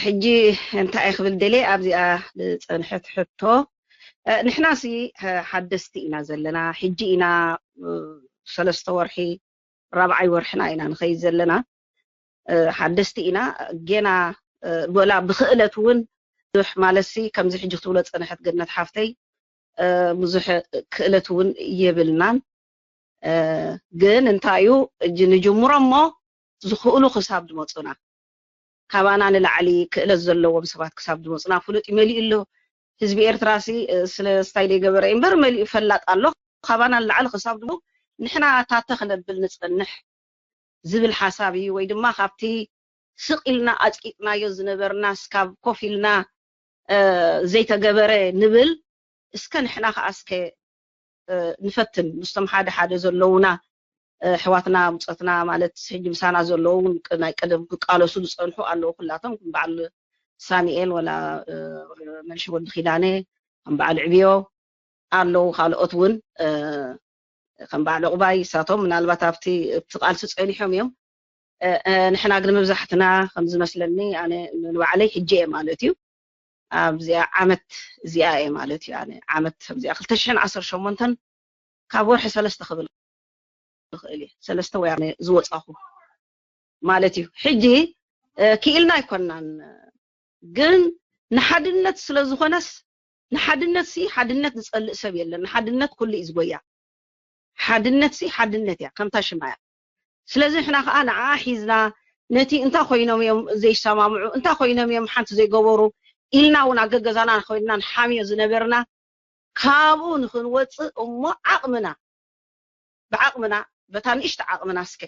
ሕጂ እንታይ ክብል ደልየ ኣብዚኣ ዝፀንሐት ሕቶ፣ ንሕናሲ ሓደስቲ ኢና ዘለና። ሕጂ ኢና ሰለስተ ወርሒ ራብዓይ ወርሕና ኢና ንኸይድ ዘለና። ሓደስቲ ኢና ገና፣ ወላ ብክእለት እውን ብዙሕ ማለትሲ ከምዚ ሕጂ ክትብሎ ዝፀንሐት ገነት ሓፍተይ ብዙሕ ክእለት እውን የብልናን። ግን እንታይ እዩ እጂ ንጅምሮ እሞ ዝኽእሉ ክሳብ ዝመፁና፣ ካባና ንላዕሊ ክእለት ዘለዎም ሰባት ክሳብ ዝመፁና ፍሉጥ እዩ። መሊኡ ኣሎ ህዝቢ ኤርትራ ሲ ስለ ስታይ ዘይገበረ እምበር መሊኡ ፈላጥ ኣሎ። ካባና ንላዕሊ ክሳብ ዝመፁ ንሕና ታተ ክነብል ንፀንሕ ዝብል ሓሳብ እዩ። ወይ ድማ ካብቲ ስቕ ኢልና ኣፅቂጥናዮ ዝነበርና ስካብ ኮፍ ኢልና ዘይተገበረ ንብል። እስከ ንሕና ከዓ እስከ ንፈትን ምስቶም ሓደ ሓደ ዘለውና ኣሕዋትና ብፆትና ማለት ሕጂ ምሳና ዘለዉ ናይ ቀደም ክቃለሱ ዝፀንሑ ኣለዉ። ኩላቶም ከም በዓል ሳሚኤል ወላ መንሽ ወዲ ኪዳነ ከም በዓል ዕብዮ ኣለዉ። ካልኦት እውን ከም በዓል ዕቑባይ እሳቶም ምናልባት ኣብቲ ኣብቲ ቃልሲ ፀኒሖም እዮም። ንሕና ግን መብዛሕትና ከም ዝመስለኒ ኣነ ንባዕለይ ሕጂ እየ ማለት እዩ ኣብዚኣ ዓመት እዚኣ እየ ማለት እዩ። ኣነ ዓመት ኣብዚኣ ክልተ ሽሕን ዓሰርተ ሸሞንተን ካብ ወርሒ ሰለስተ ክብል ክእል እየ ሰለስተ ወይ ኣነ ዝወፃኹ ማለት እዩ። ሕጂ ክኢልና ኣይኮናን ግን ንሓድነት ስለ ዝኾነስ ንሓድነት ሲ ሓድነት ዝፀልእ ሰብ የለን። ንሓድነት ኩሉ እዩ ዝጎያ። ሓድነት ሲ ሓድነት እያ ከምታ ሽማ እያ። ስለዚ ንሕና ከዓ ንዓ ሒዝና ነቲ እንታይ ኮይኖም እዮም ዘይሰማምዑ እንታይ ኮይኖም እዮም ሓንቲ ዘይገበሩ ኢልና እውን ኣገገዛና ኮይንና ንሓምዮ ዝነበርና ካብኡ ንክንወፅእ እሞ ዓቕምና ብዓቕምና በታ ንእሽተ ዓቕምና እስከ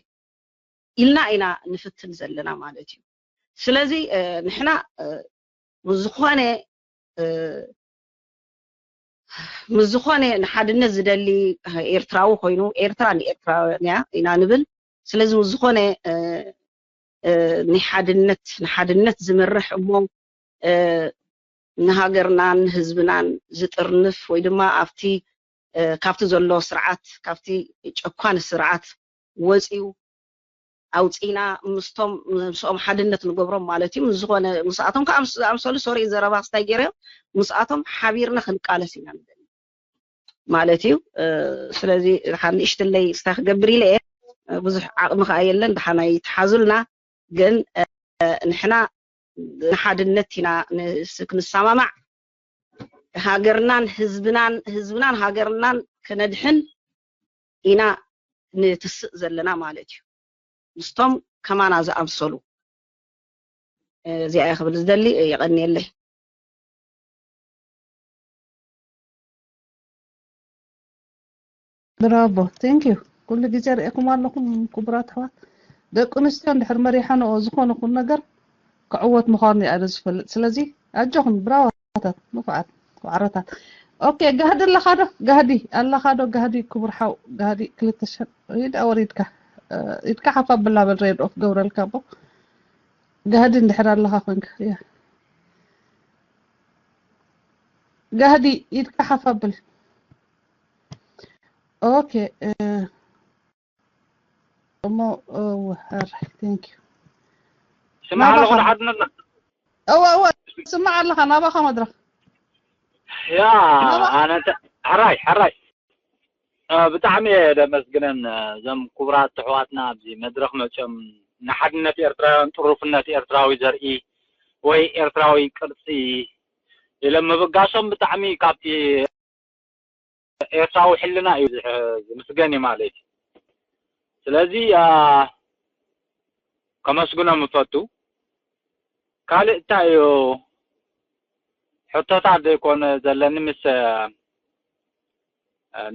ኢልና ኢና ንፍትን ዘለና ማለት እዩ። ስለዚ ንሕና ምስ ዝኾነ ምስ ዝኾነ ንሓድነት ዝደሊ ኤርትራዊ ኮይኑ፣ ኤርትራ ንኤርትራውያን እያ ኢና ንብል። ስለዚ ምስ ዝኾነ ንሓድነት ንሓድነት ዝመርሕ እሞ ንሃገርናን ህዝብናን ዝጥርንፍ ወይ ድማ ኣብቲ ካብቲ ዘሎ ስርዓት ካብቲ ጨኳን ስርዓት ወፂኡ ኣውፂና ምስቶም ምስኦም ሓድነት ንገብሮም ማለት እዩ። ምስ ዝኾነ ምስኣቶም ከዓ ምስ ዝኣምሰሉ ሶሪ ዘረባ ክስታይ ገይረዮም ምስኣቶም ሓቢርና ክንቃለስ ኢና ንደሊ ማለት እዩ። ስለዚ ሓንእሽትለይ ስታይ ክገብር ኢለ እየ። ብዙሕ ዓቕሚ ከዓ የለን። ደሓናይ ይትሓዙልና። ግን ንሕና ንሓድነት ኢና ክንሰማማዕ ሃገርናን ህዝብናን ህዝብናን ሃገርናን ክነድሕን ኢና ንትስእ ዘለና ማለት እዩ። ምስቶም ከማና ዝኣምሰሉ እዚኣ ክብል ዝደሊ። የቐንየለይ። ብራቮ ቴንክ ዩ። ኩሉ ግዜ ርእኹም ኣለኹም ክቡራት ኣሕዋት። ደቂ ኣንስትዮ እንድሕር መሪሓንኦ ዝኾነ ኩን ነገር ክዕወት ምዃኑ እየ ኣነ ዝፈልጥ። ስለዚ ኣጆኹም ብራዋታት ንፉዓት ዋዕሮታት። ኦኬ ጋህዲ ኣለኻ ዶ? ጋህዲ ኣለኻ ዶ? ጋህዲ ክቡር ሓው ጋህዲ ክልተ ሸ ኢድ ኣወሪድካ ኢድካ ሓፍ ኣብላ በል ሬድ ኦፍ ገብረልካ ኣቦ ጋህዲ እንድሕር ኣለኻ ኮንካ ያ ጋህዲ ኢድካ ሓፍ ኣብል። ኦኬ እሞ እወ ሕራይ ቴንክ ዩ ስማዕ ኣለኹ ሓድነትና እወ እወ ስማዕ ኣለኻ ናባኻ መድረኽ ያ ኣነ ሕራይ ሕራይ ብጣዕሚ እየ ደመስግነን እዞም ክቡራት ኣሕዋትና ኣብዚ መድረኽ መፅኦም ንሓድነት ኤርትራውያን ጥሩፍነት ኤርትራዊ ዘርኢ ወይ ኤርትራዊ ቅርፂ ኢሎም ምብጋሶም ብጣዕሚ ካብቲ ኤርትራዊ ሕልና እዩ ዝምስገን እዩ ማለት እዩ። ስለዚ ከመስግኖም እፈቱ። ካልእ እንታይ እዩ ሕቶታት ዘይኮነ ዘለኒ ምስ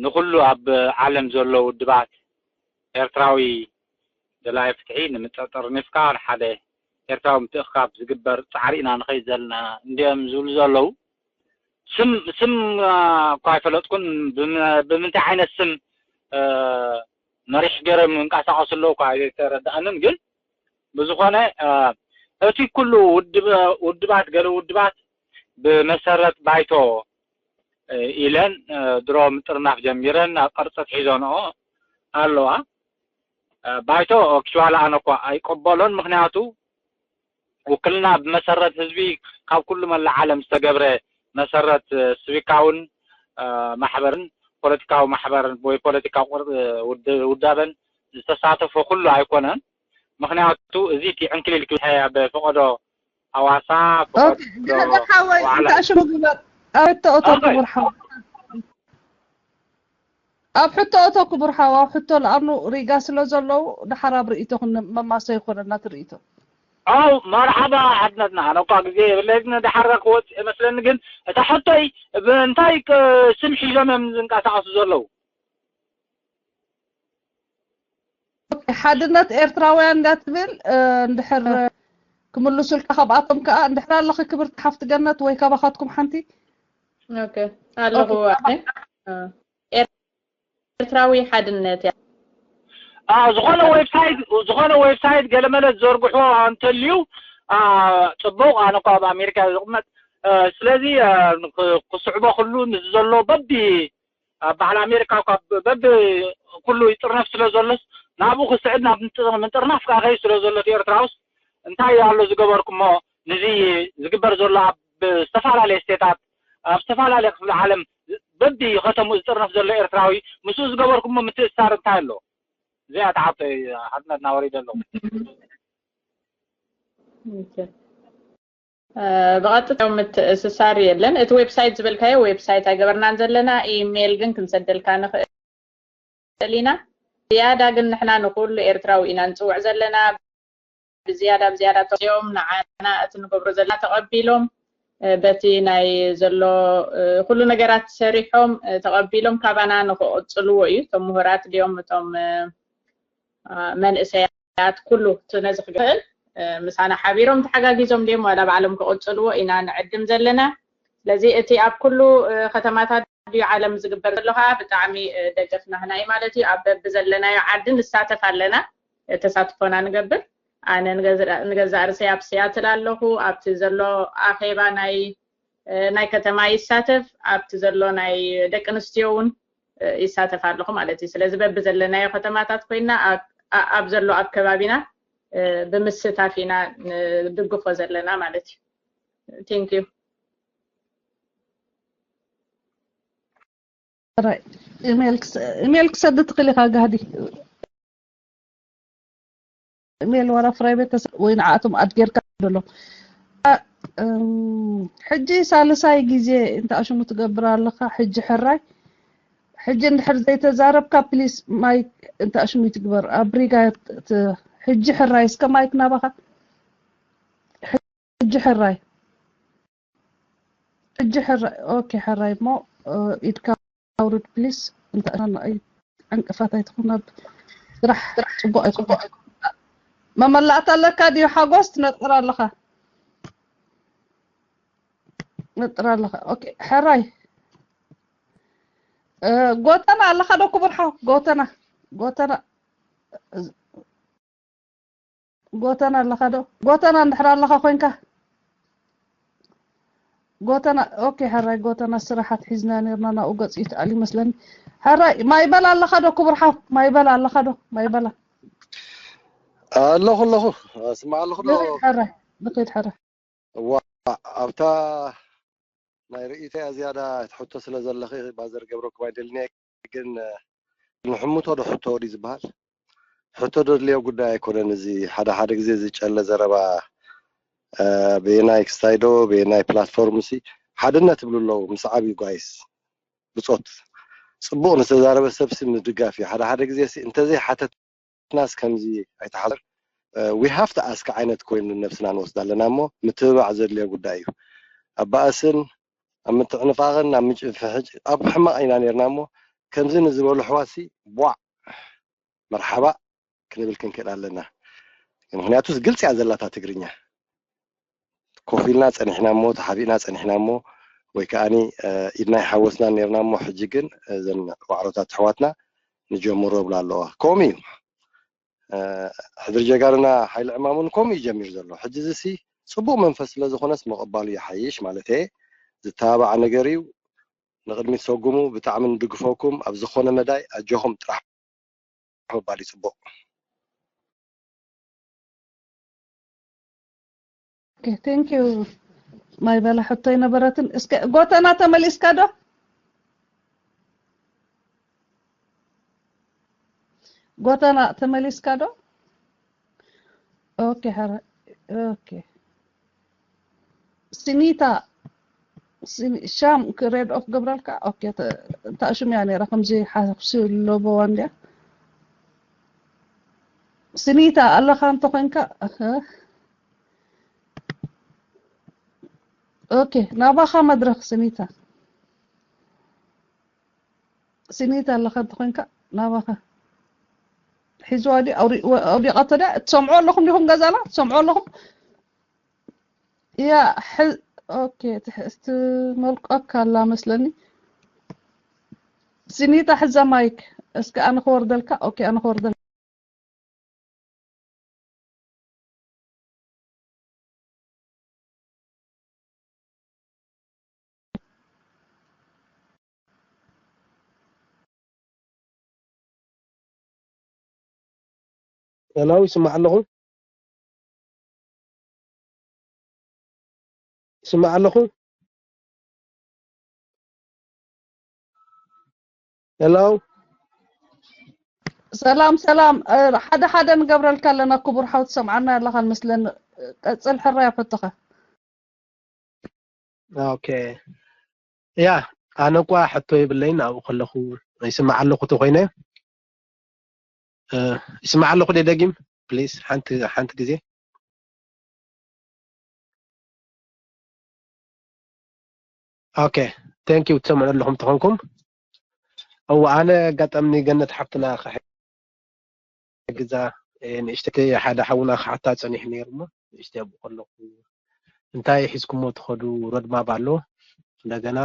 ንኩሉ ኣብ ዓለም ዘሎ ውድባት ኤርትራዊ ደላይ ፍትሒ ንምጥርጥርኒፍካ ንሓደ ኤርትራዊ ምትእኽካብ ዝግበር ፃዕሪ ኢና ንኸይድ ዘለና እንዲኦም ዝብሉ ዘለዉ። ስም ስም እኳ ኣይፈለጥኩን ብምንታይ ዓይነት ስም መሪሕ ገይሮም ይንቀሳቐሱ ኣለዉ እኳ ኣይተረድኣንን። ግን ብዝኾነ እቲ ኩሉ ውድባት ገለ ውድባት ብመሰረት ባይቶ ኢለን ድሮ ምጥርናፍ ጀሚረን ኣብ ቅርፂ ኣትሒዘንኦ ኣለዋ። ባይቶ ኣክቹዋሊ ኣነ እኳ ኣይቀበሎን። ምክንያቱ ውክልና ብመሰረት ህዝቢ ካብ ኩሉ መላእ ዓለም ዝተገብረ መሰረት ስቪካውን ማሕበርን ፖለቲካዊ ማሕበርን ወይ ፖለቲካዊ ውዳበን ዝተሳተፎ ኩሉ ኣይኮነን። ምክንያቱ እዚ እቲ ዕንክሊል ክብሐ ብፈቀዶ ኣዋሳ ሓወይ እንታይ ሽሙ ግበር ኣብ ሕቶ እቶ ክቡር ሓወ ኣብ ሕቶ እቶ ክቡር ሓወ ኣብ ሕቶ ለኣኑ ሪጋ ስለ ዘለዉ ደሓር ኣብ ርእይቶ መማሰ ይኮነና ትርእይቶ ኣው መርሓባ ሓድነትና ኣነ እኳ ግዜ የብለይ ግን ደሓር ክወፅእ መስለኒ ግን እታ ሕቶይ እንታይ ስም ሒዞም እዮም ዝንቀሳቀሱ ዘለዉ ሓድነት ኤርትራውያን እንዳትብል እንድሕር ክምልሱልካ ካብኣቶም ከዓ እንድሕር ኣለኺ ክብርቲ ሓፍቲ ገነት ወይ ካባኻትኩም ሓንቲ ኣለኹ ኤርትራዊ ሓድነት እያ ዝኾነ ዌብሳይት ዝኾነ ዌብሳይት ገለመለ ዝዘርግሕዎ እንተልዩ ፅቡቅ ኣነ እኳ ኣብ ኣሜሪካ ዝቕመጥ ስለዚ ክስዕቦ ክሉ ምስ ዘሎ በቢ ኣብ በዓል ኣሜሪካ እኳ በቢ ኩሉ ይጥርነፍ ስለ ዘሎስ ናብኡ ክስዕድ ናብ ምጥርናፍ ከዓ ከይ ስለ ዘሎ እቲ ኤርትራውስ እንታይ ኣሎ ዝገበርኩሞ ንዚ ዝግበር ዘሎ ኣብ ዝተፈላለየ ስቴታት ኣብ ዝተፈላለየ ክፍሊ ዓለም በቢ ከተሙ ዝጥርነፍ ዘሎ ኤርትራዊ ምስኡ ዝገበርኩሞ ምትእስሳር እንታይ ኣሎ እዚኣ ተሓቶ ሓትነትና ወሪደ ኣለኹ ብቐጥታ ምትእስሳር የለን። እቲ ዌብሳይት ዝበልካዮ ዌብሳይት ኣይገበርናን ዘለና። ኢሜይል ግን ክንሰደልካ ንኽእል ኢና። ዝያዳ ግን ንሕና ንኩሉ ኤርትራዊ ኢና ንፅውዕ ዘለና። ብዝያዳ ብዝያዳ ተፅኦም ንዓና እቲ ንገብሮ ዘለና ተቐቢሎም በቲ ናይ ዘሎ ኩሉ ነገራት ሰሪሖም ተቐቢሎም ካባና ንክቕፅልዎ እዩ። እቶም ምሁራት ድዮም እቶም መንእሰያት ኩሉ ነዚ ክገብር ምሳና ሓቢሮም ተሓጋጊዞም ድዮም ዋላ ባዕሎም ክቕፅልዎ ኢና ንዕድም ዘለና። ስለዚ እቲ ኣብ ኩሉ ከተማታት ድዩ ዓለም ዝግበር ዘሎ ከዓ ብጣዕሚ ደገፍና ህናይ ማለት እዩ። ኣብ በብዘለናዮ ዓዲ ንሳተፍ ኣለና፣ ተሳትፎና ንገብር። ኣነ ንገዛእ ርእሰይ ኣብ ሲያትል ኣለኹ። ኣብቲ ዘሎ ኣኼባ ናይ ናይ ከተማ ይሳተፍ፣ ኣብቲ ዘሎ ናይ ደቂ ኣንስትዮ እውን ይሳተፍ ኣለኹ ማለት እዩ። ስለዚ በብዘለናዮ ከተማታት ኮይና ኣብ ዘሎ ኣብ ከባቢና ብምስታፍ ኢና ንድግፎ ዘለና ማለት እዩ። Thank you። ኢሜል ክሰድድ ትኽእል ኢኻ ጋህዲ። ኢሜል ዋላ ፍራይ ቤተሰብ ወይ ንዓኣቶም ኣድጌርካ ደሎም። ሕጂ ሳልሳይ ግዜ እንተ ኣሽሙ ትገብር ኣለኻ። ሕጂ ሕራይ ሕጂ እንድሕር ዘይተዛረብካ ፕሊስ ማይክ እንተ ኣሽሙ ይትግበር ኣብ ሪጋ። ሕጂ ሕራይ እስከ ማይክ ናባኻ። ሕጂ ሕራይ ሕጂ ሕራይ ኦኬ። ሕራይ እሞ ኢድካ ኣውርድ ፕሊስ። እንተ ዕንቅፋት ኣይትኹን ኣብ ስራሕ። ፅቡቅ ኣይኮነ። መመላእታ ኣለካ ድዩ ሓጎስ? ትነጥር ኣለኻ ነጥር ኣለኻ። ኦኬ ሕራይ ጎተና ኣለኻ ዶ ክቡር ሓው? ጎተና ጎተና ጎተና ኣለኻ ዶ? ጎተና እንድሕር ኣለኻ ኮይንካ ጎተና። ኦኬ ሕራይ ጎተና ስራሓት ሒዝና ነርና ናብኡ ገፂ ይትኣል ይመስለኒ። ሕራይ ማይበል ኣለኻ ዶ ክቡር ሓው? ማይበል ኣለኻ ዶ? ማይበላ ኣለኹ ኣለኹ። ስማዕ ኣለኹ ዶ? ንኺድ ሕራይ ንኺድ ሕራይ። እዋ ኣብታ ናይ ርእይቶያ ዝያዳ ትሕቶ ስለ ዘለኺ ባዘር ገብረኩም ኣይደልኒ ግን ንሕምቶ ዶ ሕቶ ድዩ ዝበሃል? ሕቶ ደድልዮ ጉዳይ ኣይኮነን። እዚ ሓደ ሓደ ግዜ ዝጨለ ዘረባ በየናይ ክስታይ ዶ በየናይ ፕላትፎርም ሲ ሓድነት ይብሉ ኣለዉ። ምስ ዓብዩ ጓይስ ብጾት ጽቡቕ ንዝተዛረበ ሰብሲ ምድጋፍ እዩ። ሓደ ሓደ ግዜ ሲ እንተዘይ ሓተትናስ ከምዚ ኣይተሓዘር we have to ask ዓይነት ኮይኑ ነብስና ንወስዳ ኣለና እሞ ምትብባዕ ዘድልዮ ጉዳይ እዩ። ኣብ ባእስን ኣብ ምትዕንፋቕን ኣብ ምጭፍሕጭ ኣብ ሕማቕ ኢና ነርና እሞ ከምዚ ንዝበሉ ኣሕዋትሲ ቧዕ መርሓባ ክንብል ክንክእል ኣለና። ምክንያቱ ግልፂ እያ ዘላታ ትግርኛ ኮፍ ኢልና ፀኒሕና እሞ ተሓቢእና ፀኒሕና እሞ ወይ ከዓኒ ኢድና ይሓወስና ነርና እሞ ሕጂ ግን እዘን ዋዕሮታት ኣሕዋትና ንጀምሮ ይብላ ኣለዋ። ከምኡ እዩ ሕድሪ ጀጋኑና ሓይሊ ዕማሙን ከምኡ እዩ ጀሚሩ ዘሎ። ሕጂ እዚ ሲ ፅቡቅ መንፈስ ስለ ዝኾነስ ምቕባሉ ይሓይሽ ማለት እየ። ዝተባባዕ ነገር እዩ። ንቕድሚት ሰጉሙ። ብጣዕሚ ንድግፈኩም ኣብ ዝኾነ መዳይ ኣጆኹም ጥራሕ ምባል እዩ ፅቡቅ። ኦኬ thank you። ማይ በላ ሕቶ ኣይነበረትን። እስከ ጎተና ተመሊስካ ዶ? ጎተና ተመሊስካ ዶ? ኦኬ ሕረ ኦኬ ሲኒታ ሻም ክሬድ ኦፍ ገብረልካ ኦኬ። እታ ሽም እያ ነይራ ከምዚ ሓፍሲ ለቦዋ እንድያ። ስኒታ ኣለኻ እንተኾይንካ ኦኬ ናባኻ መድረኽ ስኒታ። ስኒታ ኣለኻ እንተኾይንካ ናባኻ ሒዝዋ ድዩ ኣውዲቓቶ ድያ? ትሰምዑ ኣለኹም ዲኹም ገዛና ትሰምዑ ኣለኹም? ያ ኦኬ ትመልቀካ ኣላ መስለኒ። ስኒታ ሕዛ ማይክ እስኪ ኣነ ክወርደልካ። ኦኬ ኣነ ክወርደልካ። ሄሎ ይስማዕ ኣለኹ? ይስማዕ ኣለኹ? ሄሎ ሰላም ሰላም። ሓደ ሓደ ንገብረልካ ኣለና ክቡር ሓው ትሰምዓና ኣለኻ ንመስለኒ። ቀጽል ሕራይ ኣብ ሕቶኻ። ኦኬ ያ ኣነ እኳ ሕቶ የብለይን ኣብኡ ከለኹ ይስማዕ ኣለኹ ተኮይነ ይስማዕ ኣለኹ ደ ደጊም ፕሊስ ሓንቲ ሓንቲ ግዜ ኦኬ thank you ትሰምዑ ኣለኹም ተኾንኩም እወ ኣነ ኣጋጣሚ ገነት ሓፍትና ክሕግዛ ንእሽተይ ሓደ ሓውና ክሓታ ጸኒሑ ነይሩ እሞ ንእሽተይ ኣብኡ ከለኹ እንታይ ሒዝኩሞ ትኸዱ ሮድማብ ኣሎ? እንደገና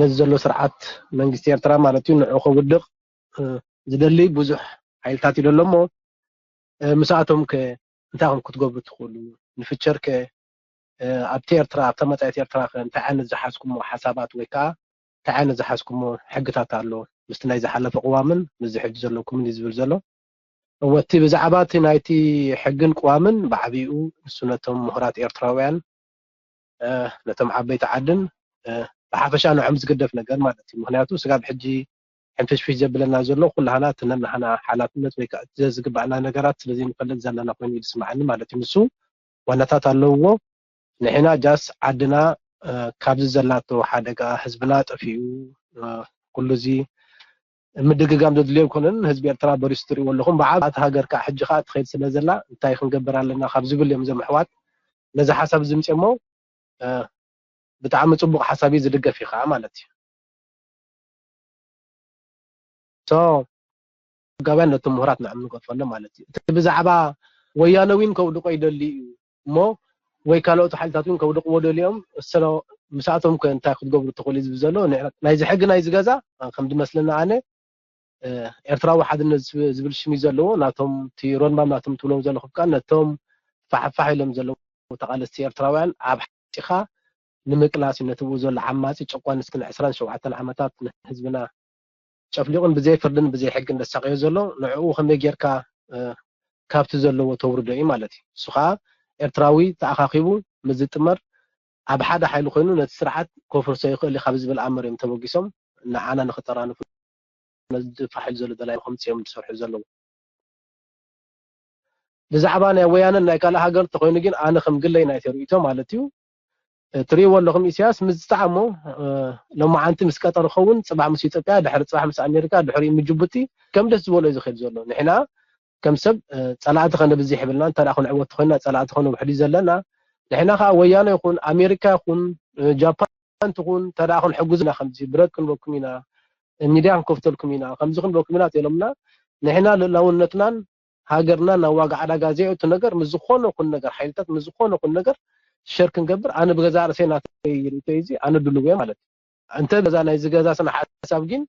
ነዚ ዘሎ ስርዓት መንግስቲ ኤርትራ ማለት እዩ ንዑ ከውድቕ ዝደሊ ብዙሕ ሓይልታት እዩ ዘሎ እሞ ምስኣቶም ከ እንታይ ከም ክትገብሩ ትኽእሉ? ንፍቸር ከ ኣብቲ ኤርትራ ኣብታ መጻኢት ኤርትራ ከ እንታይ ዓይነት ዝሓዝኩሞ ሓሳባት ወይ ከዓ እንታይ ዓይነት ዝሓዝኩሞ ሕግታት ኣሎ ምስቲ ናይ ዝሓለፈ ቅዋምን ምስዚ ሕጂ ዘለኩምን እዩ ዝብል ዘሎ። እወ እቲ ብዛዕባ እቲ ናይቲ ሕግን ቅዋምን ብዓቢኡ ንሱ ነቶም ምሁራት ኤርትራውያን ነቶም ዓበይቲ ዓድን ብሓፈሻ ንዖም ዝግደፍ ነገር ማለት እዩ። ምክንያቱ ስጋብ ሕጂ ሕንፍሽፍሽ ዘብለና ዘሎ ኩላህና እቲ ነናህና ሓላፍነት ወይ ከዓ እቲ ዘዝግባእና ነገራት ስለዘይንፈልጥ ዘለና ኮይኑ እዩ ዝስማዓኒ ማለት እዩ። ንሱ ዋናታት ኣለውዎ። ንሕና ጃስ ዓድና ካብዚ ዘላቶ ሓደጋ ህዝብና ጠፊኡ ኩሉ እዚ ምድግጋም ዘድልዮ ኣይኮነን። ህዝቢ ኤርትራ በሪሱ ትሪእዎ ኣለኹም። ብዓብ ኣቲ ሃገር ከዓ ሕጂ ከዓ ትኸይድ ስለ ዘላ እንታይ ክንገብር ኣለና ካብ ዝብል እዮም እዞም ኣሕዋት ነዚ ሓሳብ ዝምፅኦሞ። ብጣዕሚ ፅቡቅ ሓሳብ እዩ ዝድገፍ እዩ ከዓ ማለት እዩ። ሶ ጋብያን ነቶም ምሁራት ንዕም ንገድፈሎም ማለት እዩ። እቲ ብዛዕባ ወያነ ዊን ከውድቆ ይደሊ እዩ እሞ ወይ ካልኦት ሓይልታት እውን ከውድቅዎ ደልዮም እሰሎ ምስኣቶም ከ እንታይ ክትገብሩ ትኽእሉ ዝብል ዘሎ ናይዚ ሕጊ ናይዚ ገዛ ከም ዝመስለና ኣነ ኤርትራዊ ሓድነት ዝብል ሽም እዩ ዘለዎ ናቶም እቲ ሮድማም ናቶም ትብሎም ዘለኹም ከዓ ነቶም ፋሕፋሕ ኢሎም ዘለዉ ተቓለስቲ ኤርትራውያን ኣብ ሓፂኻ ንምቅላስ እዩ ነቲ ብኡ ዘሎ ዓማፂ ጨቋኒ እስኪ ንዕስራን ሸውዓተን ዓመታት ንህዝብና ጨፍሊቑን ብዘይ ፍርድን ብዘይ ሕግን ደሳቅዮ ዘሎ ንዕኡ ከመይ ጌርካ ካብቲ ዘለዎ ተውርዶ እዩ ማለት እዩ። እሱ ከዓ ኤርትራዊ ተኣኻኺቡ ምስ ዝጥመር ኣብ ሓደ ሓይሊ ኮይኑ ነቲ ስርዓት ከፍርሶ ይኽእል እዩ ካብ ዝብል ኣምር እዮም ተበጊሶም ንዓና ንክጠራንፉ ነዚ ፋሕ ኢሉ ዘሎ ደላይ ከምፅኦም ዝሰርሑ ዘለዉ። ብዛዕባ ናይ ወያነን ናይ ካልእ ሃገር እንተኮይኑ ግን ኣነ ከም ግለይ ናይተ ርእይቶ ማለት እዩ ትርእይዎ ኣለኹም ኢሳያስ ምስ ዝጠዓሞ ሎማዓንቲ ምስ ቀጠር ኸውን ፅባሕ ምስ ኢትዮጵያ ድሕሪ ፅባሕ ምስ ኣሜሪካ ድሕሪ ምስ ጅቡቲ ከም ደስ ዝበሎ እዩ ዝኸይድ ዘሎ ንሕና ከም ሰብ ፀላእቲ ከነብዝሕ ይብልና እንተ ክንዕወት ተኮይና ፀላእቲ ከነውሕድ እዩ ዘለና ንሕና ከዓ ወያነ ይኹን ኣሜሪካ ይኹን ጃፓን ትኹን እንተ ክንሕግዙና ከምዚ ብረት ክንበኩም ኢና ሚድያ ክንከፍተልኩም ኢና ከምዚ ክንበኩም ኢና ተሎምና ንሕና ልእላውነትናን ሃገርና ናብ ዋጋ ዕዳጋ ዘይእቱ ነገር ምስ ዝኾነ ኩን ነገር ሓይልታት ምስ ዝኾነ ኩን ነገር ሸር ክንገብር ኣነ ብገዛ ርእሰይ ናተይ ርእቶ እዚ ኣነ ድልው እየ ማለት እዩ። እንተ ገዛ ናይዚ ገዛ ስነ ሓሳብ ግን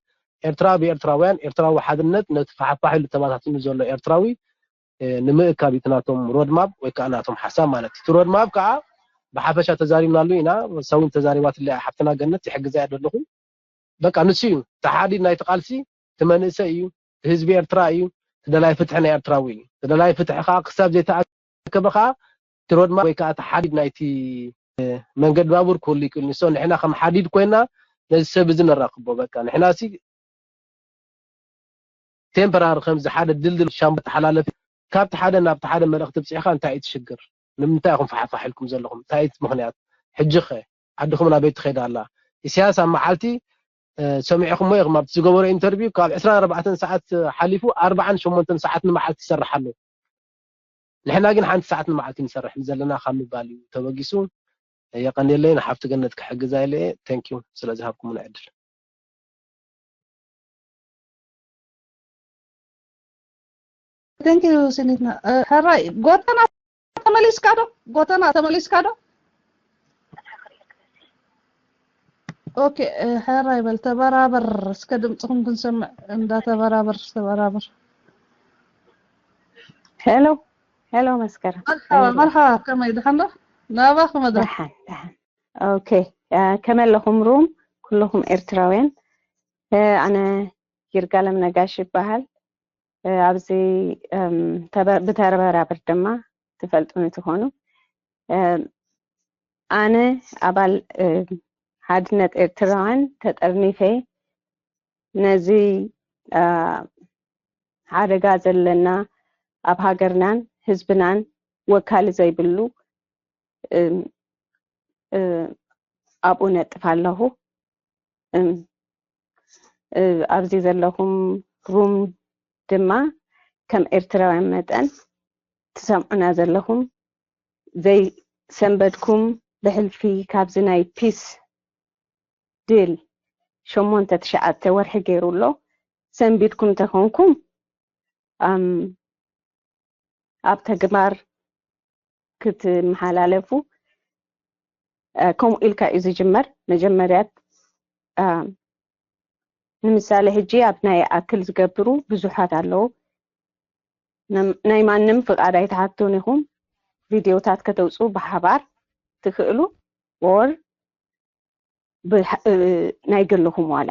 ኤርትራ ብኤርትራውያን ኤርትራዊ ሓድነት ነቲ ፋሕፋሕ ኢሉ ተባታትኑ ዘሎ ኤርትራዊ ንምእካብ እቲ ናቶም ሮድማብ ወይ ከዓ ናቶም ሓሳብ ማለት እቲ ሮድማብ ከዓ ብሓፈሻ ተዛሪብናሉ ኢና ሰውን ተዛሪባትለ ሓፍትና ገነት ይሕግዛ እያ ዘለኹ በቃ ንሱ እዩ ተሓዲድ ናይቲ ቃልሲ እቲ መንእሰይ እዩ ህዝቢ ኤርትራ እዩ ተደላይ ፍትሒ ናይ ኤርትራዊ እዩ ተደላይ ፍትሒ ከዓ ክሳብ ዘይተኣከበ ከዓ እቲ ሮድማብ ወይ ከዓ ተሓዲድ ናይቲ መንገዲ ባቡር ክህሉ ይክእል ንሶ ንሕና ከም ሓዲድ ኮይና ነዚ ሰብ እዚ ነራክቦ በቃ ንሕና ሲ ቴምፖራሪ ከምዚ ሓደ ድልድል ሻምቡ ተሓላለፊ ካብቲ ሓደ ናብቲ ሓደ መልእክቲ ብፅሕካ እንታይ እዩ ትሽግር ንምንታይ ኢኹም ፋሕፋሕ ኢልኩም ዘለኹም እንታይ እዩ ምክንያት ሕጂ ከ ዓድኹም ናበይ ትኸይድ ኣላ ኢሳያስ ኣብ መዓልቲ ሰሚዕኹሞ ኢኹም ኣብቲ ዝገበሮ ኢንተርቪው ካብ ዕስራን ኣርባዕተን ሰዓት ሓሊፉ ኣርባዓን ሸሞንተን ሰዓት ንመዓልቲ ይሰርሕ ኣሎ ንሕና ግን ሓንቲ ሰዓት ንመዓልቲ ንሰርሕ ዘለና ካብ ምባል እዩ ተበጊሱ የቀንየለይ ንሓፍቲ ገነት ክሕግዛ ኢለ thank you ስለ ዝሃብኩምና ዕድል thank you ስኒትና ሕራይ ጎተና ተመሊስካ ዶ ጎተና ተመሊስካ ዶ okay ሕራይ በል ተበራበር እስከ ድምፅኹም ክንሰምዕ እንዳ ተበራበር ተበራበር hello hello መስከረም መርሓባ መርሓባ ከመይ ድሓን ዶ ናባኺ መድረክ ደሓን ደሓን okay ከመይ ኣለኹም ሩም ኩልኹም ኤርትራውያን ኣነ ይርጋለም ነጋሽ ይበሃል ኣብዚ ብተበራብር ድማ ትፈልጡኒ ትኾኑ ኣነ ኣባል ሓድነት ኤርትራውያን ተጠርኒፈ ነዚ ሓደጋ ዘለና ኣብ ሃገርናን ህዝብናን ወካሊ ዘይብሉ ኣብኡ ነጥፍ ኣለኹ ኣብዚ ዘለኹም ሩም ድማ ከም ኤርትራውያን መጠን ትሰምዑና ዘለኹም ዘይሰንበድኩም ብሕልፊ ካብዚ ናይ ፒስ ድል ሸሞንተ ትሽዓተ ወርሒ ገይሩ ኣሎ ሰንቢድኩም ተኾንኩም ኣብ ተግባር ክትመሓላለፉ ከምኡ ኢልካ እዩ ዝጅመር። መጀመርያ ንምሳሌ ሕጂ ኣብ ናይ ኣክል ዝገብሩ ብዙሓት ኣለዉ። ናይ ማንም ፍቓድ ኣይትሓቱን ኢኹም። ቪድዮታት ከተውፅኡ ብሓባር ትኽእሉ ወር ናይ ግልኹም ዋላ።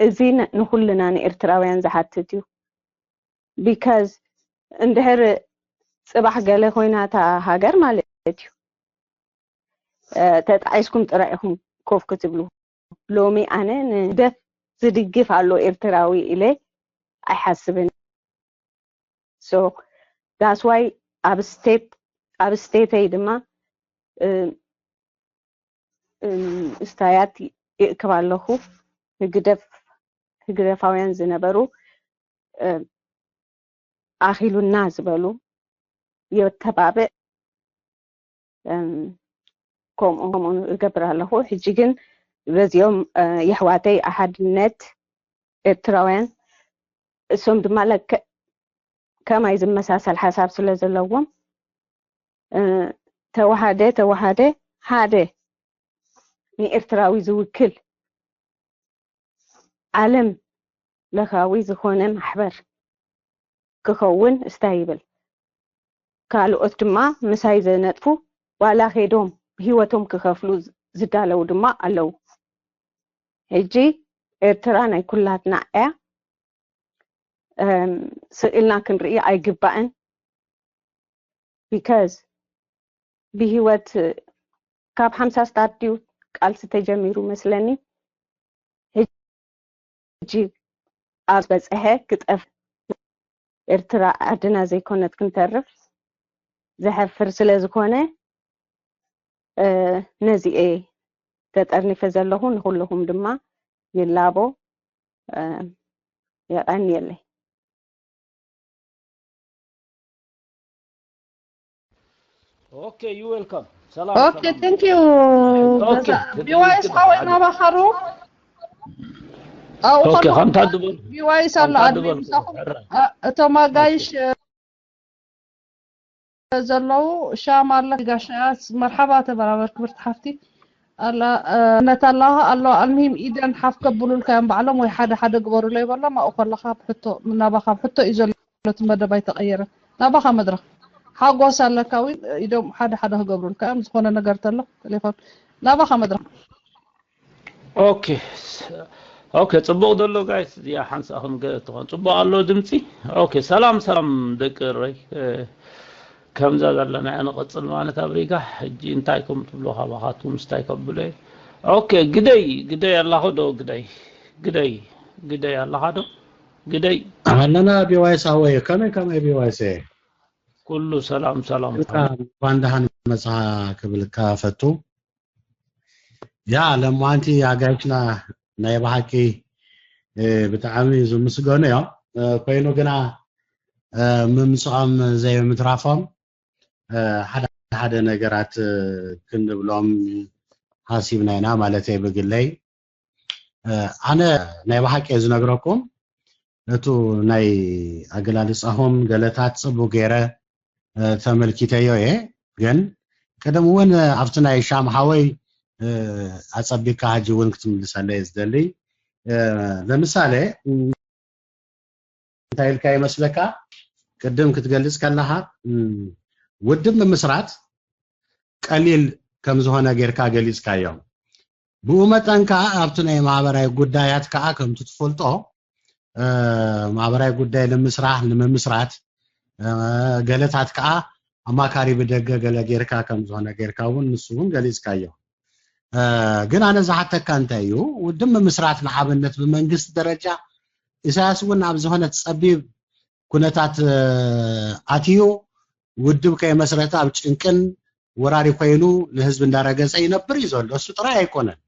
እዚ ንኩልና ንኤርትራውያን ዝሓትት እዩ። ቢካዝ እንድሕር ፅባሕ ገለ ኮይና እታ ሃገር ማለት እዩ፣ ተጣዒስኩም ጥራይ ኢኹም ኮፍ ክትብሉ። ሎሚ ኣነ ንደፍ ዝድግፍ ኣሎ ኤርትራዊ ኢለ ኣይሓስብን። So that's why ኣብ ስቴት ኣብ ስቴተይ ድማ እስታያት ይእክብ ኣለኹ። ህግደፍ ህግደፋውያን ዝነበሩ ኣኺሉና ዝበሉ የተባብዕ ከምኡ ከምኡ እገብር ኣለኹ። ሕጂ ግን በዚኦም የሕዋተይ ኣሓድነት ኤርትራውያን እሶም ድማ ለክዕ ከማይ ዝመሳሰል ሓሳብ ስለ ዘለዎም ተዋሃደ ተዋሃደ ሓደ ንኤርትራዊ ዝውክል ዓለም ለኻዊ ዝኾነ ማሕበር ክኸውን እስታይ ይብል። ካልኦት ድማ ምሳይ ዝነጥፉ ዋላ ኸይዶም ብህይወቶም ክኸፍሉ ዝዳለዉ ድማ ኣለዉ። ሕጂ ኤርትራ ናይ ኩላትና እያ። ስቕ ኢልና ክንርኢ ኣይግባእን። ቢካዝ ብህይወት ካብ ሓምሳ ስታት ድዩ ቃልሲ ተጀሚሩ መስለኒ። ሕጂ ኣብ በፅሐ ክጠፍ ኤርትራ ዓድና ዘይኮነት ክንተርፍ ዘሕፍር ስለ ዝኾነ ነዚኤ ተጠርኒፈ ዘለኹ። ንኩልኹም ድማ ይላቦ። የቐንየለይ። Okay, you welcome. ሰላም Okay, thank you. ቢዋይስ ሓወይ ናባኻሩ ኣብኡ Okay, ከምታ ዝበሉ ቢዋይስ ኣሎ ኣድሚን ምሳኹም እቶም ኣጋይሽ ዘለዉ ሻም ኣለ ጋሻያስ መርሓባ ተበራበር ክብርቲ ሓፍቲ ኣላ እነት ኣላ ኣሎ ኣልሚሂም ኢደን ሓፍ ከብሉልካ እዮም ባዕሎም ወይ ሓደ ሓደ ግበሩለይ በሎም ኣብኡ ከለኻ ብሕቶ ናባኻ ብሕቶ እዩ ዘሎ እቲ መደብ ኣይተቐየረን ናባኻ መድረኽ ሓጎስ ኣለካ እውን ኢዶም ሓደ ሓደ ክገብሩልካ እዮም ዝኾነ ነገር ተሎ ቴሌፎን ናባኻ መድረኽ Okay. Okay, ጽቡቕ ዘሎ ጋይስ እዚኣ ሓንሳእ ከም ገለ ትኾን ጽቡቕ ኣሎ ድምጺ። Okay, ሰላም ሰላም ደቂ ርይ ከምዛ ዘለና ንቐጽል ማለት ኣብ ሪጋ ሕጂ እንታይ ከም ትብሎ ካባኻትኩም ስታይ ከብሎ Okay, ግደይ ግደይ ኣላኹ ዶ ግደይ ግደይ ግደይ ኣላኻ ዶ ግደይ ኣለና ቢዋይስ ኣወየ ከመይ ከመይ ቢዋይስ ኩሉ ሰላም ሰላም እንኳን ደህና መጻ ክብልካ ፈቱ ያ ለማንቲ ኣጋይሽና ናይ ብሓቂ ብጣዕሚ ዝምስገኑ እዮም ኮይኑ ግና ምምፅኦም ዘይምትራፎም ሓደ ሓደ ነገራት ክንብሎም ሓሲብና ኢና ማለተይ ብግለይ ኣነ ናይ ብሓቂ ዝነግረኩም እቱ ናይ ኣገላልፃኹም ገለታት ፅቡቅ ገይረ ተመልኪተዮ እየ ግን ቅድም እውን ኣብቲ ናይ ሻም ሓወይ ኣፀቢቅካ ሕጂ እውን ክትምልሰለይ ዝደሊ ለምሳሌ እንታይ ኢልካ ይመስለካ ቅድም ክትገልፅ ከለካ ውድብ ምምስራት ቀሊል ከም ዝኾነ ጌርካ ገሊፅካዮ ብኡ መጠን ከዓ ኣብቲ ናይ ማህበራዊ ጉዳያት ከዓ ከምቲ ትፈልጦ ማህበራዊ ጉዳይ ንምስራሕ ንምምስራት ገለታት ከዓ ኣማካሪ ብደገ ገለ ጌርካ ከም ዝኾነ ጌርካ እውን ንሱ እውን ገሊፅካዮ ግን ኣነ ዝሓተካ እንታይ እዩ ውድብ ምምስራት ንኣብነት ብመንግስቲ ደረጃ ኢሳያስ እውን ኣብ ዝኾነት ፀቢብ ኩነታት ኣትዩ ውድብ ከይመስረተ ኣብ ጭንቅን ወራሪ ኮይኑ ንህዝቢ እንዳረገፀ ይነብር እዩ ዘሎ እሱ ጥራይ ኣይኮነን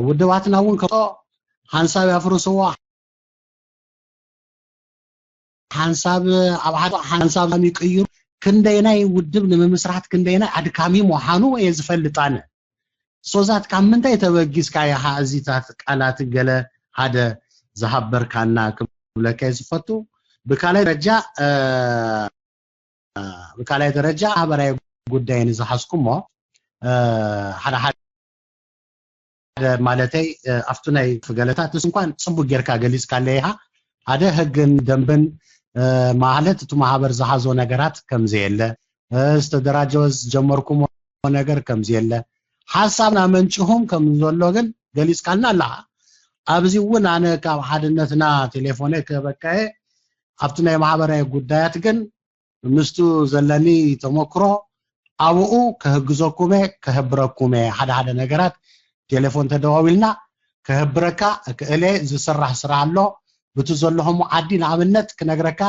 ውድባትና እውን ከቶ ሓንሳብ ያፍርስዎ ሓንሳብ ኣብ ሓደ ሓንሳብ ይቅይሩ ክንደይናይ ውድብ ንምምስራት ክንደይናይ ኣድካሚ ምዃኑ እየ ዝፈልጥ ኣነ ሶዛት ካብ ምንታይ ተበጊስካ ኢኻ እዚታት ቃላት ገለ ሓደ ዝሃበርካና ክብለካ እየ ዝፈቱ ብካላይ ደረጃ ብካላይ ደረጃ ማህበራዊ ጉዳይ ንዝሓዝኩሞ ሓደ ሓደ ማለተይ ኣብቱ ናይ ገለታት ንስ እንኳን ፅቡቅ ጌርካ ገሊፅካለ ኢኻ። ሓደ ህግን ደንብን ማለት እቲ ማህበር ዝሓዞ ነገራት ከምዘየለ፣ ዝተደራጀ ዝጀመርኩሞ ነገር ከምዘየለ፣ ሓሳብና መንጭኹም ከም ዘሎ ግን ገሊፅካልና ኣለኻ። ኣብዚ እውን ኣነ ካብ ሓድነትና ቴሌፎነ ክህበካየ ኣብቲ ናይ ማህበራዊ ጉዳያት ግን ምስቱ ዘለኒ ተመክሮ ኣብኡ ከህግዘኩመ ከህብረኩመ ሓደ ሓደ ነገራት ቴሌፎን ተደዋዊልና ከህብረካ ክእለ ዝስራሕ ስራሕ ኣሎ ብቲ ዘለኹም ዓዲ ንኣብነት ክነግረካ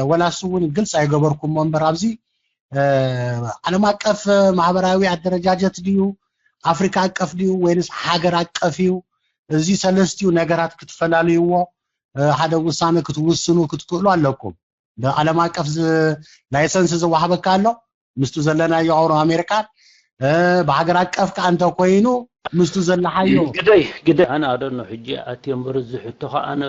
ወላሱ እውን ግልፂ ኣይገበርኩሞ እምበር ኣብዚ ዓለም ኣቀፍ ማህበራዊ ኣደረጃጀት ድዩ ኣፍሪካ ኣቀፍ ድዩ ወይንስ ሃገር ኣቀፍ እዩ እዚ ሰለስቲዩ ነገራት ክትፈላልይዎ ሓደ ውሳነ ክትውስኑ ክትክእሉ ኣለኩም ብዓለም ኣቀፍ ላይሰንስ ዝወሃበካ ኣሎ ምስቱ ዘለናዮ ኣውሮ ኣሜሪካን ብሃገር ኣቀፍ ከዓ እንተኮይኑ ምስቱ ዘለሓዮ ግደይ ግደይ ኣነ ኣደኖ ሕጂ ኣትዮ እምበር እዚ ሕቶ ከዓ ኣነ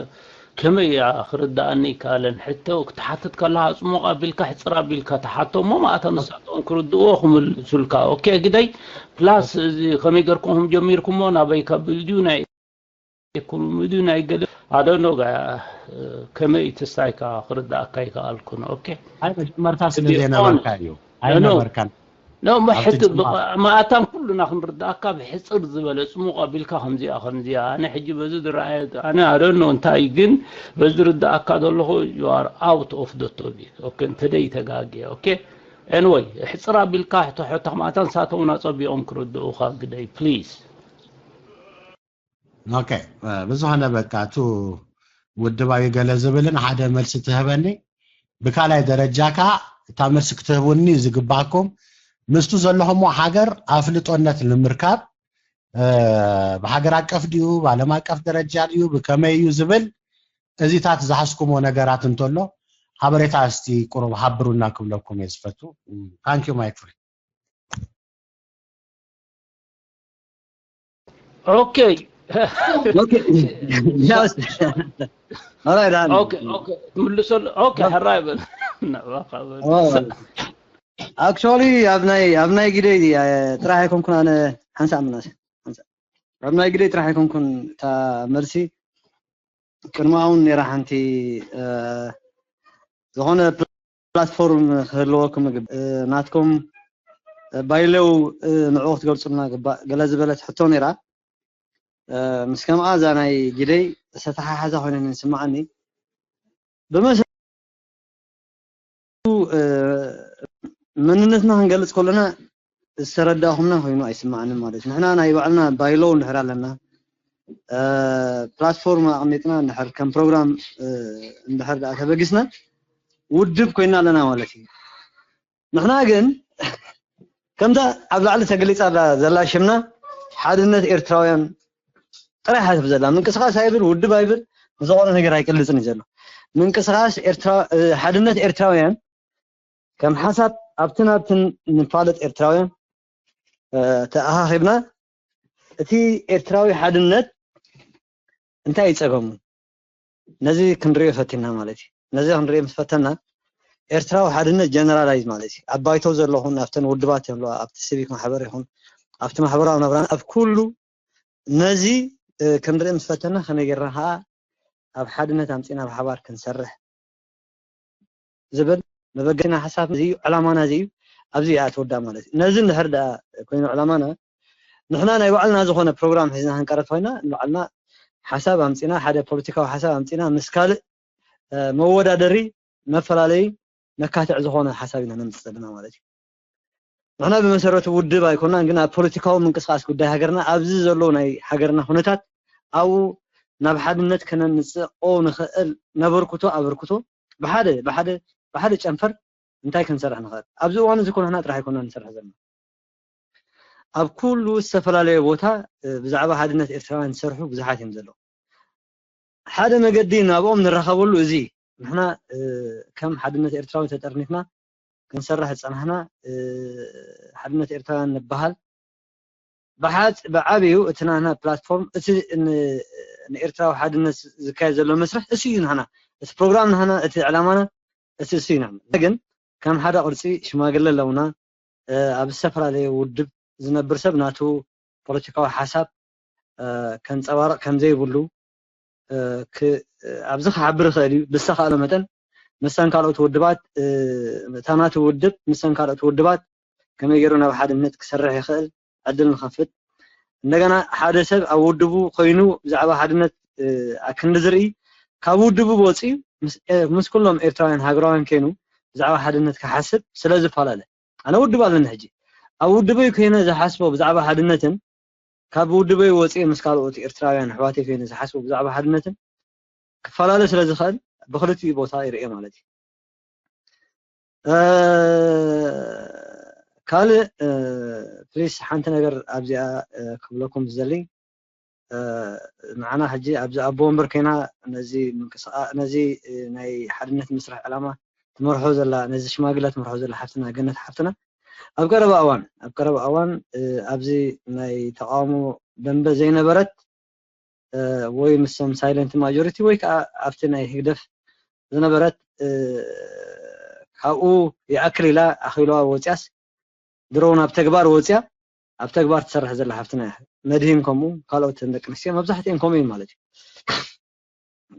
ከመይ እያ ክርዳኣኒ ይከኣለን ሕቶ ክትሓትት ከለካ ፅሙቕ ኣቢልካ ሕፅር ኣቢልካ ተሓቶ እሞ ማእታ ንሳቶም ክርድእዎ ክምልሱልካ ኦኬ ግደይ plus እዚ ከመይ ገርኩም ጀሚርኩሞ ናበይ ከብል ድዩ ናይ ኢኮኖሚ ድዩ ናይ ገለ ኣደኖ ከመይ ትስታይካ ክርዳእካ ይከኣልኩን ኦኬ ኣይ መጀመርታ ስለ ዘይነበርካ እዩ ኣይነበርካን ማእታን ኩሉና ክንርዳእካ ብሕፅር ዝበለ ፅሙቕ ኣቢልካ ከምዚኣ ከምዚኣ ኣነ ሕጂ በዚ ዝረኣየ ኣነ ኣደኖ እንታይ ግን በዚ ዝርዳእካ ዘለኹ you are out of the topic okay እንተደይ ተጋግየ okay anyway ሕፅር ኣቢልካ ሕቶ ሕቶ ማእታን ሳቶም ናፀቢቖም ክርድኡኻ ግደይ please okay ብዝኾነ በቃ እቱ ውድባዊ ገለ ዝብልን ሓደ መልሲ ትህበኒ ብካላይ ደረጃ ከዓ እታ መልሲ ክትህቡኒ ዝግባኩም ምስቱ ዘለኹሞ ሃገር ኣፍልጦነት ንምርካብ ብሃገር ኣቀፍ ድዩ ብዓለም ኣቀፍ ደረጃ ድዩ ብከመይ እዩ ዝብል እዚታት ዝሓዝኩሞ ነገራት እንተሎ ሓበሬታ እስቲ ቁሩብ ሃብሩና ክብለኩም እየ ዝፈቱ thank you my friend okay okay just all right okay okay ትምልሰሉ okay ሕራይ በል actually ኣብ ናይ ኣብ ናይ ግደይ ጥራሕ ኣይኮንኩን ኣነ ሓንሳእ ምናስ ኣብ ናይ ግደይ ጥራሕ ኣይኮንኩን እታ መልሲ ቅድሚ እውን ነራ ሓንቲ ዝኾነ platform ክህልወኩም ናትኩም ባይለው ንዕኡ ክትገልፁልና ግባእ ገለ ዝበለት ሕቶ ነራ ምስ ከምኣ እዛ ናይ ግደይ ዝተተሓሓዘ ኮይነ ይስማዓኒ ብመሰ መንነትና ክንገልፅ ከለና ዝተረዳእኹምና ኮይኑ ኣይስማዓንን ማለት እዩ ንሕና ናይ ባዕልና ባይለው እንድሕር ኣለና platform ኣቕሚጥና እንድሕር ከም program እንድሕር ደኣ ተበጊስና ውድብ ኮይና ኣለና ማለት እዩ ንሕና ግን ከምታ ኣብ ላዕሊ ተገሊፃ ዘላ ሽምና ሓድነት ኤርትራውያን ጥራይ ሓስብ ዘላ ምንቅስቃስ ኣይብል ውድብ ኣይብል ንዝኾነ ነገር ኣይገልፅን እዩ ዘሎ ምንቅስቃስ ሓድነት ኤርትራውያን ከም ሓሳብ ኣብትን ኣብትን ንፋለጥ ኤርትራውያን ተኣኻኺብና እቲ ኤርትራዊ ሓድነት እንታይ ይፀገሙ ነዚ ክንሪኦ ፈቲና ማለት እዩ ነዚ ክንሪኦ ምስ ፈተና ኤርትራዊ ሓድነት generalize ማለት እዩ ኣብ ባይቶ ዘለኹን ኣብተን ውድባት ዘለዋ ኣብቲ ሲቪክ ማሕበር ይኹን ኣብቲ ማሕበራዊ ናብራን ኣብ ኩሉ ነዚ ክንርኢ ምስ ፈተና ከመይ ጌርና ከዓ ኣብ ሓድነት ኣምፂና ብሓባር ክንሰርሕ ዝብል መበገሲና ሓሳብ እዚ እዩ ዕላማና እዚ እዩ ኣብዚ እያ ትወዳ ማለት እዩ ነዚ እንድሕር ደኣ ኮይኑ ዕላማና ንሕና ናይ ባዕልና ዝኾነ ፕሮግራም ሒዝና ክንቀርብ ኮይና ንባዕልና ሓሳብ ኣምፂና ሓደ ፖለቲካዊ ሓሳብ ኣምፂና ምስ ካልእ መወዳደሪ መፈላለይ መካትዕ ዝኾነ ሓሳብ ኢና ነምፅእ ዘለና ማለት እዩ ንሕና ብመሰረቱ ውድብ ኣይኮናን ግን ኣብ ፖለቲካዊ ምንቅስቃስ ጉዳይ ሃገርና ኣብዚ ዘለዉ ናይ ሃገርና ኩነታት ኣብኡ ናብ ሓድነት ከነምፅኦ ንኽእል ነበርክቶ ኣበርክቶ ብሓደ ብሓደ ብሓደ ጨንፈር እንታይ ክንሰርሕ ንኽእል ኣብዚ እዋን እዚ ኮ ንሕና ጥራሕ ኣይኮና ንሰርሕ ዘለና ኣብ ኩሉ ዝተፈላለየ ቦታ ብዛዕባ ሓድነት ኤርትራውያን ዝሰርሑ ብዙሓት እዮም ዘለዉ ሓደ መገዲ ናብኦም ንራኸበሉ እዚ ንሕና ከም ሓድነት ኤርትራዊ ተጠርኒፍና ክንሰርሕ ዝፀናሕና ሓድነት ኤርትራውያን ንበሃል ብሓፂ ብዓብዩ እቲ ናና ፕላትፎርም እቲ ንኤርትራዊ ሓድነት ዝካየድ ዘሎ መስርሕ እሱ እዩ ናና እቲ ፕሮግራም ናህና፣ እቲ ዕላማና እቲ እሱ ኢና። ግን ከም ሓደ ቅርፂ ሽማግለ ኣለውና። ኣብ ዝተፈላለየ ውድብ ዝነብር ሰብ ናቱ ፖለቲካዊ ሓሳብ ከንፀባርቕ ከምዘይብሉ ኣብዚ ክሓብር ይኽእል እዩ። ብዝተኻእሎ መጠን ምሰን ካልኦት ውድባት፣ እታ ናቱ ውድብ ምሰን ካልኦት ውድባት ከመይ ገይሩ ናብ ሓድነት ክሰርሕ ይኽእል ዕድል ንኸፍት። እንደገና ሓደ ሰብ ኣብ ውድቡ ኮይኑ ብዛዕባ ሓድነት ኣክንዲ ዝርኢ፣ ካብ ውድቡ ወፂኡ ምስ ኩሎም ኤርትራውያን ሃገራውያን ኮይኑ ብዛዕባ ሓድነት ክሓስብ ስለ ዝፈላለ፣ ኣነ ውድብ ኣለኒ ሕጂ። ኣብ ውድበይ ኮይነ ዝሓስቦ ብዛዕባ ሓድነትን ካብ ውድበይ ወፂኤ ምስ ካልኦት ኤርትራውያን ኣሕዋተይ ኮይነ ዝሓስቦ ብዛዕባ ሓድነትን ክፈላለ ስለ ዝኽእል ብክልቲኡ ቦታ ይርእዮ ማለት እዩ። ካልእ ፕሊስ ሓንቲ ነገር ኣብዚኣ ክብለኩም ዝደሊ፣ ንዓና ሕጂ ኣብዚ ኣቦ ወንበር ኮይና ነዚ ምንቅስቃ- ነዚ ናይ ሓድነት ምስራሕ ዕላማ ትመርሖ ዘላ፣ ነዚ ሽማግለ ትመርሖ ዘላ ሓፍትና ገነት ሓፍትና ኣብ ቀረባ እዋን ኣብ ቀረባ እዋን ኣብዚ ናይ ተቃውሞ ደንበ ዘይነበረት ወይ ምስም ሳይለንት ማጆሪቲ ወይ ከዓ ኣብቲ ናይ ህግደፍ ዝነበረት ካብኡ ይኣክል ኢላ ኣኺልዋ ወፅያስ ድሮ ናብ ተግባር ወፅያ ኣብ ተግባር ትሰርሕ ዘላ ሓፍትና እያ። መድሂን ከምኡ ካልኦት ደቂ ኣንስትዮ መብዛሕትኦም ከምኡ እዮም ማለት እዩ።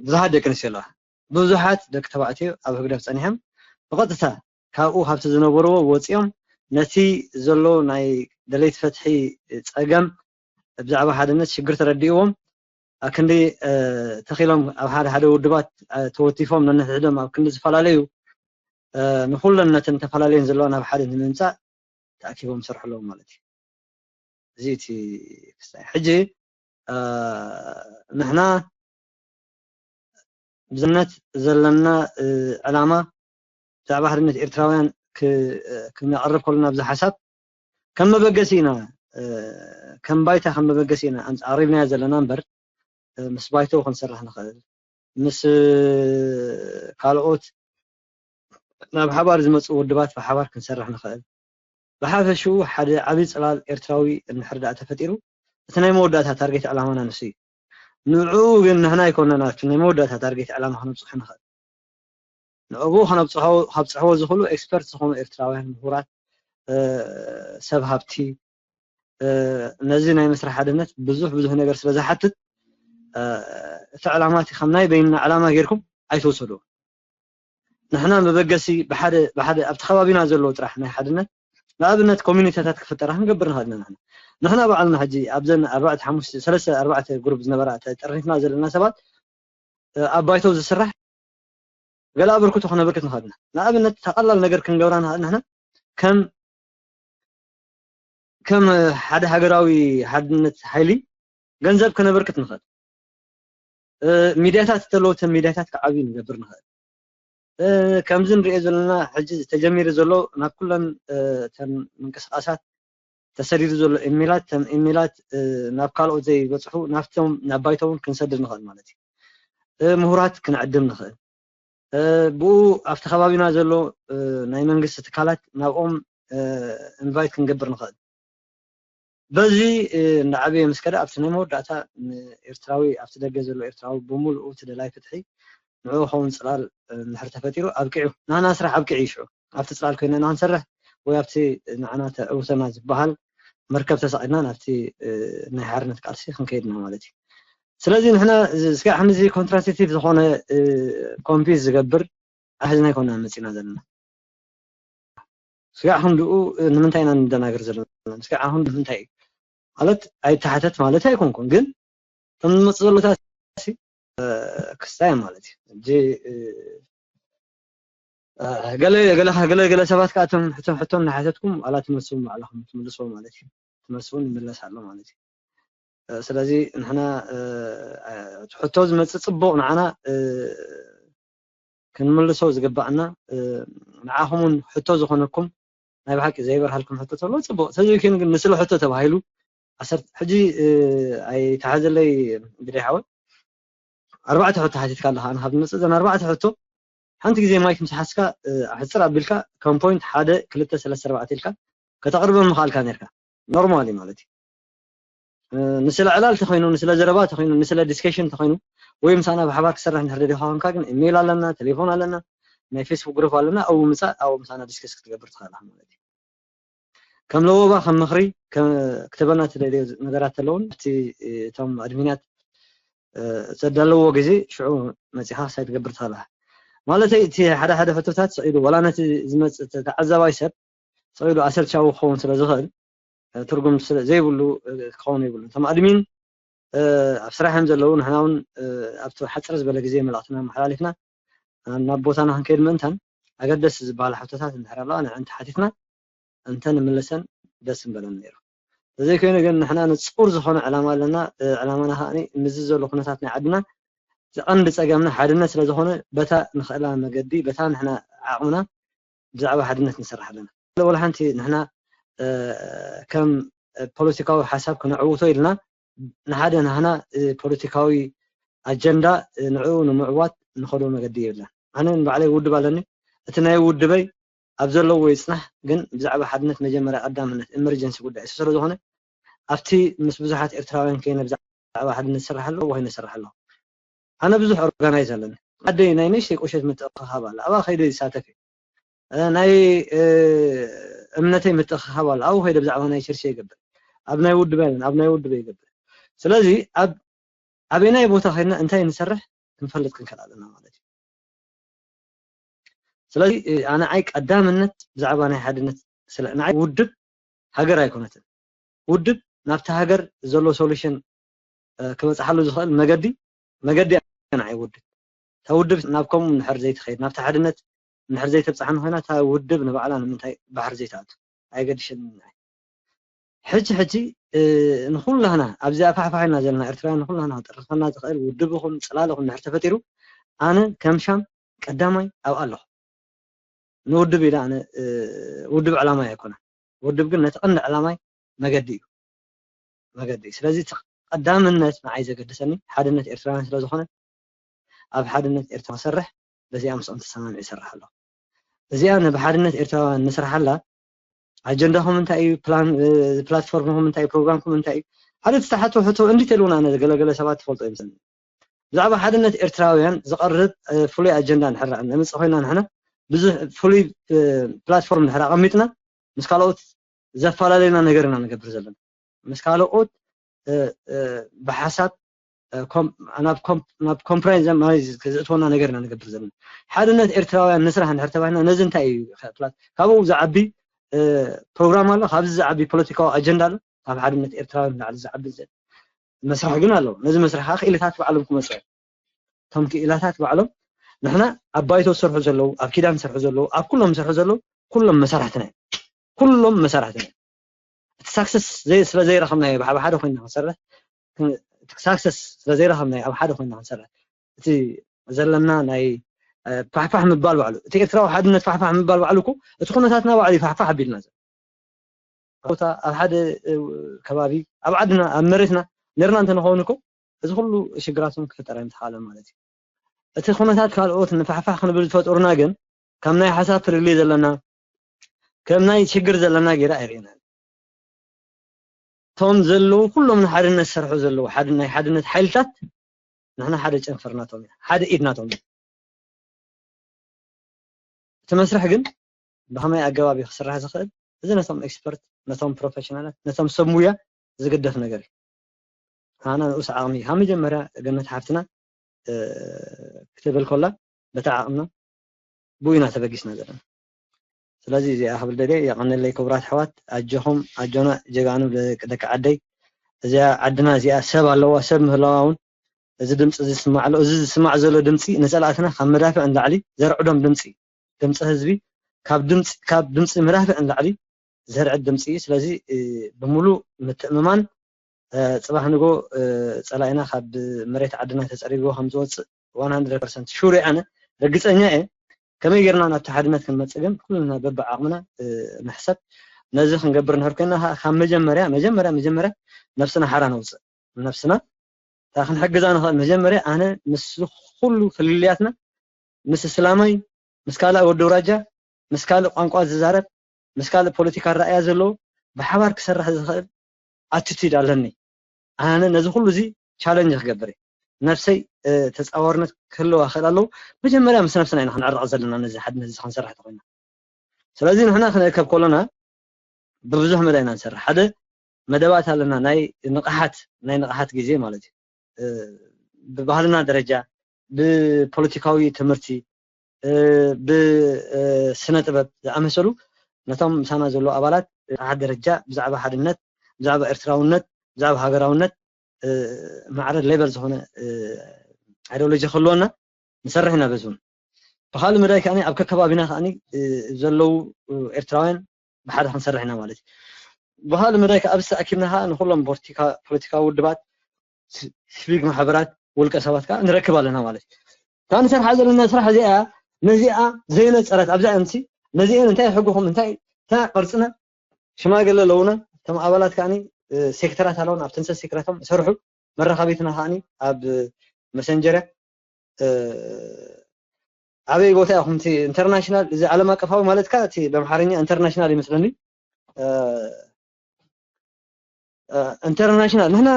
ብዙሓት ደቂ ኣንስትዮ ኣለዋ። ብዙሓት ደቂ ተባዕትዮ ኣብ ህግደፍ ፀኒሖም ብቐጥታ ካብኡ ካብቲ ዝነበርዎ ወፂኦም ነቲ ዘሎ ናይ ደለይቲ ፍትሒ ፀገም ብዛዕባ ሓድነት ሽግር ተረዲእዎም ኣክንዲ ተኺሎም ኣብ ሓደ ሓደ ውድባት ተወቲፎም ነንሕድሕዶም ኣብ ክንዲ ዝፈላለዩ ንኩለን ነተን ተፈላለየን ዘለዋ ናብ ሓደ ንምምፃእ ተኣኪቦም ይሰርሑ ኣለዉ ማለት እዩ። እዚ እቲ ክስታይ ሕጂ ንሕና ብዝነት ዘለና ዕላማ ብዛዕባ ሓድነት ኤርትራውያን ክነቕርብ ከለና ኣብዚ ሓሳብ ከም መበገሲ ኢና ከም ባይታ ከም መበገሲ ኢና ኣቕሪብናዮ ዘለና እምበር ምስ ባይቶ ክንሰርሕ ንኽእል ምስ ካልኦት ናብ ሓባር ዝመፁ ውድባት ብሓባር ክንሰርሕ ንኽእል። ብሓፈሽኡ ሓደ ዓብዪ ፅላል ኤርትራዊ እንድሕር ደኣ ተፈጢሩ እቲ ናይ መወዳእታ ታርጌት ዕላማና ንሱ እዩ። ንዕኡ ግን ንሕና ኣይኮነና እቲ ናይ መወዳእታ ታርጌት ዕላማ ክነብፅሑ ንኽእል። ንዕኡ ከነብፅሖ ካብፅሕዎ ዝኽእሉ ኤክስፐርት ዝኾኑ ኤርትራውያን ምሁራት ሰብ ሃብቲ ነዚ ናይ መስርሕ ሓድነት ብዙሕ ብዙሕ ነገር ስለ ዝሓትት እቲ ዕላማ እቲ ከም ናይ በይንና ዕላማ ጌርኩም ኣይትወሰድዎ። ንሕና መበገሲ ብሓደ ብሓደ ኣብቲ ከባቢና ዘለዉ ጥራሕ ናይ ሓድነት ንኣብነት ኮሚኒቲታት ክፍጠራ ክንገብር ንኽእል ኢና። ንሕና ንሕና ባዕልና ሕጂ ኣብዘን ኣርባዕተ ሓሙሽተ ሰለስተ ኣርባዕተ ግሩፕ ዝነበራ ተጠርኒፍና ዘለና ሰባት ኣብ ባይቶ ዝስራሕ ገለ ኣበርክቶ ክነበርክት ንኽእል ኢና። ንኣብነት ተቐላል ነገር ክንገብራ ንኽእል ንሕና ከም ከም ሓደ ሃገራዊ ሓድነት ሓይሊ ገንዘብ ከነበርክት ንኽእል። ሚድያታት ተለውተን ሚድያታት ክዓብዩ ንገብር ንኽእል። ከምዚ ንሪኦ ዘለና ሕጂ ተጀሚሩ ዘሎ ናብ ኩለን ተን ምንቅስቃሳት ተሰዲዱ ዘሎ ኢሜላት ተን ኢሜላት ናብ ካልኦት ዘይበፅሑ ናብቶም ናብ ባይቶ እውን ክንሰድድ ንኽእል ማለት እዩ። ምሁራት ክንዕድም ንኽእል። ብኡ ኣብቲ ከባቢና ዘሎ ናይ መንግስቲ ትካላት ናብኦም ኢንቫይት ክንገብር ንኽእል። በዚ እንዳዓበየ ምስ ከደ ኣብቲ ናይ መወዳእታ ንኤርትራዊ ኣብቲ ደገ ዘሎ ኤርትራዊ ብምሉኡ እቲ ደላይ ፍትሒ ንዕኡ ኸውን ፅላል እንድሕር ተፈጢሩ ኣብቂዑ ናህና ስራሕ ኣብቂዑ እዩ ሽዑ ኣብቲ ፅላል ኮይነ ንክንሰርሕ ወይ ኣብቲ ንዓና ተዕውተና ዝበሃል መርከብ ተሳቒልና ናብቲ ናይ ሓርነት ቃልሲ ክንከይድና ማለት እዩ። ስለዚ ንሕና እስኪ ከምዚ ኮንትራሴፕቲቭ ዝኾነ ኮንፊዝ ዝገብር ኣሕዝና ኣይኮና መፂና ዘለና። እስኪ ኣኹም ድኡ ንምንታይ ኢና ንደናገር ዘለና? እስኪ ኣኹም ንምንታይ ማለት ኣይተሓተት ማለት ኣይኮንኩን፣ ግን ከም ዝመፅ ዘሎ ክስታይ ማለት እዩ። ሕጂ ገለ ገለ ገለ ገለ ሰባት ከዓ እቶም ሕቶም ሕቶም እናሓተትኩም ዋላ ትመልስዎም ባዕልኹም ትምልስዎ ማለት እዩ። ትመልስዎ ይምለስ ኣሎ ማለት እዩ። ስለዚ ንሕና ሕቶ ዝመፅእ ፅቡቕ ንዓና ክንምልሶ ዝግባኣና ንዓኹም እውን ሕቶ ዝኾነኩም ናይ ብሓቂ ዘይበርሃልኩም ሕቶ ተሎ ፅቡቕ ተዘይኮይኑ ግን ንስለ ሕቶ ተባሂሉ ሕጂ ኣይተሓዘለይ ግደይ ሓወ ኣርባዕተ ሕቶ ሓቲትካ ኣለካ ኣነ ካብ ዝመፅእ ዘን ኣርባዕተ ሕቶ ሓንቲ ግዜ ማይክ ምስ ሓዝካ ኣሕፅር ኣቢልካ ከም ፖይንት ሓደ ክልተ ሰለስተ ኣርባዕተ ኢልካ ከተቕርበ ምኽኣልካ ነርካ ኖርማል እዩ ማለት እዩ ንስለ ዕላል ተኮይኑ ንስለ ዘረባ ተኮይኑ ንስለ ዲስከሽን ተኮይኑ ወይ ምሳና ብሓባር ክሰርሕ እንድሕር ደሊኻ ኮንካ ግን ኢሜይል ኣለና፣ ቴሌፎን ኣለና፣ ናይ ፌስቡክ ግሩፕ ኣለና። ኣብኡ ምጻእ ኣብኡ ምሳና ዲስከስ ክትገብር ትኽእል ኢኻ ማለት እዩ። ከም ለበዋ ከም ምኽሪ ክተበልና ትደልዮ ነገራት ተለውን እቲ እቶም ኣድሚናት ዘዳለዎ ግዜ ሽዑ መጺኻ ሳይ ትገብር ትኽእል ኢኻ። ማለተይ እቲ ሓደ ሓደ ሕቶታት ስቕ ኢሉ ዋላ ነቲ ዝመጽእ ተዓዛባይ ሰብ ስቕ ኢሉ ኣሰልቻዊ ክኸውን ስለ ዝኽእል ትርጉም ዘይብሉ ክኸውን ይብሉ። እቶም ኣድሚን ኣብ ስራሕ እዮም ዘለዉ። ንሕና እውን ኣብቲ ሓፅር ዝበለ ግዜ መልእኽትና መሓላሊፍና ናብ ቦታና ክንከይድ ምእንታን ኣገደስቲ ዝበሃላ ሕቶታት እንድሕር ኣለዋ ንዕን ተሓቲትና እንተ ንምልሰን ደስ ምበለን ነይሩ። ተዘይኮይኑ ግን ንሕና ንፁር ዝኾነ ዕላማ ኣለና። ዕላማና ከዓ ምዚ ዘሎ ኩነታት ናይ ዓድና ዝቐንዲ ፀገምና ሓድነት ስለዝኾነ በታ ንኽእላ መገዲ በታ ንሕና ዓቕምና ብዛዕባ ሓድነት ንሰርሕ ኣለና። ወላ ሓንቲ ንሕና ከም ፖለቲካዊ ሓሳብ ክነዕውቶ ኢልና ንሓደ ናህና ፖለቲካዊ ኣጀንዳ ንዕኡ ንምዕዋት ንኸዶ መገዲ የብለን። ኣነ ንባዕለይ ውድብ ኣለኒ። እቲ ናይ ውድበይ ኣብ ዘለዎ ይፅናሕ፣ ግን ብዛዕባ ሓድነት መጀመርያ ቀዳምነት ኤመርጀንሲ ጉዳይ እሱ ስለዝኾነ ኣብቲ ምስ ብዙሓት ኤርትራውያን ከይነ ብዛዕባ ሓድነት ዝሰርሕ ኣለኹ ወይ ንሰርሕ ኣለኹ። ኣነ ብዙሕ ኦርጋናይዝ ኣለኒ። ዓደይ ናይ ንእሽተይ ቁሸት ምትእኽኻብ ኣለ። ኣብኣ ከይደ ይሳተፍ እየ። ናይ እምነተይ ምትእኽኻብ ኣሎ ኣብኡ ከይደ ብዛዕባ ናይ ቸርቸ ይገብር ኣብ ናይ ውድበ ኣብ ናይ ውድበ ይገብር ስለዚ ኣብ ኣበናይ ቦታ ከድና እንታይ ንሰርሕ ክንፈልጥ ክንከል ኣለና ማለት እዩ ስለዚ ኣነ ዓይ ቀዳምነት ብዛዕባ ናይ ሓድነት ስለ ንዓይ ውድብ ሃገር ኣይኮነትን ውድብ ናብቲ ሃገር ዘሎ ሶሉሽን ክበፅሓሉ ዝኽእል መገዲ መገዲ ንዓይ ውድብ እታ ውድብ ናብ ከምኡ እንድሕር ዘይትኸይድ ናብቲ ሓድነት እንድሕር ዘይተብፅሓኒ ኮይና እታ ውድብ ንባዕላ ንምንታይ ባሕሪ ዘይትኣቱ ኣይገድሸኒ ሕጂ ሕጂ ንኩላህና ኣብዚ ኣፋሕፋሕ ኢና ዘለና ኤርትራውያን ንኩላህና ክጠርፈና ዝኽእል ውድብ ይኹን ፅላል ይኹን እንድሕር ተፈጢሩ ኣነ ከም ሻም ቀዳማይ ኣብኣ ኣለኹ ንውድብ ኢለ ኣነ ውድብ ዕላማይ ኣይኮነን ውድብ ግን ነቲ ቀንዲ ዕላማይ መገዲ እዩ መገዲ እዩ ስለዚ እቲ ቀዳምነት ንዓይ ዘገድሰኒ ሓድነት ኤርትራውያን ስለዝኾነ ኣብ ሓድነት ኤርትራ ክሰርሕ በዚኣ ምስኦም ተሰማሚዑ ይሰርሕ ኣለኹ እዚኣ ብሓድነት ኤርትራውያን ንስርሓላ ኣጀንዳኹም እንታይ እዩ ፕላትፎርምኹም እንታይ እዩ ፕሮግራምኩም እንታይ እዩ ሓደ ዝተሓቶ ሕቶ እንዲት የልውን ኣነ ገለገለ ሰባት ትፈልጦ ይመስለኒ ብዛዕባ ሓድነት ኤርትራውያን ዝቐርብ ፍሉይ ኣጀንዳ ንሕር ንምፅእ ኮይና ንሕና ብዙሕ ፍሉይ ፕላትፎርም ንሕር ኣቐሚጥና ምስ ካልኦት ዘፈላለዩና ነገር ኢና ንገብር ዘለና ምስ ካልኦት ብሓሳብ ናብ ኮምፕራይዝ ዘእትወና ነገር ኢና ንገብር ዘለና ሓድነት ኤርትራውያን ንስራሕ ንሕር ተባሂልና ነዚ እንታይ እዩ ካብኡ ዝዓቢ ፕሮግራም ኣሎ ካብዚ ዝዓቢ ፖለቲካዊ ኣጀንዳ ኣሎ ካብ ሓድነት ኤርትራውያን ላዕሊ ዝዓቢ መስራሕ ግን ኣለዎ ነዚ መስራሕ ከዓ ክኢልታት ባዕሎም ክመፅኦ እቶም ክኢላታት ባዕሎም ንሕና ኣብ ባይቶ ዝሰርሑ ዘለዉ ኣብ ኪዳን ዝሰርሑ ዘለዉ ኣብ ኩሎም ዝሰርሑ ዘለዉ ኩሎም መሳርሕትና ኩሎም መሳርሕትና እቲ ሳክሰስ ስለ ዘይረኸብናዮ ብሓደ ሓደ ኮይና ክንሰርሕ ሳክሰስ ስለ ዘይረኸብናዮ ኣብ ሓደ ኮይና ክንሰርሕ እቲ ዘለና ናይ ፋሕፋሕ ምባል ባዕሉ እቲ ኤርትራዊ ሓድነት ፋሕፋሕ ምባል ባዕሉ እኮ እቲ ኩነታትና ባዕሉ ፋሕፋሕ ኣቢልና ዘሎ ቦታ ኣብ ሓደ ከባቢ ኣብ ዓድና ኣብ መሬትና ነርና እንተንኸውን እኮ እዚ ኩሉ ሽግራትን ክፍጠር ኣይምተኻለን ማለት እዩ እቲ ኩነታት ካልኦት ንፋሕፋሕ ክንብል ዝፈጠሩና ግን ከም ናይ ሓሳብ ፍልልይ ዘለና ከም ናይ ሽግር ዘለና ገይረ ኣይርእናን እቶም ዘለዉ ኩሎም ንሓድነት ዝሰርሑ ዘለዉ ናይ ሓድነት ሓይልታት ንሕና ሓደ ጨንፈር ናቶም ኢና ሓደ ኢድ ናቶም ኢና እቲ መስርሕ ግን ብኸመይ ኣገባብ እዩ ክስራሕ ዝኽእል እዚ ነቶም ኤክስፐርት ነቶም ፕሮፌሽናላት ነቶም ሰብ ሙያ ዝግደፍ ነገር እዩ ኣና ንኡስ ዓቕሚ ካብ መጀመርያ ገነት ሓፍትና ክትብል ኮላ በታ ዓቕምና ብኡ ኢና ተበጊስና ዘለና ስለዚ እዚኣ ክብል ደልየ የቐነለይ ክቡራት ኣሕዋት ኣጆኹም ኣጆና ጀጋኑ ደቂ ዓደይ እዚኣ ዓድና እዚኣ ሰብ ኣለዋ ሰብ ምህላዋ እውን እዚ ድምፂ እዚ ዝስማዕ ኣሎ እዚ ዝስማዕ ዘሎ ድምፂ ንፀላእትና ካብ መዳፍዕ ንላዕሊ ዘርዕዶም ድምፂ ድምፂ ህዝቢ ካብ ድምፂ ካብ ድምፂ መዳፍዕ ንላዕሊ ዘርዕድ ድምፂ እዩ ስለዚ ብምሉእ ምትእምማን ፅባሕ ንጎ ፀላኢና ካብ መሬት ዓድና ተፀሪግዎ ከም ዝወፅእ 100 ሹር ኣነ ርግፀኛ እየ ከመይ ጌርና ናብቲ ሓድነት ክንመፅእ ግን ኩልና በብዓቕምና ንሕሰብ ነዚ ክንገብር ንሕር ኮይና ካብ መጀመርያ መጀመርያ መጀመርያ ነብስና ሓራ ነውፅእ ነብስና እታ ክንሕግዛ ንኽእል መጀመርያ ኣነ ምስ ኩሉ ፍልልያትና ምስ እስላማይ ምስ ካልእ ወዲ ውራጃ ምስ ካልእ ቋንቋ ዝዛረብ ምስ ካልእ ፖለቲካ ኣረኣያ ዘለዎ ብሓባር ክሰርሕ ዝኽእል ኣቲቱድ ኣለኒ ኣነ ነዚ ኩሉ እዚ ቻለንጅ ክገብር እየ ነፍሰይ ተፃዋርነት ክህልዋ ክእል ኣለዉ። መጀመርያ ምስ ነፍስና ኢና ክንዕረቕ ዘለና ነዚ ሓድነት እዚ ክንሰርሕ ተኮይና። ስለዚ ንሕና ክንእከብ ከሎና ብብዙሕ መዳ ኢና ንሰርሕ። ሓደ መደባት ኣለና፣ ናይ ንቕሓት ናይ ንቕሓት ግዜ ማለት እዩ። ብባህልና ደረጃ፣ ብፖለቲካዊ ትምህርቲ፣ ብስነ ጥበብ ዝኣመሰሉ ነቶም ምሳና ዘለዉ ኣባላት ሓደ ደረጃ ብዛዕባ ሓድነት፣ ብዛዕባ ኤርትራውነት፣ ብዛዕባ ሃገራውነት ማዕረ ሌቨል ዝኾነ ኣይዲዮሎጂ ክህልወና ንሰርሕ ኢና። በዚ እውን ብካልእ መዳይ ከኣ ኣብ ከከባቢና ከኣ ዘለዉ ኤርትራውያን ብሓደ ክንሰርሕ ኢና ማለት እዩ። ብካልእ መዳይ ከኣ ኣብዚ ተኣኪብና ከኣ ንኩሎም ፖለቲካዊ ውድባት፣ ሲቪክ ማሕበራት፣ ውልቀ ሰባት ከኣ ንረክብ ኣለና ማለት እዩ። እታ ንሰርሓ ዘለና ስራሕ እዚኣ ነዚኣ ዘይነፀረት ኣብዛ እንሲ ነዚአን እንታይ ሕጉኹም እንታይ እንታይ ቅርፅና ሽማግለ ኣለውና። እቶም ኣባላት ከኣ ሴክተራት ኣለውን ኣብተንሰ ሴክተራቶም ይሰርሑ። መራኸቢትና ከኣ ኣብ መሰንጀር ኣበይ ቦታ ኢኹም? እቲ ኢንተርናሽናል እዚ ዓለም ኣቀፋዊ ማለትካ እቲ ብኣምሓርኛ ኢንተርናሽናል ይመስለኒ ኢንተርናሽናል ንሕና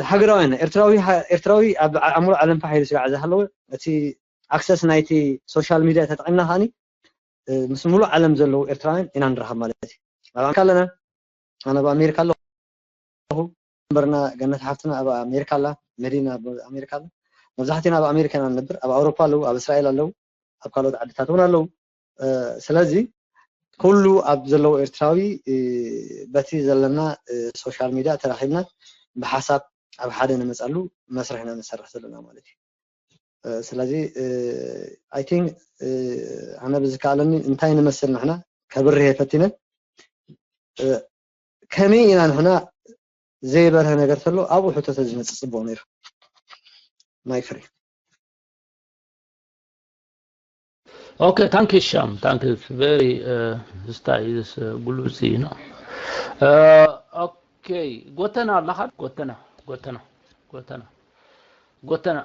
ሃገራውያን ኤርትራዊ ኤርትራዊ ኣብ ሙሉእ ዓለም ፋሕ ኢሉ ስጋዕ ዝሃለወ እቲ ኣክሰስ ናይቲ ሶሻል ሚድያ ተጠቂምና ከኣ ምስ ሙሉእ ዓለም ዘለዉ ኤርትራውያን ኢና ንራኸብ ማለት እዩ። ኣብ ኣሜሪካ ኣለና ኣነ ኣብ ኣሜሪካ ኣለኹ። መንበርና ገነት ሓፍትና ኣብ ኣሜሪካ ኣላ፣ መዲና ኣብ ኣሜሪካ ኣላ። መብዛሕትና ኣብ ኣሜሪካ ኢና ንነብር። ኣብ ኣውሮፓ ኣለዉ፣ ኣብ እስራኤል ኣለዉ፣ ኣብ ካልኦት ዓድታት እውን ኣለዉ። ስለዚ ኩሉ ኣብ ዘለዉ ኤርትራዊ በቲ ዘለና ሶሻል ሚድያ ተራኺብና ብሓሳብ ኣብ ሓደ ንመፀሉ መስርሕ ኢና ንሰርሕ ዘለና ማለት እዩ። ስለዚ I think ኣነ ብዝከኣለኒ እንታይ ንመስል ንሕና ከብርህ እየ ፈቲነ ከመይ ኢና ንሕና ዘይበርሀ ነገር ተሎ ኣብኡ ሕቶ ተዝመፅእ ፅቡቅ ነይሩ። ማይ ፍሪ Okay, thank you, Sham. Thank you. It's very uh, style is uh, gulusi, you know. Okay, ጎተና ኣለኻ? ጎተና፣ ጎተና፣ ጎተና፣ ጎተና፣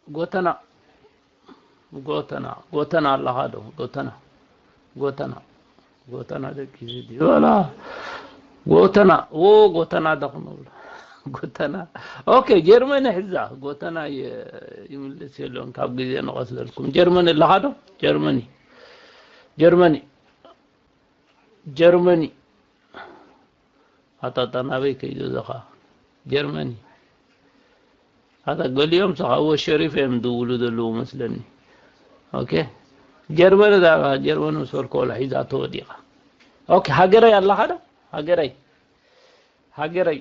ጎተና፣ ጎተና፣ ጎተና ኣለኻ ዶ? ጎተና፣ ጎተና፣ ጎተና ደቂ ድዩ? ወላ ጎተና፣ ዎ ጎተና ዶ ክንብሎ? ጎተና። ኦኬ፣ ጀርመን ሕዛ ጎተና ይምልስ የለን ካብ ግዜ ንቐስለልኩም። ጀርመን ኣለኻ ዶ? ጀርመኒ፣ ጀርመኒ፣ ጀርመኒ። ኣታ ኣታ ናበይ ከይዱ ዘኻ ጀርመኒ ኣታ ገሊኦም ሰኻ ወ ሸሪፍ እዮም ዝውሉ ዘለዉ መስለኒ። ኦኬ ጀርመን እዛ ጀርመን ምስ በልኮ ወላ ሒዛቶ ወዲቓ። ኦኬ ሃገረይ ኣለኻ ዶ ሃገረይ ሃገረይ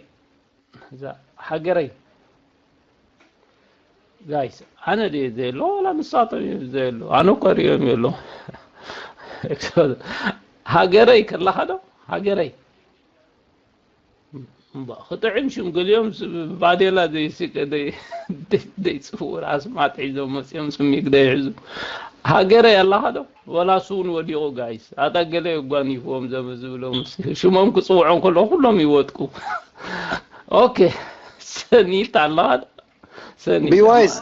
እዛ ሃገረይ ጋይስ ኣነ ድየ ዘየሎ ዋላ ንሳቶም እዮም ዘየሎ ኣነ እኮ ሪኦም የሎ ሃገረይ ከለኻ ዶ ሃገረይ እምባ ክጥዕም ሽም ገሊኦም ባዴላ ዘይስቀ ዘይፅውር ኣስማት ሒዞም መፅኦም ስሚክ ዘይሕዙ ሃገረይ ኣለኻ ዶ ወላ ስውን ወዲቑ ጋይስ ኣታ ገለ የጓኒፍዎም ዘመ ዝብሎም ሽሞም ክፅውዖም ከሎ ኩሎም ይወጥቁ ኦኬ ሰኒት ኣለኻ ዶ ሰኒት ቢዋይስ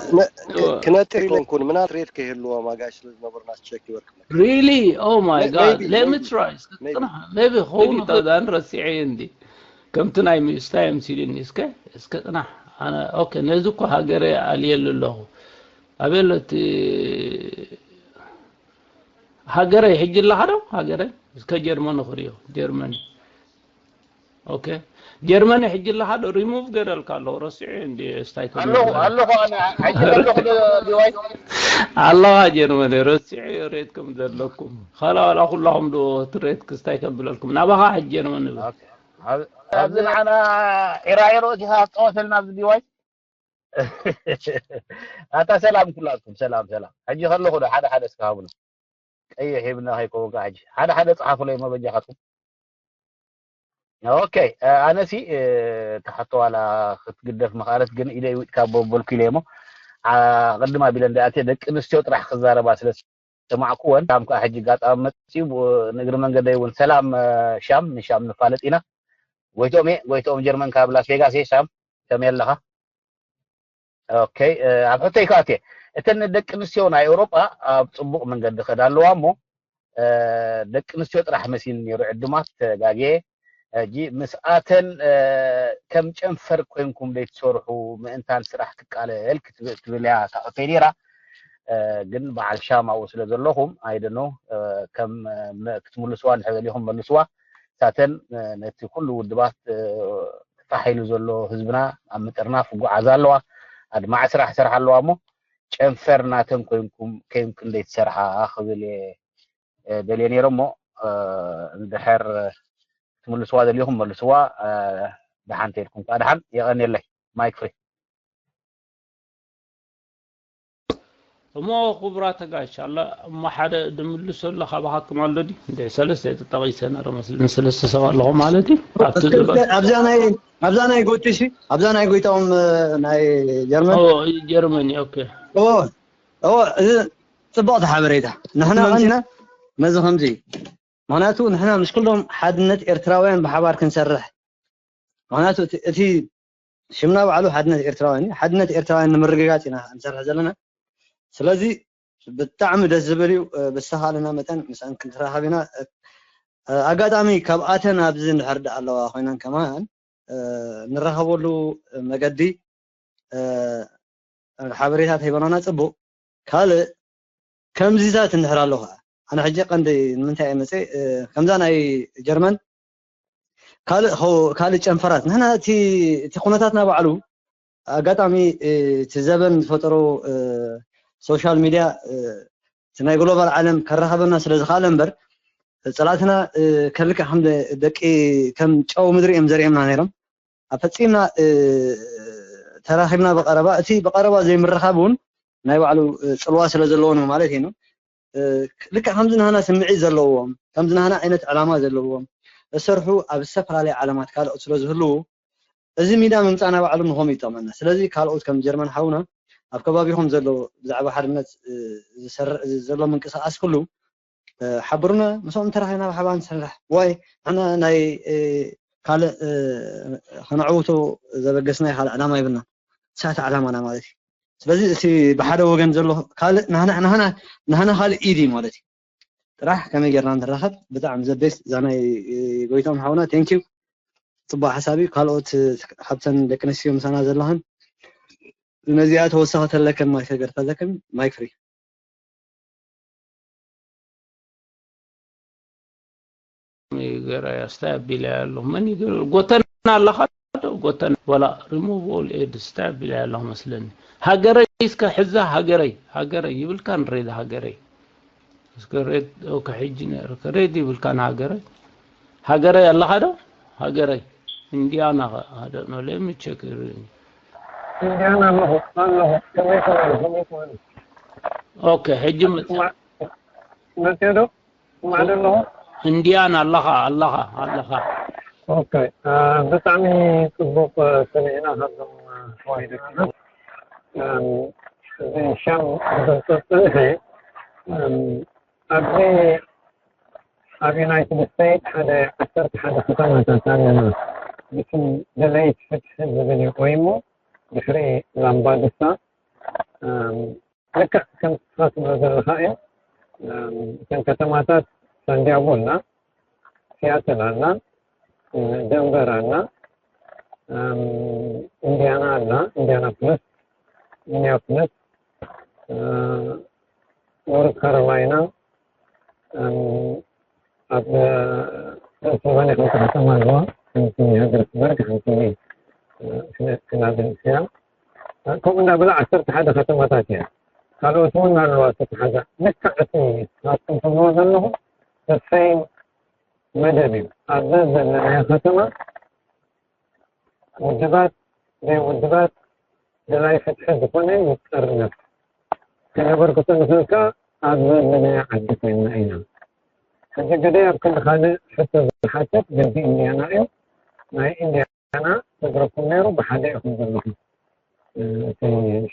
ክነጥር ይኮንኩን ምና ትሬድ ከይህልዎም ኣጋሽ ስለዝነበሩ ናስቸክ ይወርክ Really? Oh my god. Let me try. Maybe ክኸውን ይኽእል ረሲዐ እንዲ ከምቲ ናይ ሚስታይ ኣምሲልኒ እስከ እስከ ጥናሕ ኣነ ኦኬ ነዚ እኮ ሃገረ ኣልየሉ ኣለኹ ኣበሎ እቲ ሃገረ ሕጂ ኣለኻ ዶ ሃገረ እስከ ጀርመን ክሪኦ ጀርመን ኦኬ ጀርመን ሕጂ ኣለኻ ዶ ሪሙቭ ገረልካ ኣለኹ ረሲዑ እንዲ ስታይ ኣለኹ ኣለኹ ኣነ ሕጂ ዘለኹ ዲዋይ ኣለኻ ጀርመን ረሲዑ ሬትኩም ዘለኩም ካላ ዋላ ኩላኹም ዶ ትሬት ክስታይ ከብለልኩም ናባኻ ሕጂ ጀርመን ንብል ኣብዚ ንዓና ዒራዒሮ እቲኻ ትፃወተልና ኣብዚ ዲዋይ ኣታ ሰላም ኩላትኩም ሰላም ሰላም ሕጂ ከለኹ ዶ ሓደ ሓደ እስከ ሃቡና ቀይሕ ሂብና ከይከውን ከዓ ሕጂ ሓደ ሓደ ፀሓፉለይ መበጃኻትኩም ኦኬ ኣነሲ ተሓቶ ዋላ ክትግደፍ መኻለት ግን ኢደ ይውጥካ በበልኩ ኢለ እሞ ቅድም ኣቢለ እንዳኣትየ ደቂ ኣንስትዮ ጥራሕ ክዛረባ ስለ ሰማዕኩወን ሻም ከዓ ሕጂ ጋጣሚ መፅኡ ንእግሪ መንገደይ እውን ሰላም ሻም ንሻም ንፋለጥ ኢና ጎይቶኦም እየ ጎይቶኦም ጀርመን ካብ ላስ ቬጋስ እየ ሻም ከመይ ኣለኻ ኦኬ ኣብ ሕቶይ ከኣትየ እተን ደቂ ኣንስትዮ ናይ ኤውሮጳ ኣብ ፅቡቕ መንገዲ ከዳ ኣለዋ እሞ ደቂ ኣንስትዮ ጥራሕ መሲል ነይሩ ዕዱማት ተጋግየ ሕጂ ምስኣተን ከም ጨንፈር ኮይንኩም ዘይትሰርሑ ምእንታን ስራሕ ክቃለል ክትብል እያ እታ ኦፔ ነይራ። ግን በዓል ሻም ኣብኡ ስለ ዘለኹም ኣይደኖ ከም ክትምልስዋ እንድሕር ደሊኹም መልስዋ። እሳተን ነቲ ኩሉ ውድባት ፋሕ ኢሉ ዘሎ ህዝብና ኣብ ምጥርናፍ ይጓዓዛ ኣለዋ። ኣድማዒ ስራሕ ይሰርሓ ኣለዋ እሞ ጨንፈር ናተን ኮይንኩም ከይንኩም ዘይትሰርሓ ክብል እየ ደልየ ነይረ እሞ እንድሕር ትምልስዋ ደሊኹም መልስዋ። ደሓን ተይልኩም ከዓ ደሓን። የቐንየለይ። ማይክ ፍሪ። እሞ ክቡራት ተጋሽ ኣላ እሞ ሓደ ድምልሶ ኣሎ ካባኻትኩም ኣሎ ድዩ? እንደ ሰለስተ ተጠቒሰ ነረ መስለኒ ሰለስተ ሰብ ኣለኹ ማለት እዩ። ኣብቲ ዝበል ኣብዛ ናይ ኣብዛ ናይ ጎይትሽ ኣብዛ ናይ ጎይታኦም ናይ ጀርመን ኦ ጀርመን ኦኬ። ኦ ኦ እዚ ጽቡቕ ሓበሬታ ንሕና ቀንና ነዚ ከምዚ ምክንያቱ ንሕና ምስ ኩሎም ሓድነት ኤርትራውያን ብሓባር ክንሰርሕ ምክንያቱ እቲ ሽምና ባዕሉ ሓድነት ኤርትራውያን እዩ። ሓድነት ኤርትራውያን ንምርግጋጽ ኢና ክንሰርሕ ዘለና። ስለዚ ብጣዕሚ ደስ ዝብል እዩ። ብዝተኻእለና መጠን ምስኣን ክንራኸብ ኢና። ኣጋጣሚ ካብኣተን ኣብዚ እንድሕር ደኣ ኣለዋ ኮይነን ከማን ንራኸበሉ መገዲ ሓበሬታ ተሂበናና ጽቡቕ። ካልእ ከምዚታት እንድሕር ኣሎ ከዓ ኣነ ሕጂ ቀንዲ ንምንታይ እየ መፅእ ከምዛ ናይ ጀርመን ካልእ ጨንፈራት ንሕና እቲ ኩነታትና ባዕሉ ኣጋጣሚ እቲ ዘበን ዝፈጠሮ ሶሻል ሚድያ እቲ ናይ ግሎባል ዓለም ከራኸበና ስለ ዝኽኣለ እምበር ፀላእትና ከልክዕ ከም ደቂ ከም ጨው ምድሪ እዮም ዘርእምና ነይሮም። ኣብ ፈፂምና ተራኺብና ብቐረባ እቲ ብቐረባ ዘይምርኻብ እውን ናይ ባዕሉ ፅልዋ ስለ ዘለዎ ነው ማለት እዩ። ልክዕ ከምዚ ናህና ስምዒት ዘለዎም ከምዚ ናህና ዓይነት ዕላማ ዘለዎም እሰርሑ ኣብ ዝተፈላለየ ዓለማት ካልኦት ስለ ዝህልዉ እዚ ሚዳ ምምፃና ባዕሉ ንኸም ይጠቕመና። ስለዚ ካልኦት ከም ጀርመን ሓውና ኣብ ከባቢኹም ዘሎ ብዛዕባ ሓድነት ዘሎ ምንቅስቃስ ክሉ ሓብሩና ምስኦም ተራኺብና ብሓባር ንሰርሕ ዋይ ንሕና ናይ ካልእ ከነዕውቶ ዘበገስናዮ ካልእ ዕላማ የብልና ሳት ዕላማና ማለት እዩ ስለዚ እቲ ብሓደ ወገን ዘሎ ካልእ ናህና ካልእ ኢድ እዩ ማለት እዩ ጥራሕ ከመይ ጌርና ንራኸብ ብጣዕሚ ዘቤስ እዛ ናይ ጎይቶም ሓውና ቴንኪዩ ፅቡቅ ሓሳብ እዩ ካልኦት ሓብተን ደቂ ኣንስትዮ ምሳና ዘለኸን ነዚኣ ተወሳኺ ተለከን ማይክ ገርፈለክን ማይክ ፍሪ ገራያ ስታይ ኣቢላ ኣሎ መን ይገር ጎተና ኣለኻ ዶ ጎተና ወላ remove all ads ስታይ ኣቢላ ኣለኹ መስለኒ ሃገረይ እስከ ሕዛ ሃገረይ ሃገረይ ይብልካ ንሬድ ሃገረይ እስከ ሬድ ኦከ ሕጂ ነርክ ሬድ ይብልካ ንሃገረይ ሃገረይ ኣለኻ ዶ ሃገረይ ኢንዲያና ኸ I don't know let me check ኢንዲያና ኣለኹ ኣለኹ ከመይ ትበሉ ከመይ ትበሉ ኦከ ሕጂ መፅዮ ዶ ማለት ኣለኹ እንዲያን ኣለኻ ኣለኻ ኣለኻ ኦኬ ብጣዕሚ ፅቡቅ ሰሚዕና ካብዞም ተዋሂደና እዚ ሻም ዝገልፆ ፀንሐ ኣብዚ ኣብ ዩናይትድ ስቴትስ ሓደ ዓሰርተ ሓደ ከተማታት ኣለና ብስም ደለይት ፍትሒ ዝብል እዩ ቆይሙ ድሕሪ ላምባዱሳ ልክዕ ከም ትስኻ ትብሎ ዘለኻ እዩ እተን ከተማታት ሳንዲያጎ ኣላ ሲያትል ኣላ ደንቨር ኣላ ኢንዲያና ኣላ ኢንዲያናፖሊስ ሚኒያፖሊስ ኖርት ካሮላይና ኣብ ፔንስልቫኒያ ክልተ ከተማ ኣለዋ ሓንቲ ሃገርስበርግ ሓንቲ ፊላደልፊያ ከምኡ እንዳበላ ዓሰርተ ሓደ ከተማታት እያ ካልኦት እውን ኣለዋ ዝተተሓዛ ልክዕ እቲ ናትኩም ትብልዎ ዘለኹም ሰይም መደብ እዩ ኣብ ዘዘለናዮ ከተማ ውድባት ዘይውድባት ደላይ ፍትሒ ዝኾነ ይጠርነፍ ከነበርክቶ ንኽእል ከዓ ኣብ ዘለናዮ ዓዲ ኮይንና ኢና ሕጂ ግደይ ኣብ ክንዲ ካልእ ሕቶ ዝሓተት ግዲ ኢንዲያና እዩ ናይ ኢንዲያና ተግረኩም ነይሩ ብሓደ ኢኹም ዘለኹም እቲ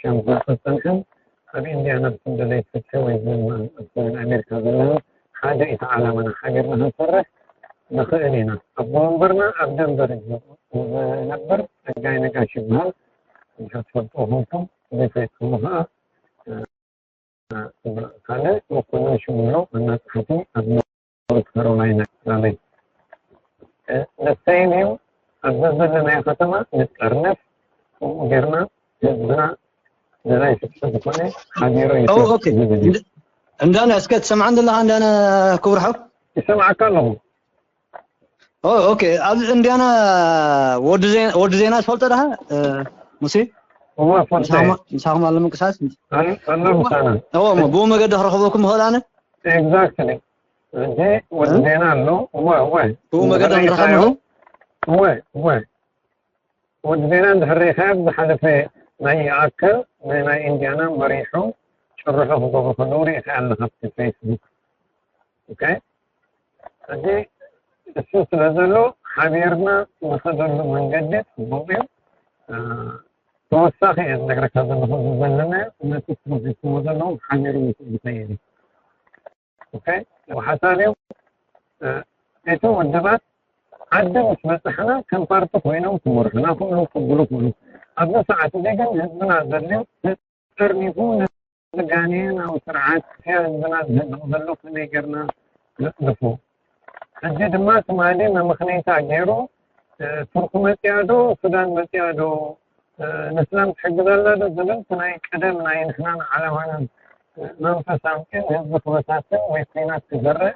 ሻምፒዮን ክፀንሕን ኣብ ኢንዲያና ብስም ደለይት ፍትሒ ወይ ሰሜን ኣሜሪካ ዘለና ሓደ እቲ ዓላማና ሓቢርና ክንሰርሕ ንኽእል ኢና። ኣቦ ወንበርና ኣብ ደንበር እዩ ዝነብር፣ ፀጋይ ነጋሽ ይበሃል። እንድሕር ትፈልጥዎ ኮንኩም፣ ዘይፈለጥኩሞ ከዓ ካልእ መኮንን ሽሙሎ ዋና ጸሓፊ ኣብ ኖርት ካሮላይና ራለይ። ደሰይን እዩ። ኣብ ዘዘለናዮ ከተማ ንጠርነፍ፣ ከምኡ ጌርና ህዝብና ንናይ ፍትሒ ዝኾነ ሓቢሩ ኦ፣ ኦኬ። ይትረፍ ዝብል እዩ። እንድ- እንዳና እስከ ትሰምዓን ዘለኻ እንዳና ክቡር ሓው? ይሰማዓካ ኣለኹ። ኦ፣ ኦኬ። ኣብዚ እንዲያና ወዲ ዜ- ወዲ ዜና ትፈልጦ ደኻ? እ፣ ሙሴ? እሞ ፈልጠ ምሳኹም ምሳኹም ኣሎ ምንቅስቃስ? ኣሎ ኣሎ ምሳና። እዎ፣ እሞ ብኡ መገዲ ክረኽበኩም ይኽእል ኣነ? ኤግዛክትሊ። እዚ ወዲ እ? ዜና ኣሎ። እሞ እሞ ብኡ መገዲ ክንረኸብ ንኽእል? እሞ እሞ ወዲ ዜና እንድሕር ርኢኻዮ፣ ዝሓለፈ ናይ ይኣክል ናይ ኢንዲያና መሪሑ ጭርሖ ክገብሩ ከለዉ ርኢኻ ኣለኻ ኣብቲ ፌስቡክ። ኦኬ፣ እዚ እሱ ስለ ዘሎ ሓቢርና ንኸደሉ መንገዲ ጽቡቕ እዩ። እ፣ ተወሳኺ እየ ዝነግረካ ዘለኹ፣ እዚ ዘለናዮ ነቲ ፕሮጀክት ዘለዎ ሓቢሩ ምስኡ ዝኸይድ እዩ። ኦኬ፣ ሓሳብ እዩ። እ፣ እቲ ውድባት ዓዲ ምስ በጻሕና ከም ፓርቲ ኮይኖም ክመርሑና ኩሉ ክብሉ ክብሉ፣ ኣብዚ ሰዓት እዚ ግን ህዝብና ዘድልዮ ተጠርኒፉ ነዚ ጋኔናዊ ስርዓት ህዝብና ዝህልቕ ዘሎ ከመይ ጌርና ነጽድፎ? ሕጂ ድማ ትማሊ መመኽነይታ ገይሩ፣ እ፣ ቱርኪ መጽያ ዶ ሱዳን መጽያ ዶ፣ እ፣ ንስላም ትሕግዝ ኣላ ዶ ዝብል እቲ ናይ ቀደም ናይ ንሕናን ዓላማናን፣ እ፣ መንፈስ ኣምጺኡ ንህዝቢ ክበታትን ወይ ኲናት ክዘርእ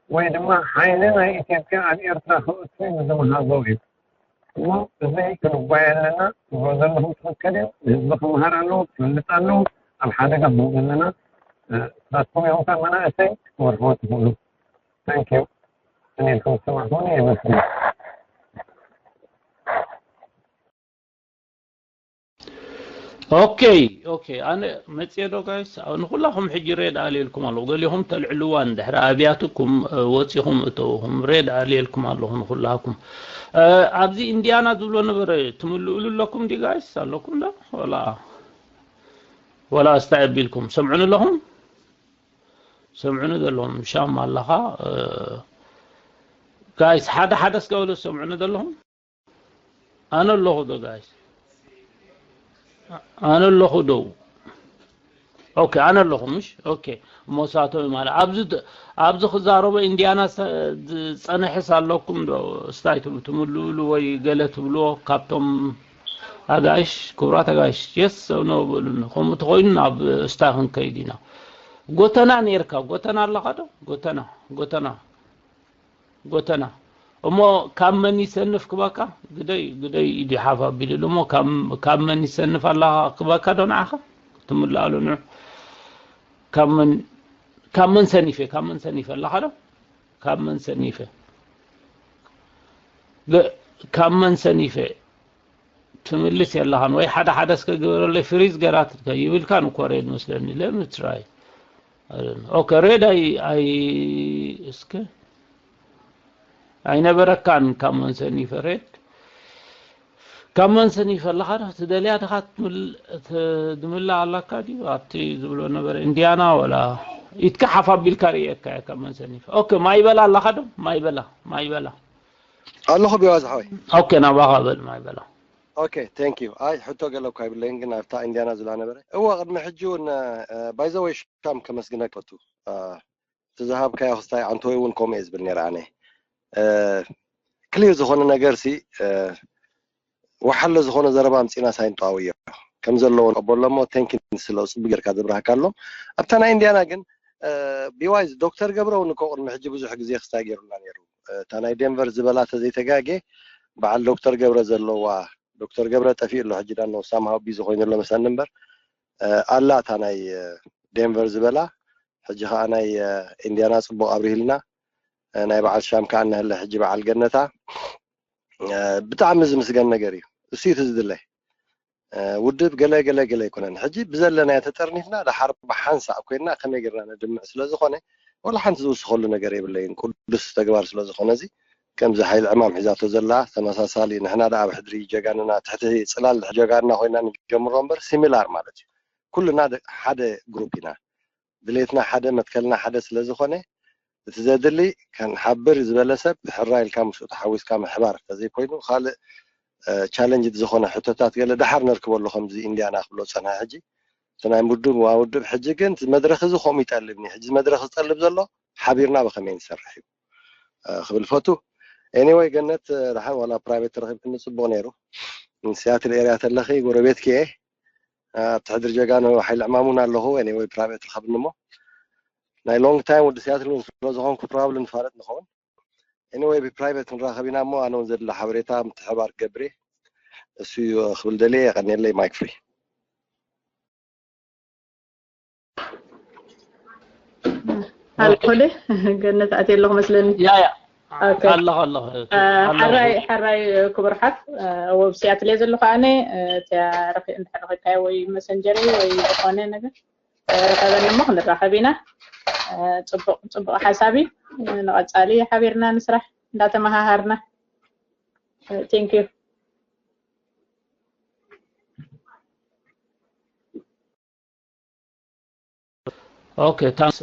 ወይ ድማ ሓይሊ ናይ ኢትዮጵያ ኣብ ኤርትራ ከእቱ እዩ ዝመሃዞ እዩ። እሞ እዚ ክንጓየ ኣለና። ትብሎ ዘለኹም ትኽክል እዩ። ንህዝቢ ክመሃር ኣለዎ፣ ክፈልጥ ኣለዎ። ኣብ ሓደጋ ከም ዘለና፣ እ፣ ንስኻትኩም ኢኹም ከም መናእሰይ ክትመርሕዎ ትኽእሉ። ታንክ ዩ። እኔ ኢልኩም ዝሰማዕኩምኒ የመስግን። ኦኬ ኦኬ፣ ኣነ መፅየ ዶ ጋይስ? ንኩላኹም ሕጂ ሬድ ኣልየልኩም ኣለኹ። ገሊኹም ተልዕልዋ እንድሕር ኣብያትኩም፣ እ፣ ወፂኹም እተውኹም ሬድ ኣልየልኩም ኣለኹ ንኩላኹም። እ፣ ኣብዚ ኢንዲያና ዝብሎ ነበረ ትምልእሉ ኣለኩም ዲ ጋይስ? ኣለኩም ዶ? ወላ ወላ እስታይ ኣቢልኩም ሰምዑኒ ኣለኹም? ሰምዑኒ ዘለኹም ሻም ኣለኻ? እ፣ ጋይስ ሓደ ሓደ እስከ በሉ ሰምዑኒ ዘለኹም? ኣነ ኣለኹ ዶ ጋይስ? ኣነ ኣለኹ ዶ? ኦኬ፣ ኣነ ኣለኹ ምሽ? ኦኬ። እሞ ሳቶም ማለት ኣብዚ ድ- ኣብዚ ክዛረቦ ኢንዲያና ሰ- ዝጸንሕስ ኣለኩም ዶ? እስታይ ትብ- ትምልእሉ ወይ ገለ ትብልዎ ካብቶም ኣጋይሽ፣ ክቡራት ኣጋይሽ፣ የስ ኖ በሉኒ። ከምኡ ተኾይኑ ናብ እስታይ ክንከይድ ኢና። ጎተና ኔርካ፣ ጎተና ኣለኻ ዶ? ጎተና፣ ጎተና፣ ጎተና። እሞ ካብ መን ይሰንፍ ክበካ? ግደይ፣ ግደይ ኢዱ ሓፍ ኣቢሉሉ። እሞ ካብ፣ ካብ መን ይሰንፍ ኣለኻ ክበካ ዶ ንዓኻ? ትምልኣሉ ንዑ። ካብ መን፣ ካብ መን ሰኒፈ፣ ካብ መን ሰኒፈ ኣለኻ ዶ? ካብ መን ሰኒፈ? ለ-፣ ካብ መን ሰኒፈ? ትምልስ የለኻን ወይ ሓደ ሓደ እስከ ግበረለይ ፍሪዝ ገራትካ ይብልካን እኮ ሬድ መስለኒ። Let me try. ኦኬ፣ ሬድ ኣይ ኣይ እስከ ኣይነበረካን ካብ መን ሰኒፈ ሬድ? ካብ መን ሰኒፈ ኣለኻ ዶ? ትደልያ ድኻ ትምል- ት- ትምላእ ኣለካ ድዩ? ኣብቲ ዝብሎ ነበረ ኢንዲያና ወላ ኢትካ ሓፍ ኣቢልካ ርእየካ እየ ካብ መን ሰኒፈ። ኦኬ፣ ማይ በላ ኣለኻ ዶ? ማይ በላ፣ ማይ በላ። ኣለኹ ቢዋዝ ሓወይ። ኦኬ፣ ናባኻ በል ማይ በላ። ኦኬ፣ ቴንክ ዩ። ኣይ ሕቶ ገለ እኳ ይብለይን፣ ግን ኣብታ ኢንዲያና ዝብላ ነበረ። እወ፣ ቅድሚ ሕጂ እውን ባይ ዘ ወይ ሻም ከመስግነካ እፈቱ። እ፣ እቲ ዝሃብካዮ ክስታይ ኣንቶይ እውን ከምኡ እየ ዝብል ነይረ ኣነ። እ፣ ክሊር ዝኾነ ነገር ሲ፣ እ፣ ወሓለ ዝኾነ ዘረባ ኣምፂእና ሳይንጠዋውዮ ከም ዘለዎ ንቀበሎ እሞ፣ ቴንክ ዩ ስለ ፅቡቅ ጌርካ ዘብራህካ ኣሎ። ኣብታ ናይ ኢንዲያና ግን፣ እ፣ ቢዋይዝ ዶክተር ገብረ እውን እኮ ቅድሚ ሕጂ ብዙሕ ግዜ ክስታይ ገይሩና ነይሩ። እ፣ እታ ናይ ዴንቨር ዝበላ ተዘይተጋጌ በዓል ዶክተር ገብረ ዘለዋ፣ ዶክተር ገብረ ጠፊኡ ኣሎ ሕጂ ዳኖ ሳምሃው ቢዚ ኮይኑ ኣሎ መሳኒ እምበር፣ እ፣ ኣላ እታ ናይ፣ እ፣ ዴንቨር ዝበላ። ሕጂ ከዓ ናይ፣ እ፣ ኢንዲያና ጽቡቅ ኣብሪህልና። እ፣ ናይ በዓል ሻም ከዓ እነህለ ሕጂ በዓል ገነታ። እ፣ ብጣዕሚ ዝምስገን ነገር እዩ። እሱ እዩ እቲ ዝድለ። እ፣ ውድብ ገለ ገለ ገለ ኣይኮነን። ሕጂ ብዘለናዮ ተጠርኒፍና ደሓር ብሓንሳእ ኮይንና ከመይ ጌርና ነድምዕ ስለ ዝኾነ፣ ወላ ሓንቲ ዝውስኸሉ ነገር የብለይን። ቅዱስ ተግባር ስለ ዝኾነ እዚ ከምዚ ሓይሊ ዕማም ሒዛቶ ዘላ ተመሳሳሊ፣ ንሕና ደኣ ኣብ ሕድሪ ጀጋንና፣ ትሕቲ ጽላል ጀጋንና ኮይና ንጀምሮ እምበር ሲሚላር ማለት እዩ። ኩልና ደ-፣ ሓደ ግሩፕ ኢና። ድሌትና ሓደ፣ መትከልና ሓደ ስለ ዝኾነ፣ እቲ ዘድሊ ከንሓብር ዝበለ ሰብ ሕራይ ኢልካ ምስኡ ተሓዊስካ ምሕባር፣ ተዘይኮይኑ ካልእ፣ እ፣ ቻለንጅ ዝኾነ ሕቶታት ገለ ደሓር ነርክበሉ ከምዚ ኢንዲያና ክብሎ ዝጸንሐ ሕጂ። እቲ ናይ ውድብ ዋ ውድብ ሕጂ ግን እቲ መድረኽ እዚ ከምኡ ይጠልብኒ። ሕጂ መድረኽ ዝጠልብ ዘሎ ሓቢርና ብኸመይ ንሰርሕ እዩ፣ እ፣ ክብል ፈቱ። Anyway ገነት፣ ደሓን ዋላ ፕራይቬት ተረኺብክኒ ጽቡቕ ነይሩ። ሲያትል ኤርያ ተለኺ ጎረቤትኪ እየ። ኣብቲ ሕድሪ ጀጋኑ ሓይሊ ዕማሙን ኣለኹ። Anyway ፕራይቬት ርኸብኒ እሞ ናይ ሎንግ ታይም ወዲ ሲያትል እውን ስለ ዝኾንኩ ፕሮባብሊ ንፋለጥ ንኸውን። Anyway ብፕራይቬት ክንራኸብ ኢና እሞ ኣነ እውን ዘድሊ ሓበሬታ ምትሕባር ክገብር እየ። እሱ እዩ ክብል ደልየ። የቐንየለይ። ማይክ ፍሪ። ኣልኮል ገነት ኣትየ ኣለኹ መስለኒ። ያ ያ ኦኬ። ኣለኹ ኣለኹ እ፣ ሓራይ ሓራይ ክቡር ሓፍ፣ እ፣ ወብ ሲያትል እየ ዘለኹ ኣነ። እ፣ እቲያ ረኺ- እንድሕር ረኺብካዮ ወይ መሰንጀር ወይ ዝኾነ ነገር፣ እ፣ ርኸበኒ እሞ ክንራኸብ ኢና። እ፣ ጽቡቕ ጽቡቕ ሓሳብ እዩ። እ፣ ንቐጻሊ ሓቢርና ንስራሕ እንዳተመሃሃርና። ቴንክ ዩ። ኦኬ ታንክስ።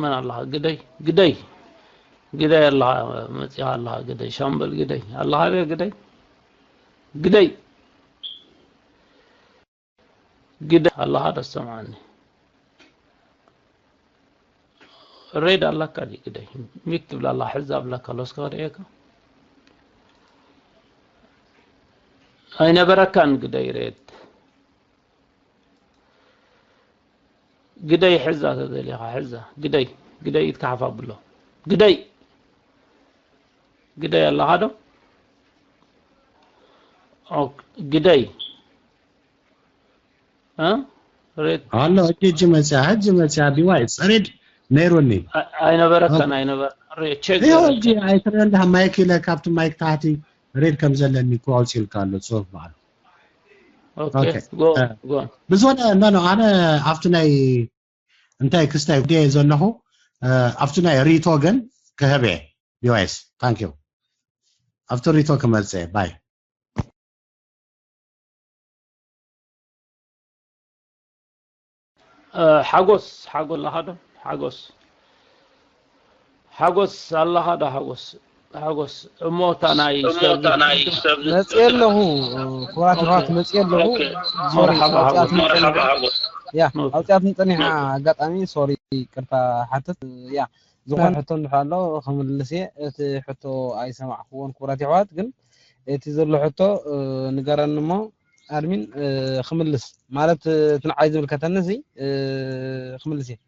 መን ኣለኻ? ግደይ ግደይ ግደይ ኣለኻ? መፂኻ ኣለኻ? ግደይ ሻምበል ግደይ ኣለኻ? ግደይ ግደይ ግደይ ኣለኻ? ዶ ሰምዓኒ? ሬድ ኣለካ? ዲ ግደይ ሚክ ትብላ ኣላ? ሕዛ ኣብለካ ሎስካ ክርእየካ ኣይነበረካን። ግደይ ሬድ ግደይ ሕዛ ተደሊኻ ሕዛ ግደይ ግደይ ኢትካ ሓፍ ኣብሎ። ግደይ ግደይ ኣለኻ ዶ? ኦክ፣ ግደይ እ? ሬድ ኣሎ። ሕጂ ሕጂ መፅያ፣ ሕጂ መፅያ። ቢዋይ ሬድ ነይሩኒ። ኣ- ኣይነበረካን ኣይነበረ ሬ- ቼክ ይኸው ገይረ ሕጂ ኣይትረዳህ። ማይክ ኢለ ካብቲ ማይክ ታሕቲ ሬድ ከም ዘለኒ እኮ ኣውፂኡልካ ኣሎ ፅሑፍ በዓሉ። ኦኬ ኦኬ። ጎ እ፣ ጎ ብዝኾነ ኖ ኖ ኣነ ኣብቲ ናይ እንታይ ክስታይ ጉዳየ ዘለኹ እ፣ ኣብቲ ናይ ሪቶ ግን ክህብ እየ። ቢዋይስ ታንክ ዩ። ኣብቲ ሪቶ ክመፅእ እየ። ባይ እ፣ ሓጎስ ሓጎ ኣለኻ ዶ? ሓጎስ ሓጎስ ኣለኻ ዶ? ሓጎስ ሓጎስ እሞ እታ ናይ ሰብ መፅየ ኣለኹ ክቡራት ኣሕዋት፣ መፅየ ኣለኹ። ሶሪ መርሓባ ኣውፅኣትኒ ሓጎስ። ፀኒሓ፣ ያ ኦኬ። ኣውፅኣትኒ ፀኒሓ። ኣጋጣሚ ሶሪ፣ ቅርታ ሓትት። ያ ዝኾነ ሕቶ እንድሕር ኣሎ ክምልስ እየ። እቲ ሕቶ ኣይሰማዕክዎን ክቡራት ኣሕዋት፣ ግን እቲ ዘሎ ሕቶ እ፣ ንገረኒ እሞ ኣድሚን እ፣ ክምልስ ማለት እቲ ንዓይ ዝምልከተኒ እዚ እ፣ ክምልስ እየ።